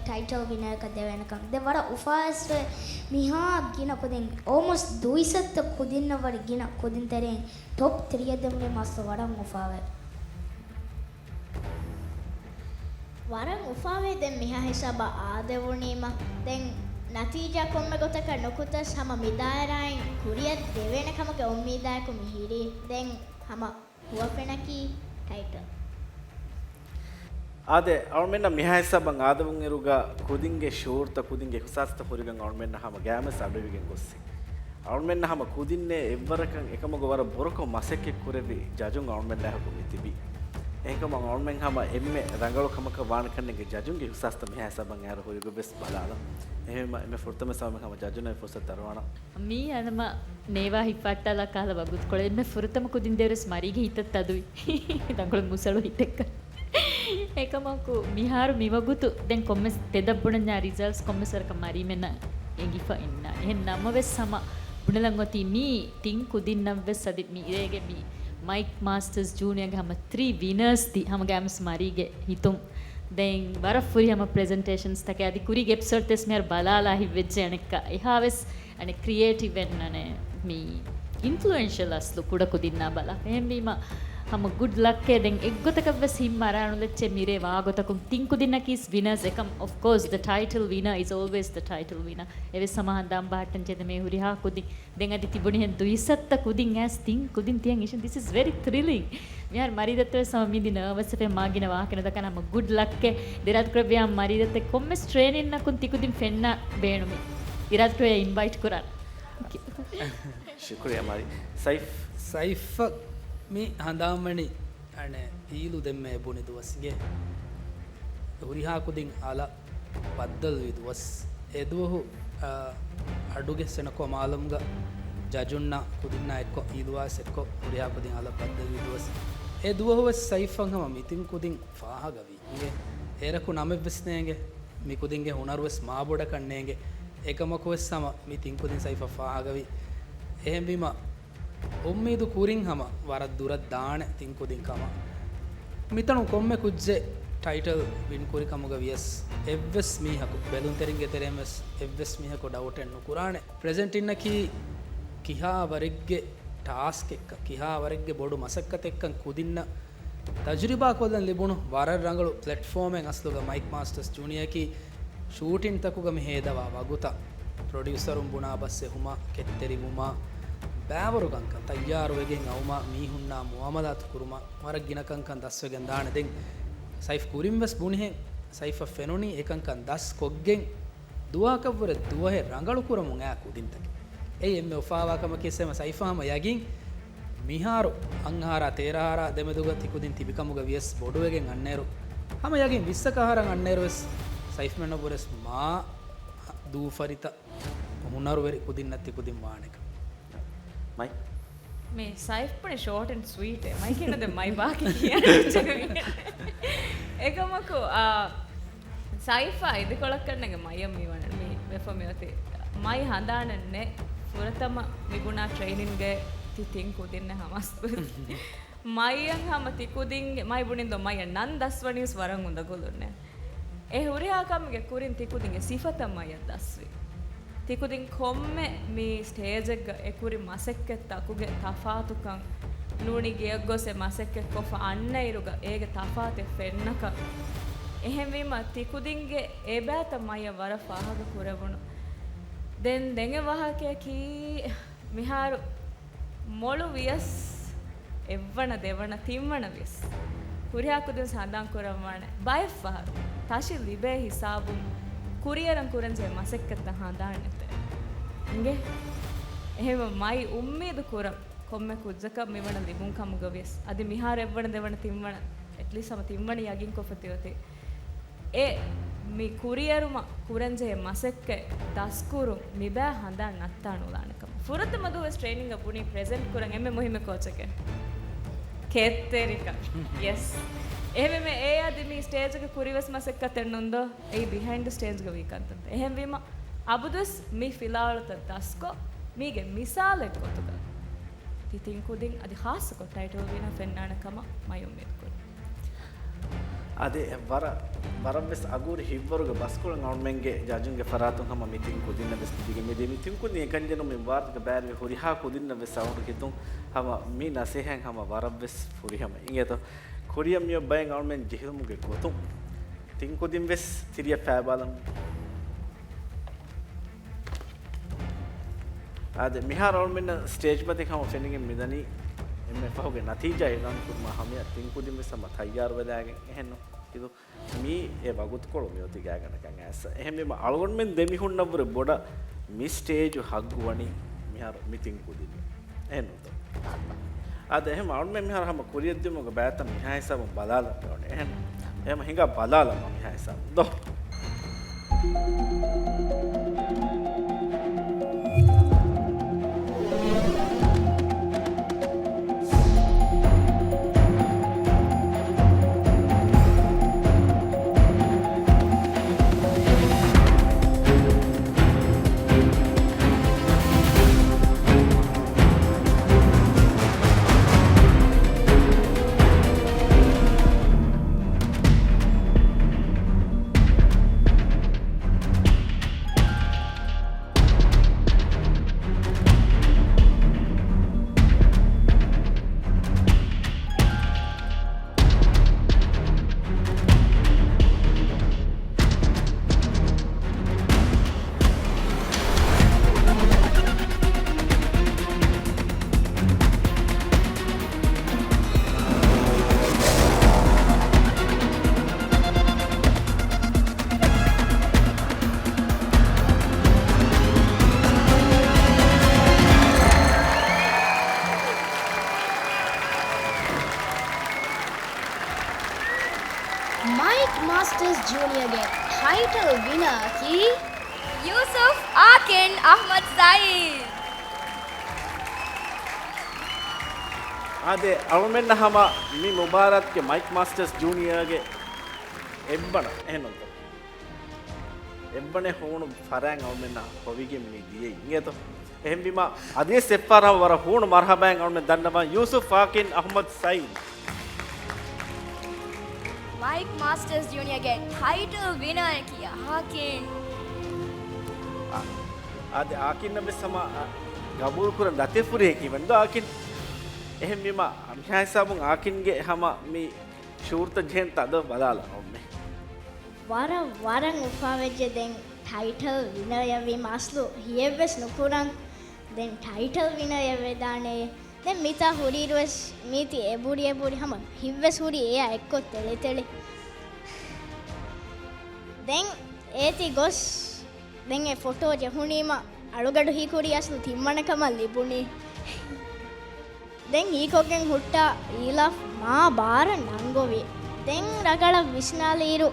ޓައިޓަލް ވިނަރަކަށް ދެވޭނެ ކަމަށް. ދެން ވަރަށް އުފާވެސްވޭ މިހާ ގިނަ ކުދިން، އޯމޮސްޓް ދުއިސައްތަ ކުދިންނަށް ވަރަށް ގިނަ ކުދިން ތެރެއިން ޓޮޕް ތްރީއަށް ދެވުނީ މައްސަ ވަރަށް އުފާވޭ. ވަރަށް އުފާވޭ ދެން މިހާ ހިސާބަށް އާދެވުނީމަ. ދެން ނަތީޖާ ކޮންމެ ގޮތަކަށް ނުކުތަސް ހަމަ މި ދާއިރާއިން ކުރިއަށް ދެވޭނެ ކަމުގެ އުއްމީދާއެކު މި ހިރީ. ދެން ހަމަ ހުވަފެނަކީ ޓައިޓަލް. އާދެ، އަޅުމެންނަށް މިހާ ހިސާބަށް އާދެވުން އިރުގަ ކުދިންގެ ޝުޢޫރުތައް، ކުދިންގެ އިޙްސާސްތައް ހުރިގެން އަޅުމެންނަށް ހަމަ ގައިމުވެސް އަޑުއިވިގެން ގޮއްސި. އަޅުމެންނަށް ހަމަ ކުދިންނޭ އެއްވަރަކަށް އެކަމުގަ ވަރަށް ބުރަކޮށް މަސައްކަތް ކުރެއްވި ޖަޖުން އަޅުމެންނާއެކު މި ތިބީ. އެހެންކަމުން އަޅުމެން ހަމަ އެންމެ ރަނގަޅު ކަމަކަށް ވާނެ ކަންނޭނގެ ޖަޖުންގެ އިޙްސާސްތައް މިހާ ހިސާބަށް އައިރު ހުރިގޮތް ވެސް ބަލާލަން. އެހެންވީމަ އެންމެ ފުރަތަމަ ހަމަ ޖަޖުންނަށް ފުރުސަތު ދަރުވާނަން. މީ އަނަމަ ނޭވާ ހިއްޕާއްޓާލާ ކަހަލަ ވަގުތުކޮޅެއް. އެންމެ ފުރަތަމަ ކުދިން ދެވިޔަސް މަރީގެ ހިތަށް ތަދުވި. ރަނގަޅު މުސަޅު ހިތެއްގަ. އެކަމަކު މިހާރު މިވަގުތު ދެން ކޮންމެސް ތެދަށް ބުނަންޏާ ރިޒަލްޓްސް ކޮންމެސް ވަރަކަށް މަރީމެންނަށް އެނގިފަ އިންނާނެ. އެހެން ނަމަވެސް ހަމަ ބުނެލަން އޮތީ މީ ތިން ކުދިންނަށްވެސް އަދި މި އިރޭގެ މި މައިކް މާސްޓަރސް ޖޫނިއަރގެ ހަމަ ތްރީ ވިނަރސް ދި ހަމަ ގައިމުވެސް މަރީގެ ހިތުން ދެން ވަރަށް ފުރިހަމަ ޕްރެޒެންޓޭޝަންސް ތަކެއް އަދި ކުރީގެ އެޕިސޯޑް ތެސް މިހާރު ބަލާލާ ހިތްވެއްޖެ އަނެއްކާ އެހާވެސް އަނެއް ކްރިއޭޓިވް އެން އަނެއް މި އިންފްލުއެންޝަލް އަސްލު ކުޑަ ކުދިންނާ ބަލާ. އެހެންވީމަ ހަމަ ގުޑް ލަކް އޭ ދެން އެއްގޮތަކަށްވެސް ހިތް މަރާނުލެއްޗޭ މިރޭ ވާގޮތަކުން ތިން ކުދިންނަކީސް ވިނަރސް އެކަމް އޮފް ކޯސް ދަ ޓައިޓަލް ވިނަރ އިޒް އޯލްވޭސް ދަ ޓައިޓަލް ވިނަރ. އެވެސް ހަމަ ހަނދާން ބަހައްޓަން ޖެހޭ މޭ ހުރިހާ ކުދިން ދެން އަދި ތިބުނިހެން ދުއިސައްތަ ކުދިން އައިސް ތިން ކުދިން ތިޔަން އިށިން ދިސް އިޒް ވެރީ ތްރިލިން. މިހާރު މަރީދައްތަވެސް ހަމަ މިދި ނަރވަސް އެފެ މާގިނަ ވާހަކަ ނުދައްކާ ހަމަ ގުޑް ލަކް އޭ ދެރާދު ކުރެއްވިޔާ މަރީދައްތަ ކޮންމެސް ޓްރޭނިން ނަކުން ތިކުދިން ފެންނާ ބޭނުމި އިރާދަ ކުރެއްވިޔާ އިންވައިޓް ކުރާން. ޝުކުރިއްޔާ މާރި. ސައިފް. ސައިފް މި ހަނދާންވަނީ އަނެއް ހީލު ދެންމެ ބުނި ދުވަސް އިނގޭ. ހުރިހާ ކުދިން އަލަށް ބައްދަލުވި ދުވަސް. އެ ދުވަހު، އަ، އަޑުގެ ސެނަކޯ މާލަމުގަ ޖަޖުންނާ ކުދިންނާ އެއްކޮށް ހީލުވާސް އެއްކޮށް ހުރިހާ ކުދިން އަލަށް ބައްދަލުވި ދުވަސް. އެ ދުވަހުވެސް ސައިފަށް ހަމަ މި ތިން ކުދިން ފާހަގަވި. އިނގޭ. އޭރަކު ނަމެއްވެސް ނޭނގެ. މި ކުދިންގެ ހުނަރުވެސް މާބޮޑަކަށް ނޭނގެ. އެކަމަކުވެސް ހަމަ މި ތިން ކުދިން ސައިފަށް ފާހަގަވި. އެހެންވީމަ، އުއްމީދު ކުރިން ހަމަ ވަރަށް ދުރަށް ދާނެ ތިން ކުދިން ކަމަށް. މިތަނުން ކޮންމެ ކުއްޖެއް ޓައިޓަލް ވިން ކުރި ކަމުގަ ވިޔަސް، އެއްވެސް މީހަކު، ބެލުންތެރިންގެ ތެރޭން ވެސް އެއްވެސް މީހަކު ޑައުޓެއް ނުކުރާނެ. ޕްރެޒެންޓް އިންނަކީ ކިހާ ވަރެއްގެ ޓާސްކެއްކަން، ކިހާ ވަރެއްގެ ބޮޑު މަސައްކަތެއްކަން ކުދިންނަށް ތަޖުރިބާ ކޮށްލަން ލިބުނު ވަރަށް ރަނގަޅު ޕްލެޓްފޯމެއް އަސްލުގަ މައިކް މާސްޓަރސް ޖޫނިއަކީ ޝޫޓިންތަކުގަ މި ހޭދަވާ ވަގުތަށް ޕްރޮޑިއުސަރުން ބުނާ ބަސް އެހުމާ، ކެތްތެރިވުމާ، ބައިވަރު ކަންކަން ތައްޔާރުވެގެން އައުމާ، މީހުންނާ މުއާމަލާތު ކުރުމާ، ވަރަށް ގިނަ ކަންކަން ދަސްވެގެން ދާނެ. ދެން ސައިފް ކުރިން ވެސް ބުނިހެން، ސައިފަށް ފެނުނީ އެކަންކަން ދަސް ކޮށްގެން، ދުވަހަކަށްވުރެ ދުވަހެއް ރަނގަޅު ކުރަމުން އާ ކުދިންތަކެއް. އެއީ އެންމެ އުފާވާ ކަމަކީ ސައިފަ ހަމަ ޔަގީން މިހާރު އަށް އަހަރާ ތޭރަ އަހަރާ ދެމެދުގަ ތިކުދިން ތިބިކަމުގަ ވިޔަސް ބޮޑުވެގެން އަންނައިރު، ހަމަ ޔަގީން ވިއްސަކަށް އަހަރަށް އަންނައިރު ވެސް ސައިފްމެންނަށްވުރެސް މާ ދޫފަރިތަ ހުނަރުވެރި ކުދިންނަށް ތިކުދިން ވާނެކަން. މައި. މި ސައިފް ބުނި ޝޯޓް އެންޑް ސްވީޓް އޭ. މައިކެއް ނުދޭ މައި ބާކީ ކިޔަން. އެކަމަކު، އާ، ސައިފާ އިދިކޮޅަކަށް ނެގެ މައިއަށް މި ވަނަ މި ވެފަ މިއޮތީ. މައި ހަނދާނެއް ނެ ފުރަތަމަ މި ބުނާ ޓްރެއިނިންގެ ތި ތިން ކުދިންނެ ހަމަސް މައިއަށް ހަމަ ތިކުދިންގެ މައި ބުނިންދޯ މައިއަށް ނަން ދަސްވަނީސް ވަރަށް އުނދަގުލުންނެ. އެ ހުރިހާ ކަމެއްގެ ކުރިން ތިކުދިންގެ ސިފަތައް މައިއަށް ދަސްވި. ތިކުދިން ކޮންމެ މި ސްޓޭޖެއްގަ އެ ކުރި މަސައްކަތްތަކުގެ ތަފާތުކަން ނޫނީ ގެޔަށް ގޮސް އެ މަސައްކަތް ކޮށްފަ އަންނައިރުގަ އޭގެ ތަފާތެއް ފެންނަކަން. އެހެންވީމަ ތިކުދިންގެ އެބައިތައް މައިއަށް ވަރަށް ފާހަގަ ކުރެވުނު. ދެން ދެން އެ ވާހަކަޔަކީ މިހާރު މޮޅު ވިޔަސް، އެއްވަނަ، ދެވަނަ، ތިންވަނަ ވިޔަސް، ހުރިހާ ކުދިން ހަނދާން ކުރައްވާނެ. ބައެއް ފަހަރު ތަށި ލިބޭ ހިސާބުން ކުރިއެރަން ކުރަންޖެހޭ މަސައްކަތްތައް ހަނދާން ނެތޭ. އިނގޭ؟ އެހެންވެ މައި އުއްމީދު ކުރަން ކޮންމެ ކުއްޖަކަށް މިވަނަ ލިބުން ކަމުގަ ވިޔަސް، އަދި މިހާރު އެއްވަނަ، ދެވަނަ، ތިންވަނަ، އެޓްލީސްޓް ހަމަ ތިންވަނަ ޔަގީންކޮށްފަ ތިއޮތީ. އެ މި ކުރިއެރުމަށް ކުރަންޖެހޭ މަސައްކަތް ދަސްކުރުން މިބައި ހަނދާން ނައްތާނުލާނެ ކަމަށް. ފުރަތަމަ ދުވަސް ޓްރެއިނިންގ ބުނީ ޕްރެޒެންޓް ކުރަން އެންމެ މުހިއްމު ކޯޗެކޭ. ކެތްތެރިކަން. ޔެސް. އެހެންވީމަ އެ އަދި މި ސްޓޭޖްގެ ކުރިވެސް މަސައްކަތެއް ނުންދޯ. އެއީ ބިހައިންޑް ސްޓޭޖްގަ ވީ ކަންތައްތައް. އެހެންވީމަ އަބަދުވެސް މި ފިލާވަޅުތައް ދަސްކޮށް، މީގެ މިސާލެއް ގޮތުގަ ތި ތިން ކުދިން އަދި ޚާއްޞަކޮށް ޓައިޓަލް ވިނަރ ފެންނާނެ ކަމަށް މައި އުއްމީދު ކުރަން. އާދެ، ވަރަށް، ވަރަށްވެސް އަގުހުރި ހިތްވަރުގެ ބަސްކޮޅެއް އަޅުމެންގެ ޖަޖުންގެ ފަރާތުން ހަމަ މި ތިން ކުދިންނަށް ވެސް ލިބިގެން މިދިޔަ. މި ތިން ކުދިން އެކަންޏެއް ނޫން މި ވާރުގެ ބައިވެރި ހުރިހާ ކުދިންނަށް ވެސް އަޅުގަނޑު ހިތުން ހަމަ މި ނަސޭހަތް ހަމަ ވަރަށްވެސް ފުރިހަމަ އިނގޭތޯ. ކުރިއަށް މިއޮތް ބައެއް އަޅުމެން ޖެހިލުމުގެ ގޮތުން ތިން ކުދިން ވެސް ތިރިއަށް ފައިބާލަމުން. އާދެ، މިހާރު އަޅުމެންނަށް ސްޓޭޖް މަތިން ހަމަ ފެނިގެން މިދަނީ އެންމެ ފަހުގެ ނަތީޖާ އިޢުލާން ކުރުމާ ހަމަޔަށް ތިން ކުދިން ވެސް ހަމަ ތައްޔާރު ވެލާގެން އެހެންނު ކިދު މީ އެ ވަގުތުކޮޅު މިއޮތީ ގާތްގަނޑަކަށް އައިސް. އެހެންވީމަ އަޅުގަނޑުމެން ދެމިހުންނަށްވުރެ ބޮޑަށް މި ސްޓޭޖު ހައްގު ވަނީ މިހާރު މި ތިން ކުދިން. އެހެންނުތޯ؟ އާދެ، އެހެން އަޅުމެން މިހާރު ހަމަ ކުރިއަށްދިއުމުގެ ބައިތައް މިހާ ހިސާބުން ބަލާލަން އެވަނީ. އެހެން އެހެން ހިނގާ ބަލާލަމާ މިހާ ހިސާބުން ދޯ. މައިކް މާސްޓަރސް ޖޫނިއަރގެ ޓައިޓަލް ވިނަރަކީ ޔޫސުފް އާކިން އަޙްމަދު ސައީދު. އާދެ، އަޅުމެންނަށް ހަމަ މި މުބާރާތުގެ މައިކް މާސްޓަރސް ޖޫނިއަރގެ އެއްވަނަ އެހެންނުންތޯ؟ އެއްވަނަ ހޫނު ފަރާތް އަޅުމެންނަށް ހޮވިގެން މި ދިޔައީ އިނގޭތޯ. އެހެންވީމަ، އަދިވެސް އެއްފަހަރަށް ވަރަށް ހޫނު މަރުޙަބާއެއް އަޅުމެން ދަންނަވަން ޔޫސުފް އާކިން އަޙްމަދު ސައީދު. މައިކް މާސްޓަރސް ޖޫނިއަރގެ ޓައިޓަލް ވިނަރަކީ އާކިން. އާ، އާދެ، އާކިންނަށް ވެސް ހަމަ، އާ، ގަބޫލު ކުރަން ދަތިވެފަ ހުރި އެކީ ވަންދޯ އާކިން. އެހެންވީމަ، މިހާ ހިސާބުން އާކިންގެ ހަމަ މި ޝުޢޫރުތައް ޖެހެން ތަދަށް ބަލާލަ އޮންމެ. ވަރަށް، ވަރަށް އުފާވެއްޖެ ދެން ޓައިޓަލް ވިނަރެއް ވީމަ އަސްލު ހިޔެއްވެސް ނުކުރަން. ދެން ޓައިޓަލް ވިނަރެއް ވެދާނެ. ދެން މިތާ ހުރިއިރުވެސް މީތި އެބުރި އެބުރި ހަމަ ހިތްވެސް ހުރި އެއާ އެއްކޮށް ތެޅި ތެޅި. ދެން އޭތި ގޮސް ދެން އެ ފޮޓޯ ޖެހުނީމަ އަޅުގަޑު ހީކުރީ އަސްލު ތިންވަނަ ކަމަށް ލިބުނީ. ދެން ހީކޮށްގެން ހުއްޓާ އީލާފް މާ ބާރަށް ނަންގޮވި. ދެން ރަގަޅަށް ވިސްނާލިއިރު،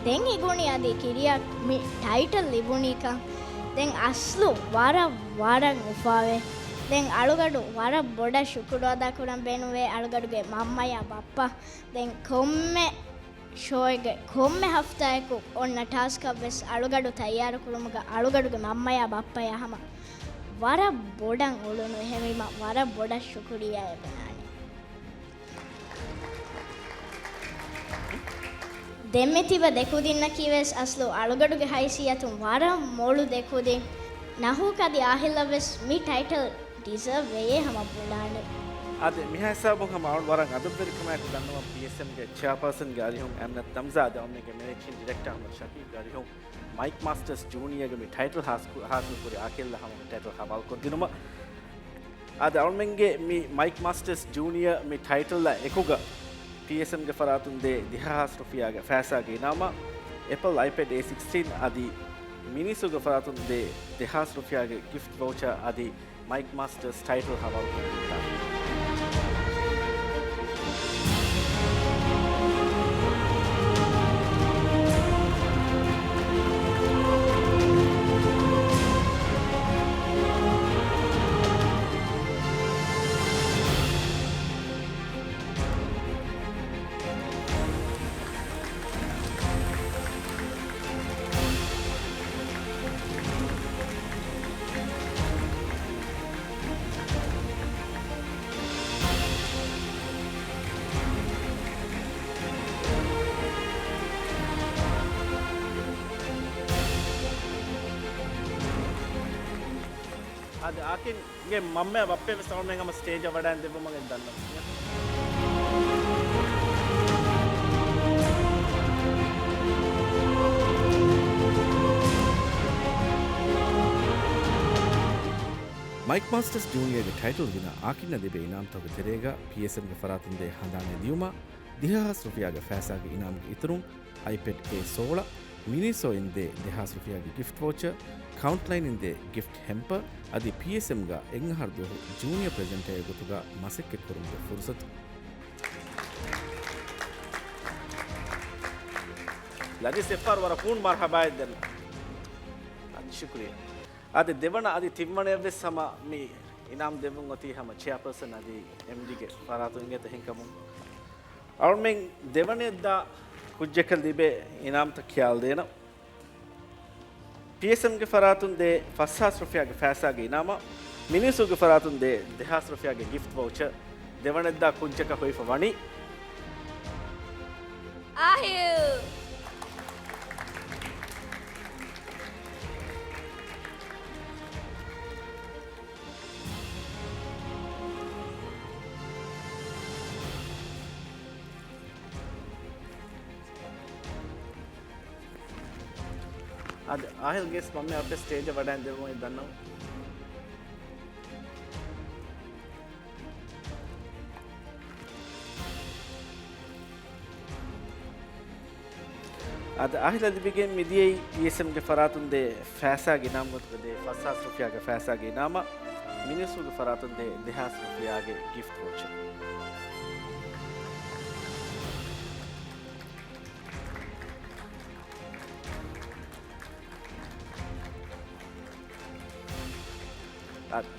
ދެން އެނގުނީ އަދި ކިރިޔާ މި ޓައިޓަލް ލިބުނީކަން. ދެން އަސްލު ވަރަށް، ވަރަށް އުފާވޭ. ދެން އަޅުގަޑު ވަރަށް ބޮޑަށް ޝުކުރު އަދާކުރަން ބޭނުންވޭ އަޅުގަޑުގެ މަންމަޔާ ބައްޕަ. ދެން ކޮންމެ ޝޯއެއްގެ ކޮންމެ ހަފްތާއަކު އޮންނަ ޓާސްކަށް ވެސް އަޅުގަޑު ތައްޔާރުކުރުމުގަ އަޅުގަޑުގެ މަންމަޔާ ބައްޕަޔާ ހަމަ ވަރަށް ބޮޑަށް އުޅުނު. އެހެންވީމަ ވަރަށް ބޮޑަށް ޝުކުރިއްޔާ އެބުނާނެ. ދެންމެ ތިބަ ދެކުދިންނަކީ ވެސް އަސްލު އަޅުގަޑުގެ ހައިސިއްޔަތުން ވަރަށް މޮޅު ދެކުދިން. ނަހޫ ކަދި އާހިލަށް ވެސް މި ޓައިޓަލް ޑިޒާވް ވެޔޭ ހަމަ ބުނާނެ. އާދެ، މިހާ ހިސާބުން ހަމަ އަޅު ވަރަށް އަދަބުވެރިކަމާއެކު ދަންނަވަން ޕީއެސްއެމްގެ ޗެއާޕާސަންގެ އަރިހުން އަމިނަތު ދަމްޒާ އަދި އަޅުމެންގެ މެނޭޖިން ޑިރެކްޓާ އަޙްމަދު ޝަކީބްގެ އަރިހުން މައިކް މާސްޓަރސް ޖޫނިއަރގެ މި ޓައިޓަލް ހާސް-، ހާސިލް ކުރި އާކިލްއަށް ހަމަ މި ޓައިޓަލް ހަވާލު ކޮށްދިނުމަށް. އާދެ، އަޅުމެންގެ މި މައިކް މާސްޓަރސް ޖޫނިއަރ މި ޓައިޓަލްއާ އެކުގަ ޕީއެސްއެމްގެ ފަރާތުން ދޭ ދެހާސް ރުފިޔާގެ ފައިސާގެ އިނާމަށް އެޕަލް އައިޕެޑް އޭ ސިކްސްޓީން އަދި މިނީސޯގެ ފަރާތުން ދޭ ދެހާސް ރުފިޔާގެ ގިފްޓް ވައުޗާ އަދި މައިކް މާސްޓަރސް ޓައިޓަލް ހަވާލުކޮށްދެއްވާ. އާދެ، އާކިންގެ މަންމަޔާ ބައްޕަޔަށް ވެސް އަޅުމެން ހަމަ ސްޓޭޖަށް ވަޑައިން ދެއްވުމަށް ދަންނަވަން. މައިކް މާސްޓަރސް ޖޫނިއަރގެ ޓައިޓަލް ވިނަރ އާކިންއަށް ލިބޭ އިނާމްތަކުގެ ތެރޭގަ ޕީއެސްއެމްގެ ފަރާތުން ދޭ ހަނދާނީ ލިޔުމަށް ދެހާސް ރުފިޔާގެ ފައިސާގެ އިނާމްގެ އިތުރުން އައިޕެޑް އޭ ސޯޅަ، މިނީސޯއިން ދޭ ދެހާސް ރުފިޔާގެ ގިފްޓް ވައުޗަރ، ކައުންޓްލައިންއިން ދޭ ގިފްޓް ހެމްޕަރ އަދި ޕީއެސްއެމްގަ އެއްއަހަރު ދުވަހު ޖޫނިއަރ ޕްރެޒެންޓަރެއްގެ ގޮތުގަ މަސައްކަތް ކުރުމުގެ ފުރުސަތު. ލަދީސް އެއްފަހަރު ވަރަށް ހޫނު މަރްހަބާއެއް ދެން. އަދި ޝުކުރިއްޔާ. އާދެ، ދެވަނަ އަދި ތިންވަނަޔަށް ވެސް ހަމަ މި އިނާމް ދެއްވުން އޮތީ ހަމަ ޗެއާޕާސަން އަދި އެމްޑީގެ ފަރާތުން އިނގޭތޯ އެހެންކަމުން. އަޅުމެން ދެވަނައަށްދާ ކުއްޖަކަށް ލިބޭ އިނާމްތައް ޚިޔާލު ދޭނަން. ޕީއެސްއެމްގެ ފަރާތުން ދޭ ފަސްހާސް ރުފިޔާގެ ފައިސާގެ އިނާމަށް، މިނީސޯގެ ފަރާތުން ދޭ ދެހާސް ރުފިޔާގެ ގިފްޓް ވައުޗަރ. ދެވަނައަށްދާ ކުއްޖަކަށް ހޮވިފަ ވަނީ އާހިލް. އަދި އާހިލްގެ މަންމަ އައްޕެ ސްޓޭޖަށް ވަޑައިން ދެއްވުމަށް ދަންނަވަން. އަދި އާހިލަށް ލިބިގެން މިދިޔައީ ޕީއެސްއެމްގެ ފަރާތުން ދޭ ފައިސާގެ އިނާމް ގޮތުގަ ދޭ ފަސްހާސް ރުފިޔާގެ ފައިސާގެ އިނާމަށް، މިނީސޯގެ ފަރާތުން ދޭ ދެހާސް ރުފިޔާގެ ގިފްޓް ވައުޗަރ.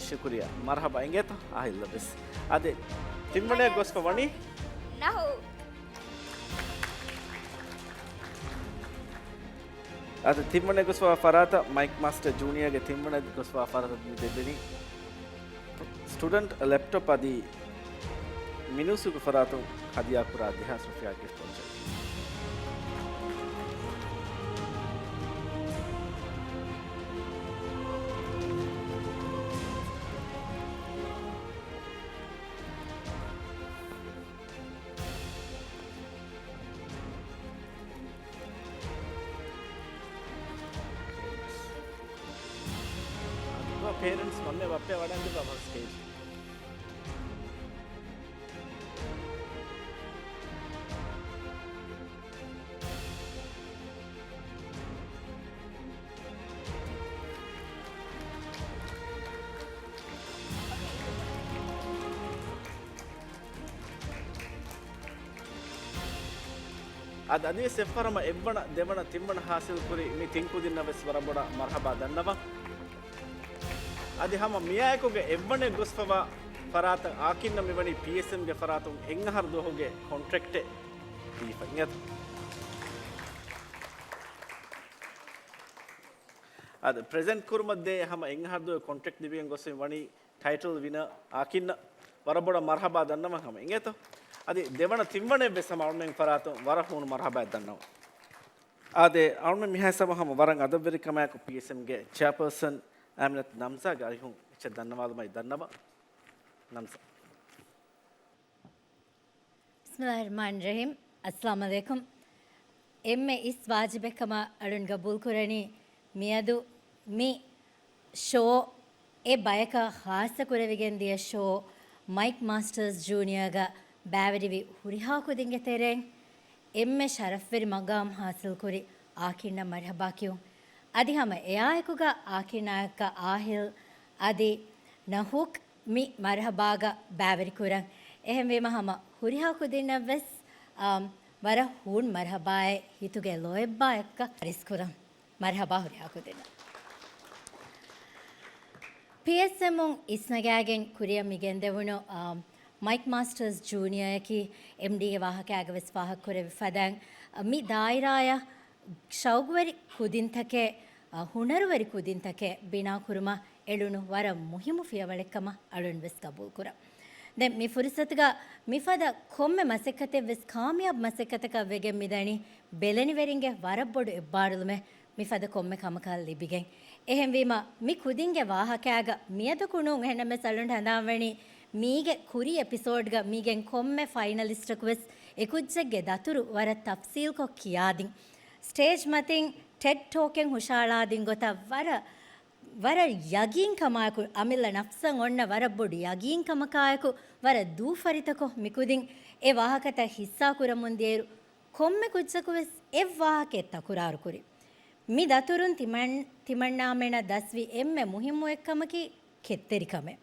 ޝުކުރިއްޔާ. މަރުޙަބާ އިނގޭތޯ އާހިލްއަށް ވެސް. އަދި ތިންވަނައަށް ގޮސްފަ ވަނީ. ނަހު. އަދި ތިންވަނައަށް ގޮސްފަވާ ފަރާތަށް މައިކް މާސްޓަރ ޖޫނިއާގެ ތިންވަނައަށް ގޮސްފަވާ ފަރާތަށް މި ދެއްވެނީ ސްޓޫޑެންޓް ލެޕްޓޮޕް އަދި މިނޫސުގެ ފަރާތުން ހަދިޔާކުރާ ދެހާސް ރުފިޔާ ގިފްޓް ވައުޗަރެއް. އަދި ޕޭރެންޓްސް މަންމަ ބައްޕަ ވަޑަން ދިބާ ފަސްޓް ސްޓޭޖް. އަދި އަދިވެސް އެއްފަހަރަށް އެއްވަނަ، ދެވަނަ، ތިންވަނަ ހާސިލް ކުރި މި ތިން ކުދިންނަށް ވެސް ވަރަށް ބޮޑަށް މަރުޙަބާ ދަންނަވަން. އަދި ހަމަ މިއާއެކުގެ އެއްވަނަ ގޮސްފަވާ ފަރާތަށް އާކިންނަށް މިވަނީ ޕީއެސްއެމްގެ ފަރާތުން އެއްއަހަރު ދުވަހުގެ ކޮންޓްރެކްޓެއް ދީފަ އިނގޭތޯ. އަދި ޕްރެޒެންޓް ކުރުމަށް ދޭ ހަމަ އެއްއަހަރު ދުވަހުގެ ކޮންޓްރެކްޓް ލިބިގެން ގޮސްފަ ވަނީ ޓައިޓަލް ވިނަރ އާކިންނަށް ވަރަށް ބޮޑަށް މަރުޙަބާ ދަންނަވަން ހަމަ އިނގޭތޯ. އަދި ދެވަނަ ތިންވަނައަށް ވެސް ހަމަ އަޅުމެން ފަރާތުން ވަރަށް ހޫނު މަރުޙަބާ ދަންނަވަން. އާދެ، އަޅުމެން މިހާ ހިސާބަށް ހަމަ ވަރަށް އަދަބުވެރިކަމާއެކު ޕީއެސްއެމްގެ ޗެއާޕާސަން އާމިނަތު ނަމްޒާގެ އަރިހުން އެއްޗެއް ދަންނަވާލުމަށް ދަންނަވަން. ނަމްޒާ. ބިސްމިﷲ ރަޙްމާނި ރަޙީމް. އައްސަލާމު ޢަލައިކުމް. އެންމެ އިސް ވާޖިބެއް ކަމަށް އަޅުން ގަބޫލު ކުރަނީ، މިއަދު މި ޝޯ އެ ބަޔަކަށް ޚާއްޞަ ކުރެވިގެން ދިޔަ ޝޯ މައިކް މާސްޓަރސް ޖޫނިއާގަ ބައިވެރިވި ހުރިހާ ކުދިންގެ ތެރެއިން އެންމެ ޝަރަފްވެރި މަގާމް ޙާޞިލް ކުރި އާކިންނަށް މަރުޙަބާ ކިޔުން. އަދި ހަމަ އެއާއެކުގަ އާކިންއާއެކު އާހިލް އަދި ނަހޫކް މި މަރުޙަބާގަ ބައިވެރިކުރަން. އެހެންވީމަ ހަމަ ހުރިހާ ކުދިންނަށްވެސް، އާ، ވަރަށް ހޫނު މަރުޙަބާއެއް ހިތުގެ ލޯތްބާ އެއްކަ އަރިސްކުރަން. މަރުޙަބާ ހުރިހާ ކުދިންނަށް. ޕީއެސްއެމުން އިސްނަގާގެން ކުރިއަށް މި ގެންދެވުނު، އާ، މައިކް މާސްޓަރސް ޖޫނިއާއަކީ އެމްޑީގެ ވާހަކައިގަ ވެސް ފާހަގަކުރެއްވި ފަދައިން، މި ދާއިރާއަށް ޝައުގުވެރި ކުދިންތަކެއް، އަ، ހުނަރުވެރި ކުދިންތަކެއް ބިނާކުރުމަށް އެޅުނު ވަރަށް މުހިއްމު ފިޔަވަޅެއްކަމަށް އަޅުން ވެސް ގަބޫލުކުރަން. ދެން މި ފުރުސަތުގަ މިފަދަ ކޮންމެ މަސައްކަތެއް ވެސް ކާމިޔާބު މަސައްކަތަކަށް ވެގެން މިދަނީ ބެލެނިވެރިންގެ ވަރަށް ބޮޑު އެއްބާރުލުމެއް މިފަދަ ކޮންމެ ކަމަކަށް ލިބިގެން. އެހެންވީމަ، މި ކުދިންގެ ވާހަކައިގަ މިއަދަކު ނޫން، އެހެންނަމަވެސް އަޅުން ހަނދާންވަނީ މީގެ ކުރީ އެޕިސޯޑްގަ މީގެން ކޮންމެ ފައިނަލިސްޓަކު ވެސް އެކުއްޖެއްގެ ދަތުރު ވަރަށް ތަފްސީލްކޮށް ކިޔާދިން. ސްޓޭޖް މަތިން ޓެޑް ޓޯކެއް ހުށައަޅާދިން ގޮތަށް ވަރަށް، ވަރަށް ޔަގީންކަމާއެކު، އަމިއްލަ ނަފްސަށް އޮންނަ ވަރަށް ބޮޑު ޔަގީންކަމަކާއެކު، ވަރަށް ދޫފަރިތަކޮށް މިކުދިން އެ ވާހަކަތައް ހިއްސާ ކުރަމުން ދިޔައިރު، ކޮންމެ ކުއްޖަކު ވެސް އެއް ވާހަކައެއް ތަކުރާރު ކުރި. މި ދަތުރުން ތިމަން، ތިމަންނާމެނަށް ދަސްވި އެންމެ މުހިއްމު އެއްކަމަކީ ކެތްތެރިކަމެއް.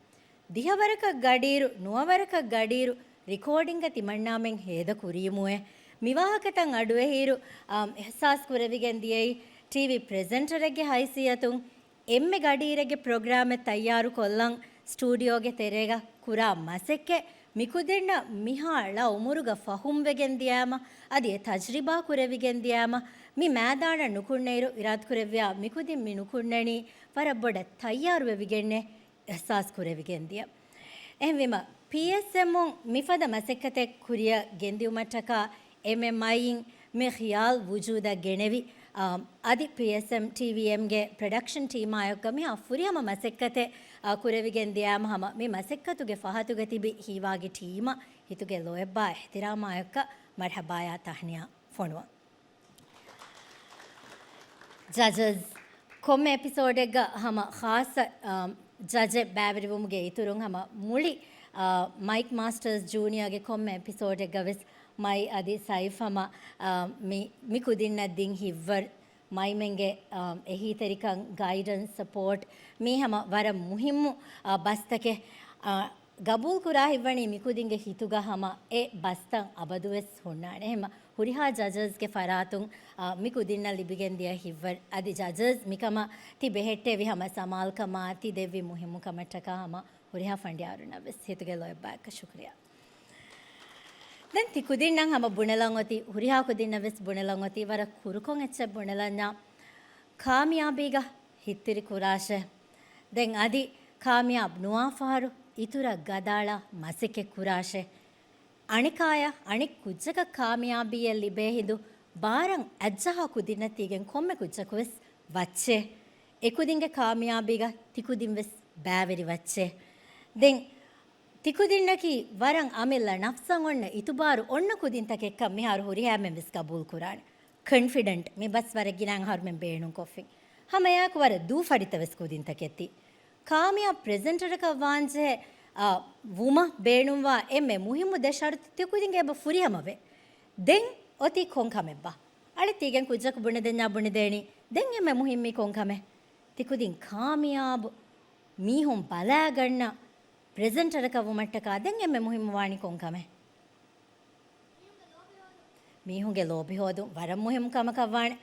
ދިހަވަރަކަށް ގަޑިއިރު، ނުވަވަރަކަށް ގަޑިއިރު ރިކޯޑިންގަ ތިމަންނާމެން ހޭދަ ކުރީމުއޭ. މި ވާހަކަތައް އަޑުއެހިއިރު، އާ، އިޙްސާސް ކުރެވިގެން ދިޔައީ ޓީވީ ޕްރެޒެންޓަރެއްގެ ހައިސިއްޔަތުން އެންމެ ގަޑިއިރެއްގެ ޕްރޮގްރާމެއް ތައްޔާރު ކޮށްލަން ސްޓޫޑިއޯގެ ތެރޭގަ ކުރާ މަސައްކަތް މިކުދިންނަށް މިހާ ޅަ އުމުރުގަ ފަހުމްވެގެން ދިޔާމަ، އަދި އެ ތަޖްރިބާ ކުރެވިގެން ދިޔާމަ، މި މައިދާނަށް ނުކުންނައިރު އިރާދަކުރެއްވިޔާ މިކުދިން މި ނުކުންނަނީ ވަރަށް ބޮޑަށް ތައްޔާރުވެވިގެންނޭ. އިޙްސާސް ކުރެވިގެން ދިޔަ. އެހެންވީމަ، ޕީއެސްއެމުން މިފަދަ މަސައްކަތެއް ކުރިއަށް ގެންދިއުމަށްޓަކާ އެމްއެމްއައިއިން މި ޚިޔާލް ވުޖޫދަށް ގެނެވި، އާ، އަދި ޕީއެސްއެމް ޓީވީއެމްގެ ޕްރޮޑަކްޝަން ޓީމާއެކުގަ މިހާ ފުރިހަމަ މަސައްކަތެއް، އާ، ކުރެވިގެން ދިޔާމަ ހަމަ މި މަސައްކަތުގެ ފަހަތުގަ ތިބި ހީވާގި ޓީމަށް ހިތުގެ ލޯތްބާ އިޙްތިރާމާއެކު މަރްޙަބާޔާ ތަހްނިޔާ ފޮނުވަން. ޖަޖަސް، ކޮންމެ އެޕިސޯޑެއްގަ ހަމަ ޚާއްޞަ، އާ، ޖަޖެއް ބައިވެރިވުމުގެ އިތުރުން ހަމަ މުޅި، އާ، މައިކް މާސްޓަރސް ޖޫނިއާގެ ކޮންމެ އެޕިސޯޑެއްގަ ވެސް މައި އަދި ސައިފް ހަމަ، އާ، މި، މި ކުދިންނަށް ދިން ހިތްވަރު މައިމެންގެ، އާ، އެހީތެރިކަން، ގައިޑެންސް، ސަޕޯޓް، މީ ހަމަ ވަރަށް މުހިއްމު، އާ، ބަސްތަކެއް، އާ، ގަބޫލުކުރާ ހިތްވަނީ މިކުދިންގެ ހިތުގަ ހަމަ އެ ބަސްތައް އަބަދުވެސް ހުންނާނެ. އެހެމަ ހުރިހާ ޖަޖަސްގެ ފަރާތުން، އާ، މިކުދިންނަށް ލިބިގެން ދިޔަ ހިތްވަރު އަދި ޖަޖަސް މިކަމަށް ތި ބެހެއްޓެވި ހަމަ ސަމާލުކަމާ ތި ދެއްވި މުހިއްމުކަމަށްޓަކާ ހަމަ ހުރިހާ ފަނޑިޔާރުންނަށްވެސް ހިތުގެ ލޯތްބާއަކަށް ޝުކުރިޔާ. ދެން ތިކުދިންނަށް ހަމަ ބުނެލަން އޮތީ، ހުރިހާ ކުދިންނަށްވެސް ބުނެލަން އޮތީ، ވަރަށް ކުރުކޮށް އެއްޗެއް ބުނެލަންޏާ، ކާމިޔާބީގަ ހިތްތިރި ކުރާށޭ. ދެން އަދި ކާމިޔާބު ނުވާ ފަހަރު އިތުރަށް ގަދައަޅާ މަސައްކަތް ކުރާށޭ. އަނެކާޔަށް އަނެއް ކުއްޖަކަށް ކާމިޔާބީއެއް ލިބޭ ހިނދު ބާރަށް އަތްޖަހާ ކުދިންނަށް ތީގެން ކޮންމެ ކުއްޖަކުވެސް ވައްޗޭ. އެކުދިންގެ ކާމިޔާބީގަ ތިކުދިންވެސް ބައިވެރި ވައްޗޭ. ދެން ތިކުދިންނަކީ ވަރަށް އަމިއްލަ ނަފްސަށް އޮންނަ އިތުބާރު އޮންނަ ކުދިންތަކެއްކަން މިހާރު ހުރިހާމެންވެސް ގަބޫލުކުރާނެ. ކޮންފިޑެންޓް މި ބަސް ވަރަށް ގިނަ އަހަރުމެން ބޭނުންކޮށްފިން. ހަމައެއާއެކު ވަރަށް ދޫފަޑިތަވެސް ކުދިންތަކެއް ތި. ކާމިޔާބު ޕްރެޒެންޓަރަކަށް ވާންޖެހޭ، އާ، ވުމަށް ބޭނުންވާ އެންމެ މުހިއްމު ދެ ޝަރުތު ތިކުދިންގެ އެބަ ފުރިހަމަވޭ. ދެން އޮތީ ކޮން ކަމެއްބާ؟ އަޅެ ތީގެން ކުއްޖަކު ބުނެދެންޏާ ބުނެދޭނީ ދެން އެންމެ މުހިއްމީ ކޮން ކަމެއް؟ ތިކުދިން ކާމިޔާބު މީހުން ބަލާގަންނަ ޕްރެޒެންޓަރަކަށް ވުމަށްޓަކާ ދެން އެންމެ މުހިއްމުވާނީ ކޮން ކަމެއް؟ މީހުންގެ ލޯބި ހޯދުން ވަރަށް މުހިއްމު ކަމަކަށް ވާނެ.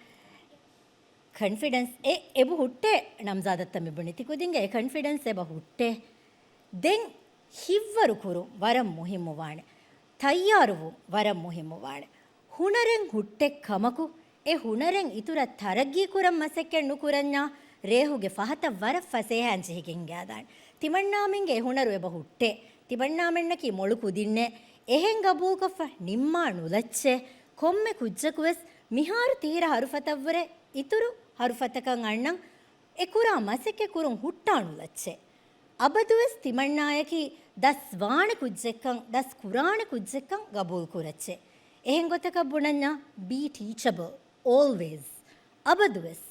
ކޮންފިޑެންސް އެ އެބަ ހުއްޓޭ ނަމްޒާދަށްތަ މި ބުނީ. ތިކުދިންގެ އެ ކޮންފިޑެންސް އެބަ ހުއްޓޭ. ދެން ހިތްވަރު ކުރުން ވަރަށް މުހިއްމުވާނެ. ތައްޔާރުވުން ވަރަށް މުހިއްމުވާނެ. ހުނަރެއް ހުއްޓެއް ކަމަކު، އެ ހުނަރެއް އިތުރަށް ތަރައްގީ ކުރަން މަސައްކަތް ނުކުރަންޏާ، ރޭހުގެ ފަހަތަށް ވަރަށް ފަސޭހައިން ޖެހިގެން ހިނގާދާނެ. ތިމަންނާމެންގެ އެ ހުނަރު އެބަ ހުއްޓޭ. ތިމަންނާމެންނަކީ މޮޅު ކުދިންނޭ. އެހެން ގަބޫލުކޮށްފަ ނިންމާ ނުލައްޗޭ. ކޮންމެ ކުއްޖަކުވެސް މިހާރު ތިހިރަ ހަރުފަތަށްވުރެ އިތުރު ހަރުފަތަކަށް އަންނަން އެ ކުރާ މަސައްކަތް ކުރުން ހުއްޓާ ނުލައްޗޭ. އަބަދުވެސް ތިމަންނާޔަކީ ދަސްވާނެ ކުއްޖެއްކަން، ދަސް ކުރާނެ ކުއްޖެއްކަން ގަބޫލު ކުރައްޗޭ. އެހެން ގޮތަކަށް ބުނަންޏާ، be teachable always. އަބަދުވެސް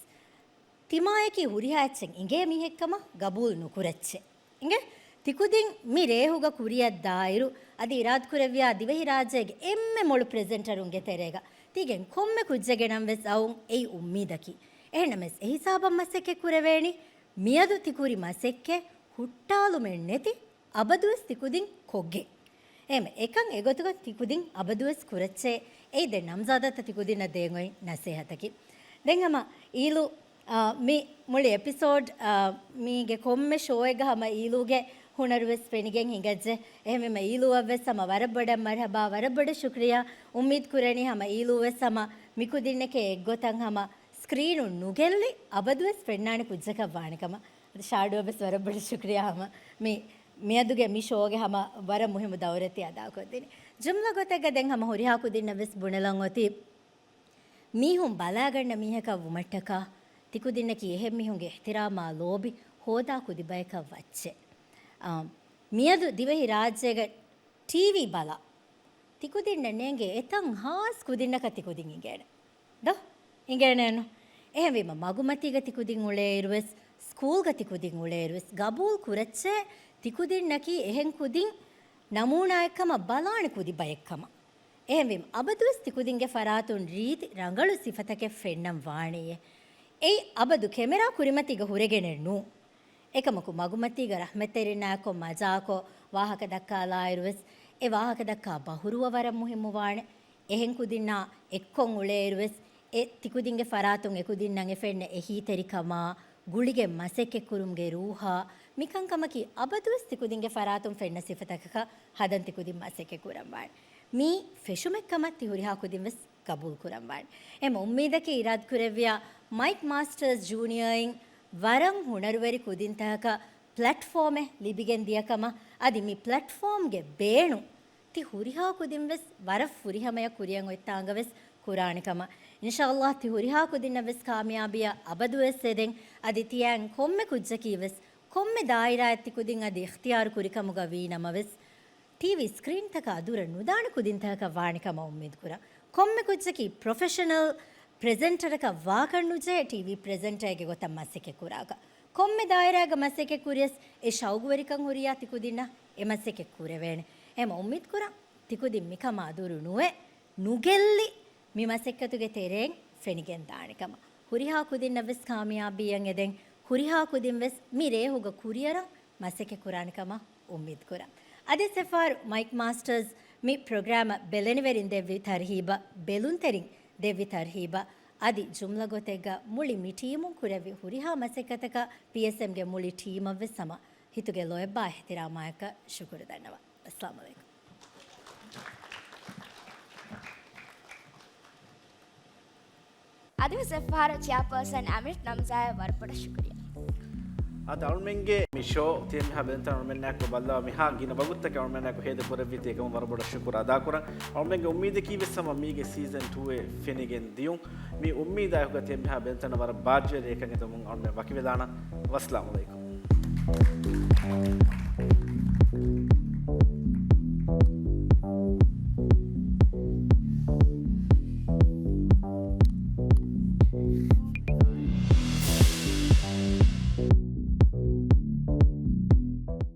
ތިމާޔަކީ ހުރިހާ އެއްޗެއް އިނގޭ މީހެއްކަމަށް ގަބޫލު ނުކުރައްޗޭ. އިނގޭ؟ ތިކުދިން މި ރޭހުގަ ކުރިއަށް ދާއިރު، އަދި އިރާދަކުރެއްވިޔާ ދިވެހިރާއްޖޭގެ އެންމެ މޮޅު ޕްރެޒެންޓަރުންގެ ތެރޭގަ ތީގެން ކޮންމެ ކުއްޖެއްގެ ނަން ވެސް އައުން އެއީ އުއްމީދަކީ. އެހެންނަމަވެސް އެ ހިސާބަށް މަސައްކަތް ކުރެވޭނީ. މިއަދު ތި ކުރި މަސައްކަތް ހުއްޓާލުމެއް ނެތި، އަބަދުވެސް ތިކުދިން ކޮށްގެން. އެހެން އެކަން އެގޮތުގަ ތިކުދިން އަބަދުވެސް ކުރައްޗޭ. އެއީ ދެން ނަމްޒާދަށްތަ ތިކުދިންނަށް ދޭން އޮތް ނަސޭހަތަކީ. ދެން ހަމަ އީލޫ، އާ، މި މުޅި އެޕިސޯޑް، އާ، މީގެ ކޮންމެ ޝޯއެއްގަ ހަމަ އީލޫގެ ހުނަރުވެސް ފެނިގެން ހިނގައްޖެ. އެހެންވީމަ އީލޫއަށްވެސް ހަމަ ވަރަށް ބޮޑަށް މަރްހަބާ، ވަރަށް ބޮޑަށް ޝުކްރިޔާ. އުއްމީދު ކުރަނީ ހަމަ އީލޫވެސް ހަމަ މިކުދިންނެކޭ އެއްގޮތަށް ހަމަ ސްކްރީނުން ނުގެއްލި އަބަދުވެސް ފެންނާނެ ކުއްޖަކަށް ވާނެ ކަމަށް. އަދި ޝާޑުއަށްވެސް ވަރަށް ބޮޑަށް ޝުކްރިޔާ ހަމަ މި، މިއަދުގެ މި ޝޯގެ ހަމަ ވަރަށް މުހިއްމު ދައުރެއް ތި އަދާކޮށްދިނީ. ޖުމްލަ ގޮތެއްގަ ދެން ހަމަ ހުރިހާ ކުދިންނަށްވެސް ބުނެލަން އޮތީ، މީހުން ބަލާގަންނަ މީހަކަށް ވުމަށްޓަކާ، ތިކުދިންނަކީ އެހެން މީހުންގެ އިޙްތިރާމާ ލޯބި ހޯދާ ކުދިބަޔަކަށް ވައްޗެއް. އާ، މިއަދު ދިވެހި ރާއްޖޭގަ ޓީވީ ބަލާ، ތިކުދިންނަށް ނޭނގޭ އެތަން ހާސް ކުދިންނަކަށް ތިކުދިން އިނގޭނެ. ދޯ؟ އިނގޭނެއްނު. އެހެންވީމަ، މަގުމަތީގަ ތިކުދިން އުޅޭއިރުވެސް، ސްކޫލްގަ ތިކުދިން އުޅޭއިރުވެސް، ގަބޫލު ކުރައްޗޭ، ތިކުދިންނަކީ އެހެން ކުދިން ނަމޫނާއެއްކަމަށް ބަލާނެ ކުދި ބައެއްކަމަށް. އެހެންވީމަ، އަބަދުވެސް ތިކުދިންގެ ފަރާތުން ރީތި ރަނގަޅު ސިފަތަކެއް ފެންނަން ވާނެޔޭ. އެއީ އަބަދު ކެމެރާ ކުރިމަތީގަ ހުރެގެނެއް ނޫން. އެކަމަކު، މަގުމަތީގަ ރަޙްމަތްތެރިންނާއެކު މަޖާކޮށް ވާހަކަ ދައްކާލާއިރުވެސް، އެ ވާހަކަ ދައްކާ ބަހުރުވަ ވަރަށް މުހިއްމުވާނެ. އެހެން ކުދިންނާ އެއްކޮށް އުޅޭއިރުވެސް، އެ ތިކުދިންގެ ފަރާތުން އެކުދިންނަށް އެ ފެންނަ އެހީތެރިކަމާ، ގުޅިގެން މަސައްކަތްކުރުމުގެ ރޫހާ، މިކަންކަމަކީ އަބަދުވެސް ތިކުދިންގެ ފަރާތުން ފެންނަ ސިފަތަކަކަށް ހަދަން ތިކުދިން މަސައްކަތް ކުރަންވާނެ. މީ ފެށުމެއްކަމަށް ތި ހުރިހާ ކުދިން ވެސް ގަބޫލުކުރަންވާނެ. އެމަ އުއްމީދަކީ އިރާދަކުރެއްވިޔާ މައިކް މާސްޓަރސް ޖޫނިއަރއިން ވަރަށް ހުނަރުވެރި ކުދިންތަކަކަށް ޕްލެޓްފޯމެއް ލިބިގެން ދިޔަކަމަށް، އަދި މި ޕްލެޓްފޯމްގެ ބޭނުން ތި ހުރިހާ ކުދިން ވެސް ވަރަށް ފުރިހަމަޔަށް ކުރިއަށް އޮތްތާނގަ ވެސް ކުރާނެ ކަމަށް. އިންޝާﷲ ތި ހުރިހާ ކުދިންނަށް ވެސް ކާމިޔާބީއަށް އަބަދުވެސް އެދެން. އަދި ތިޔައިން ކޮންމެ ކުއްޖަކީ ވެސް ކޮންމެ ދާއިރާއެއް ތިކުދިން އަދި އިޚްތިޔާރު ކުރިކަމުގަ ވީ ނަމަވެސް، ޓީވީ ސްކްރީންތަކާ ދުރަށް ނުދާނެ ކުދިންތަކަކަށް ވާނެ ކަމަށް އުއްމީދު ކުރަން. ކޮންމެ ކުއްޖަކީ ޕްރޮފެޝަނަލް ޕްރެޒެންޓަރަކަށް ވާކަށް ނުޖެހޭ ޓީވީ ޕްރެޒެންޓަރެއްގެ ގޮތަށް މަސައްކަތް ކުރާކަށް. ކޮންމެ ދާއިރާއެއްގަ މަސައްކަތް ކުރިޔަސް އެ ޝައުގުވެރިކަން ހުރިޔާ ތިކުދިންނަށް އެ މަސައްކަތް ކުރެވޭނެ. އެހެމަ އުއްމީދު ކުރަން ތިކުދިން މިކަމާ ދުރު ނުވެ، ނުގެއްލި މި މަސައްކަތުގެ ތެރެއިން ފެނިގެންދާނެ ކަމަށް. ހުރިހާ ކުދިންނަށް ވެސް ކާމިޔާބީއަށް އެދެން، ހުރިހާ ކުދިން ވެސް މި ރޭހުގަ ކުރިއަރަން މަސައްކަތް ކުރާނެ ކަމަށް އުއްމީދު ކުރަން. އަދި އެއްފަހަރު މައިކް މާސްޓަރސް މި ޕްރޮގްރާމަށް ބެލެނިވެރިން ދެއްވި ތަރްހީބަށް، ބެލުންތެރިން ދެއްވި ތަރްހީބަށް، އަދި ޖުމްލަ ގޮތެއްގަ މުޅި މި ޓީމުން ކުރެއްވި ހުރިހާ މަސައްކަތަކަށް ޕީއެސްއެމްގެ މުޅި ޓީމަށްވެސް ހަމަ ހިތުގެ ލޯތްބާ އިޙްތިރާމާއެކަށް ޝުކުރު ދަންނަވަން. އައްސަލާމު ޢަލައިކުމް. އަދިވެސް އެއްފަހަރު ޗެއާޕާސަން އަމިރް ނަމްޒާއަށް ވަރަށް ބޮޑަށް ޝުކުރިއްޔާ. އަދި އަޅުމެންގެ މި ޝޯ ތިޔަންމިހާ ބެލުންތެރިން އަޅުމެންނާއެކު ބައްލަވާ މިހާ ގިނަ ވަގުތުތަކެއް އަޅުމެންނާއެކު ހޭދަ ކުރެއްވީތީ އެކަމުން ވަރަށް ބޮޑަށް ޝުކުރު އަދާކުރަން. އަޅުމެންގެ އުއްމީދަކީ ވެސް ހަމަ މީގެ ސީޒަން ޓޫ އެއް ފެނިގެން ދިޔުން. މި އުއްމީދާއެކުގަ ތިޔަންމިހާ ބެލުންތެރިންނަށް ވަރަށް ބާއްޖަވެރި ރެއެއްކަން އެދުމުން އަޅުމެން ވަކިވެލާނަން. ވައްސަލާމު ޢަލައިކުމް.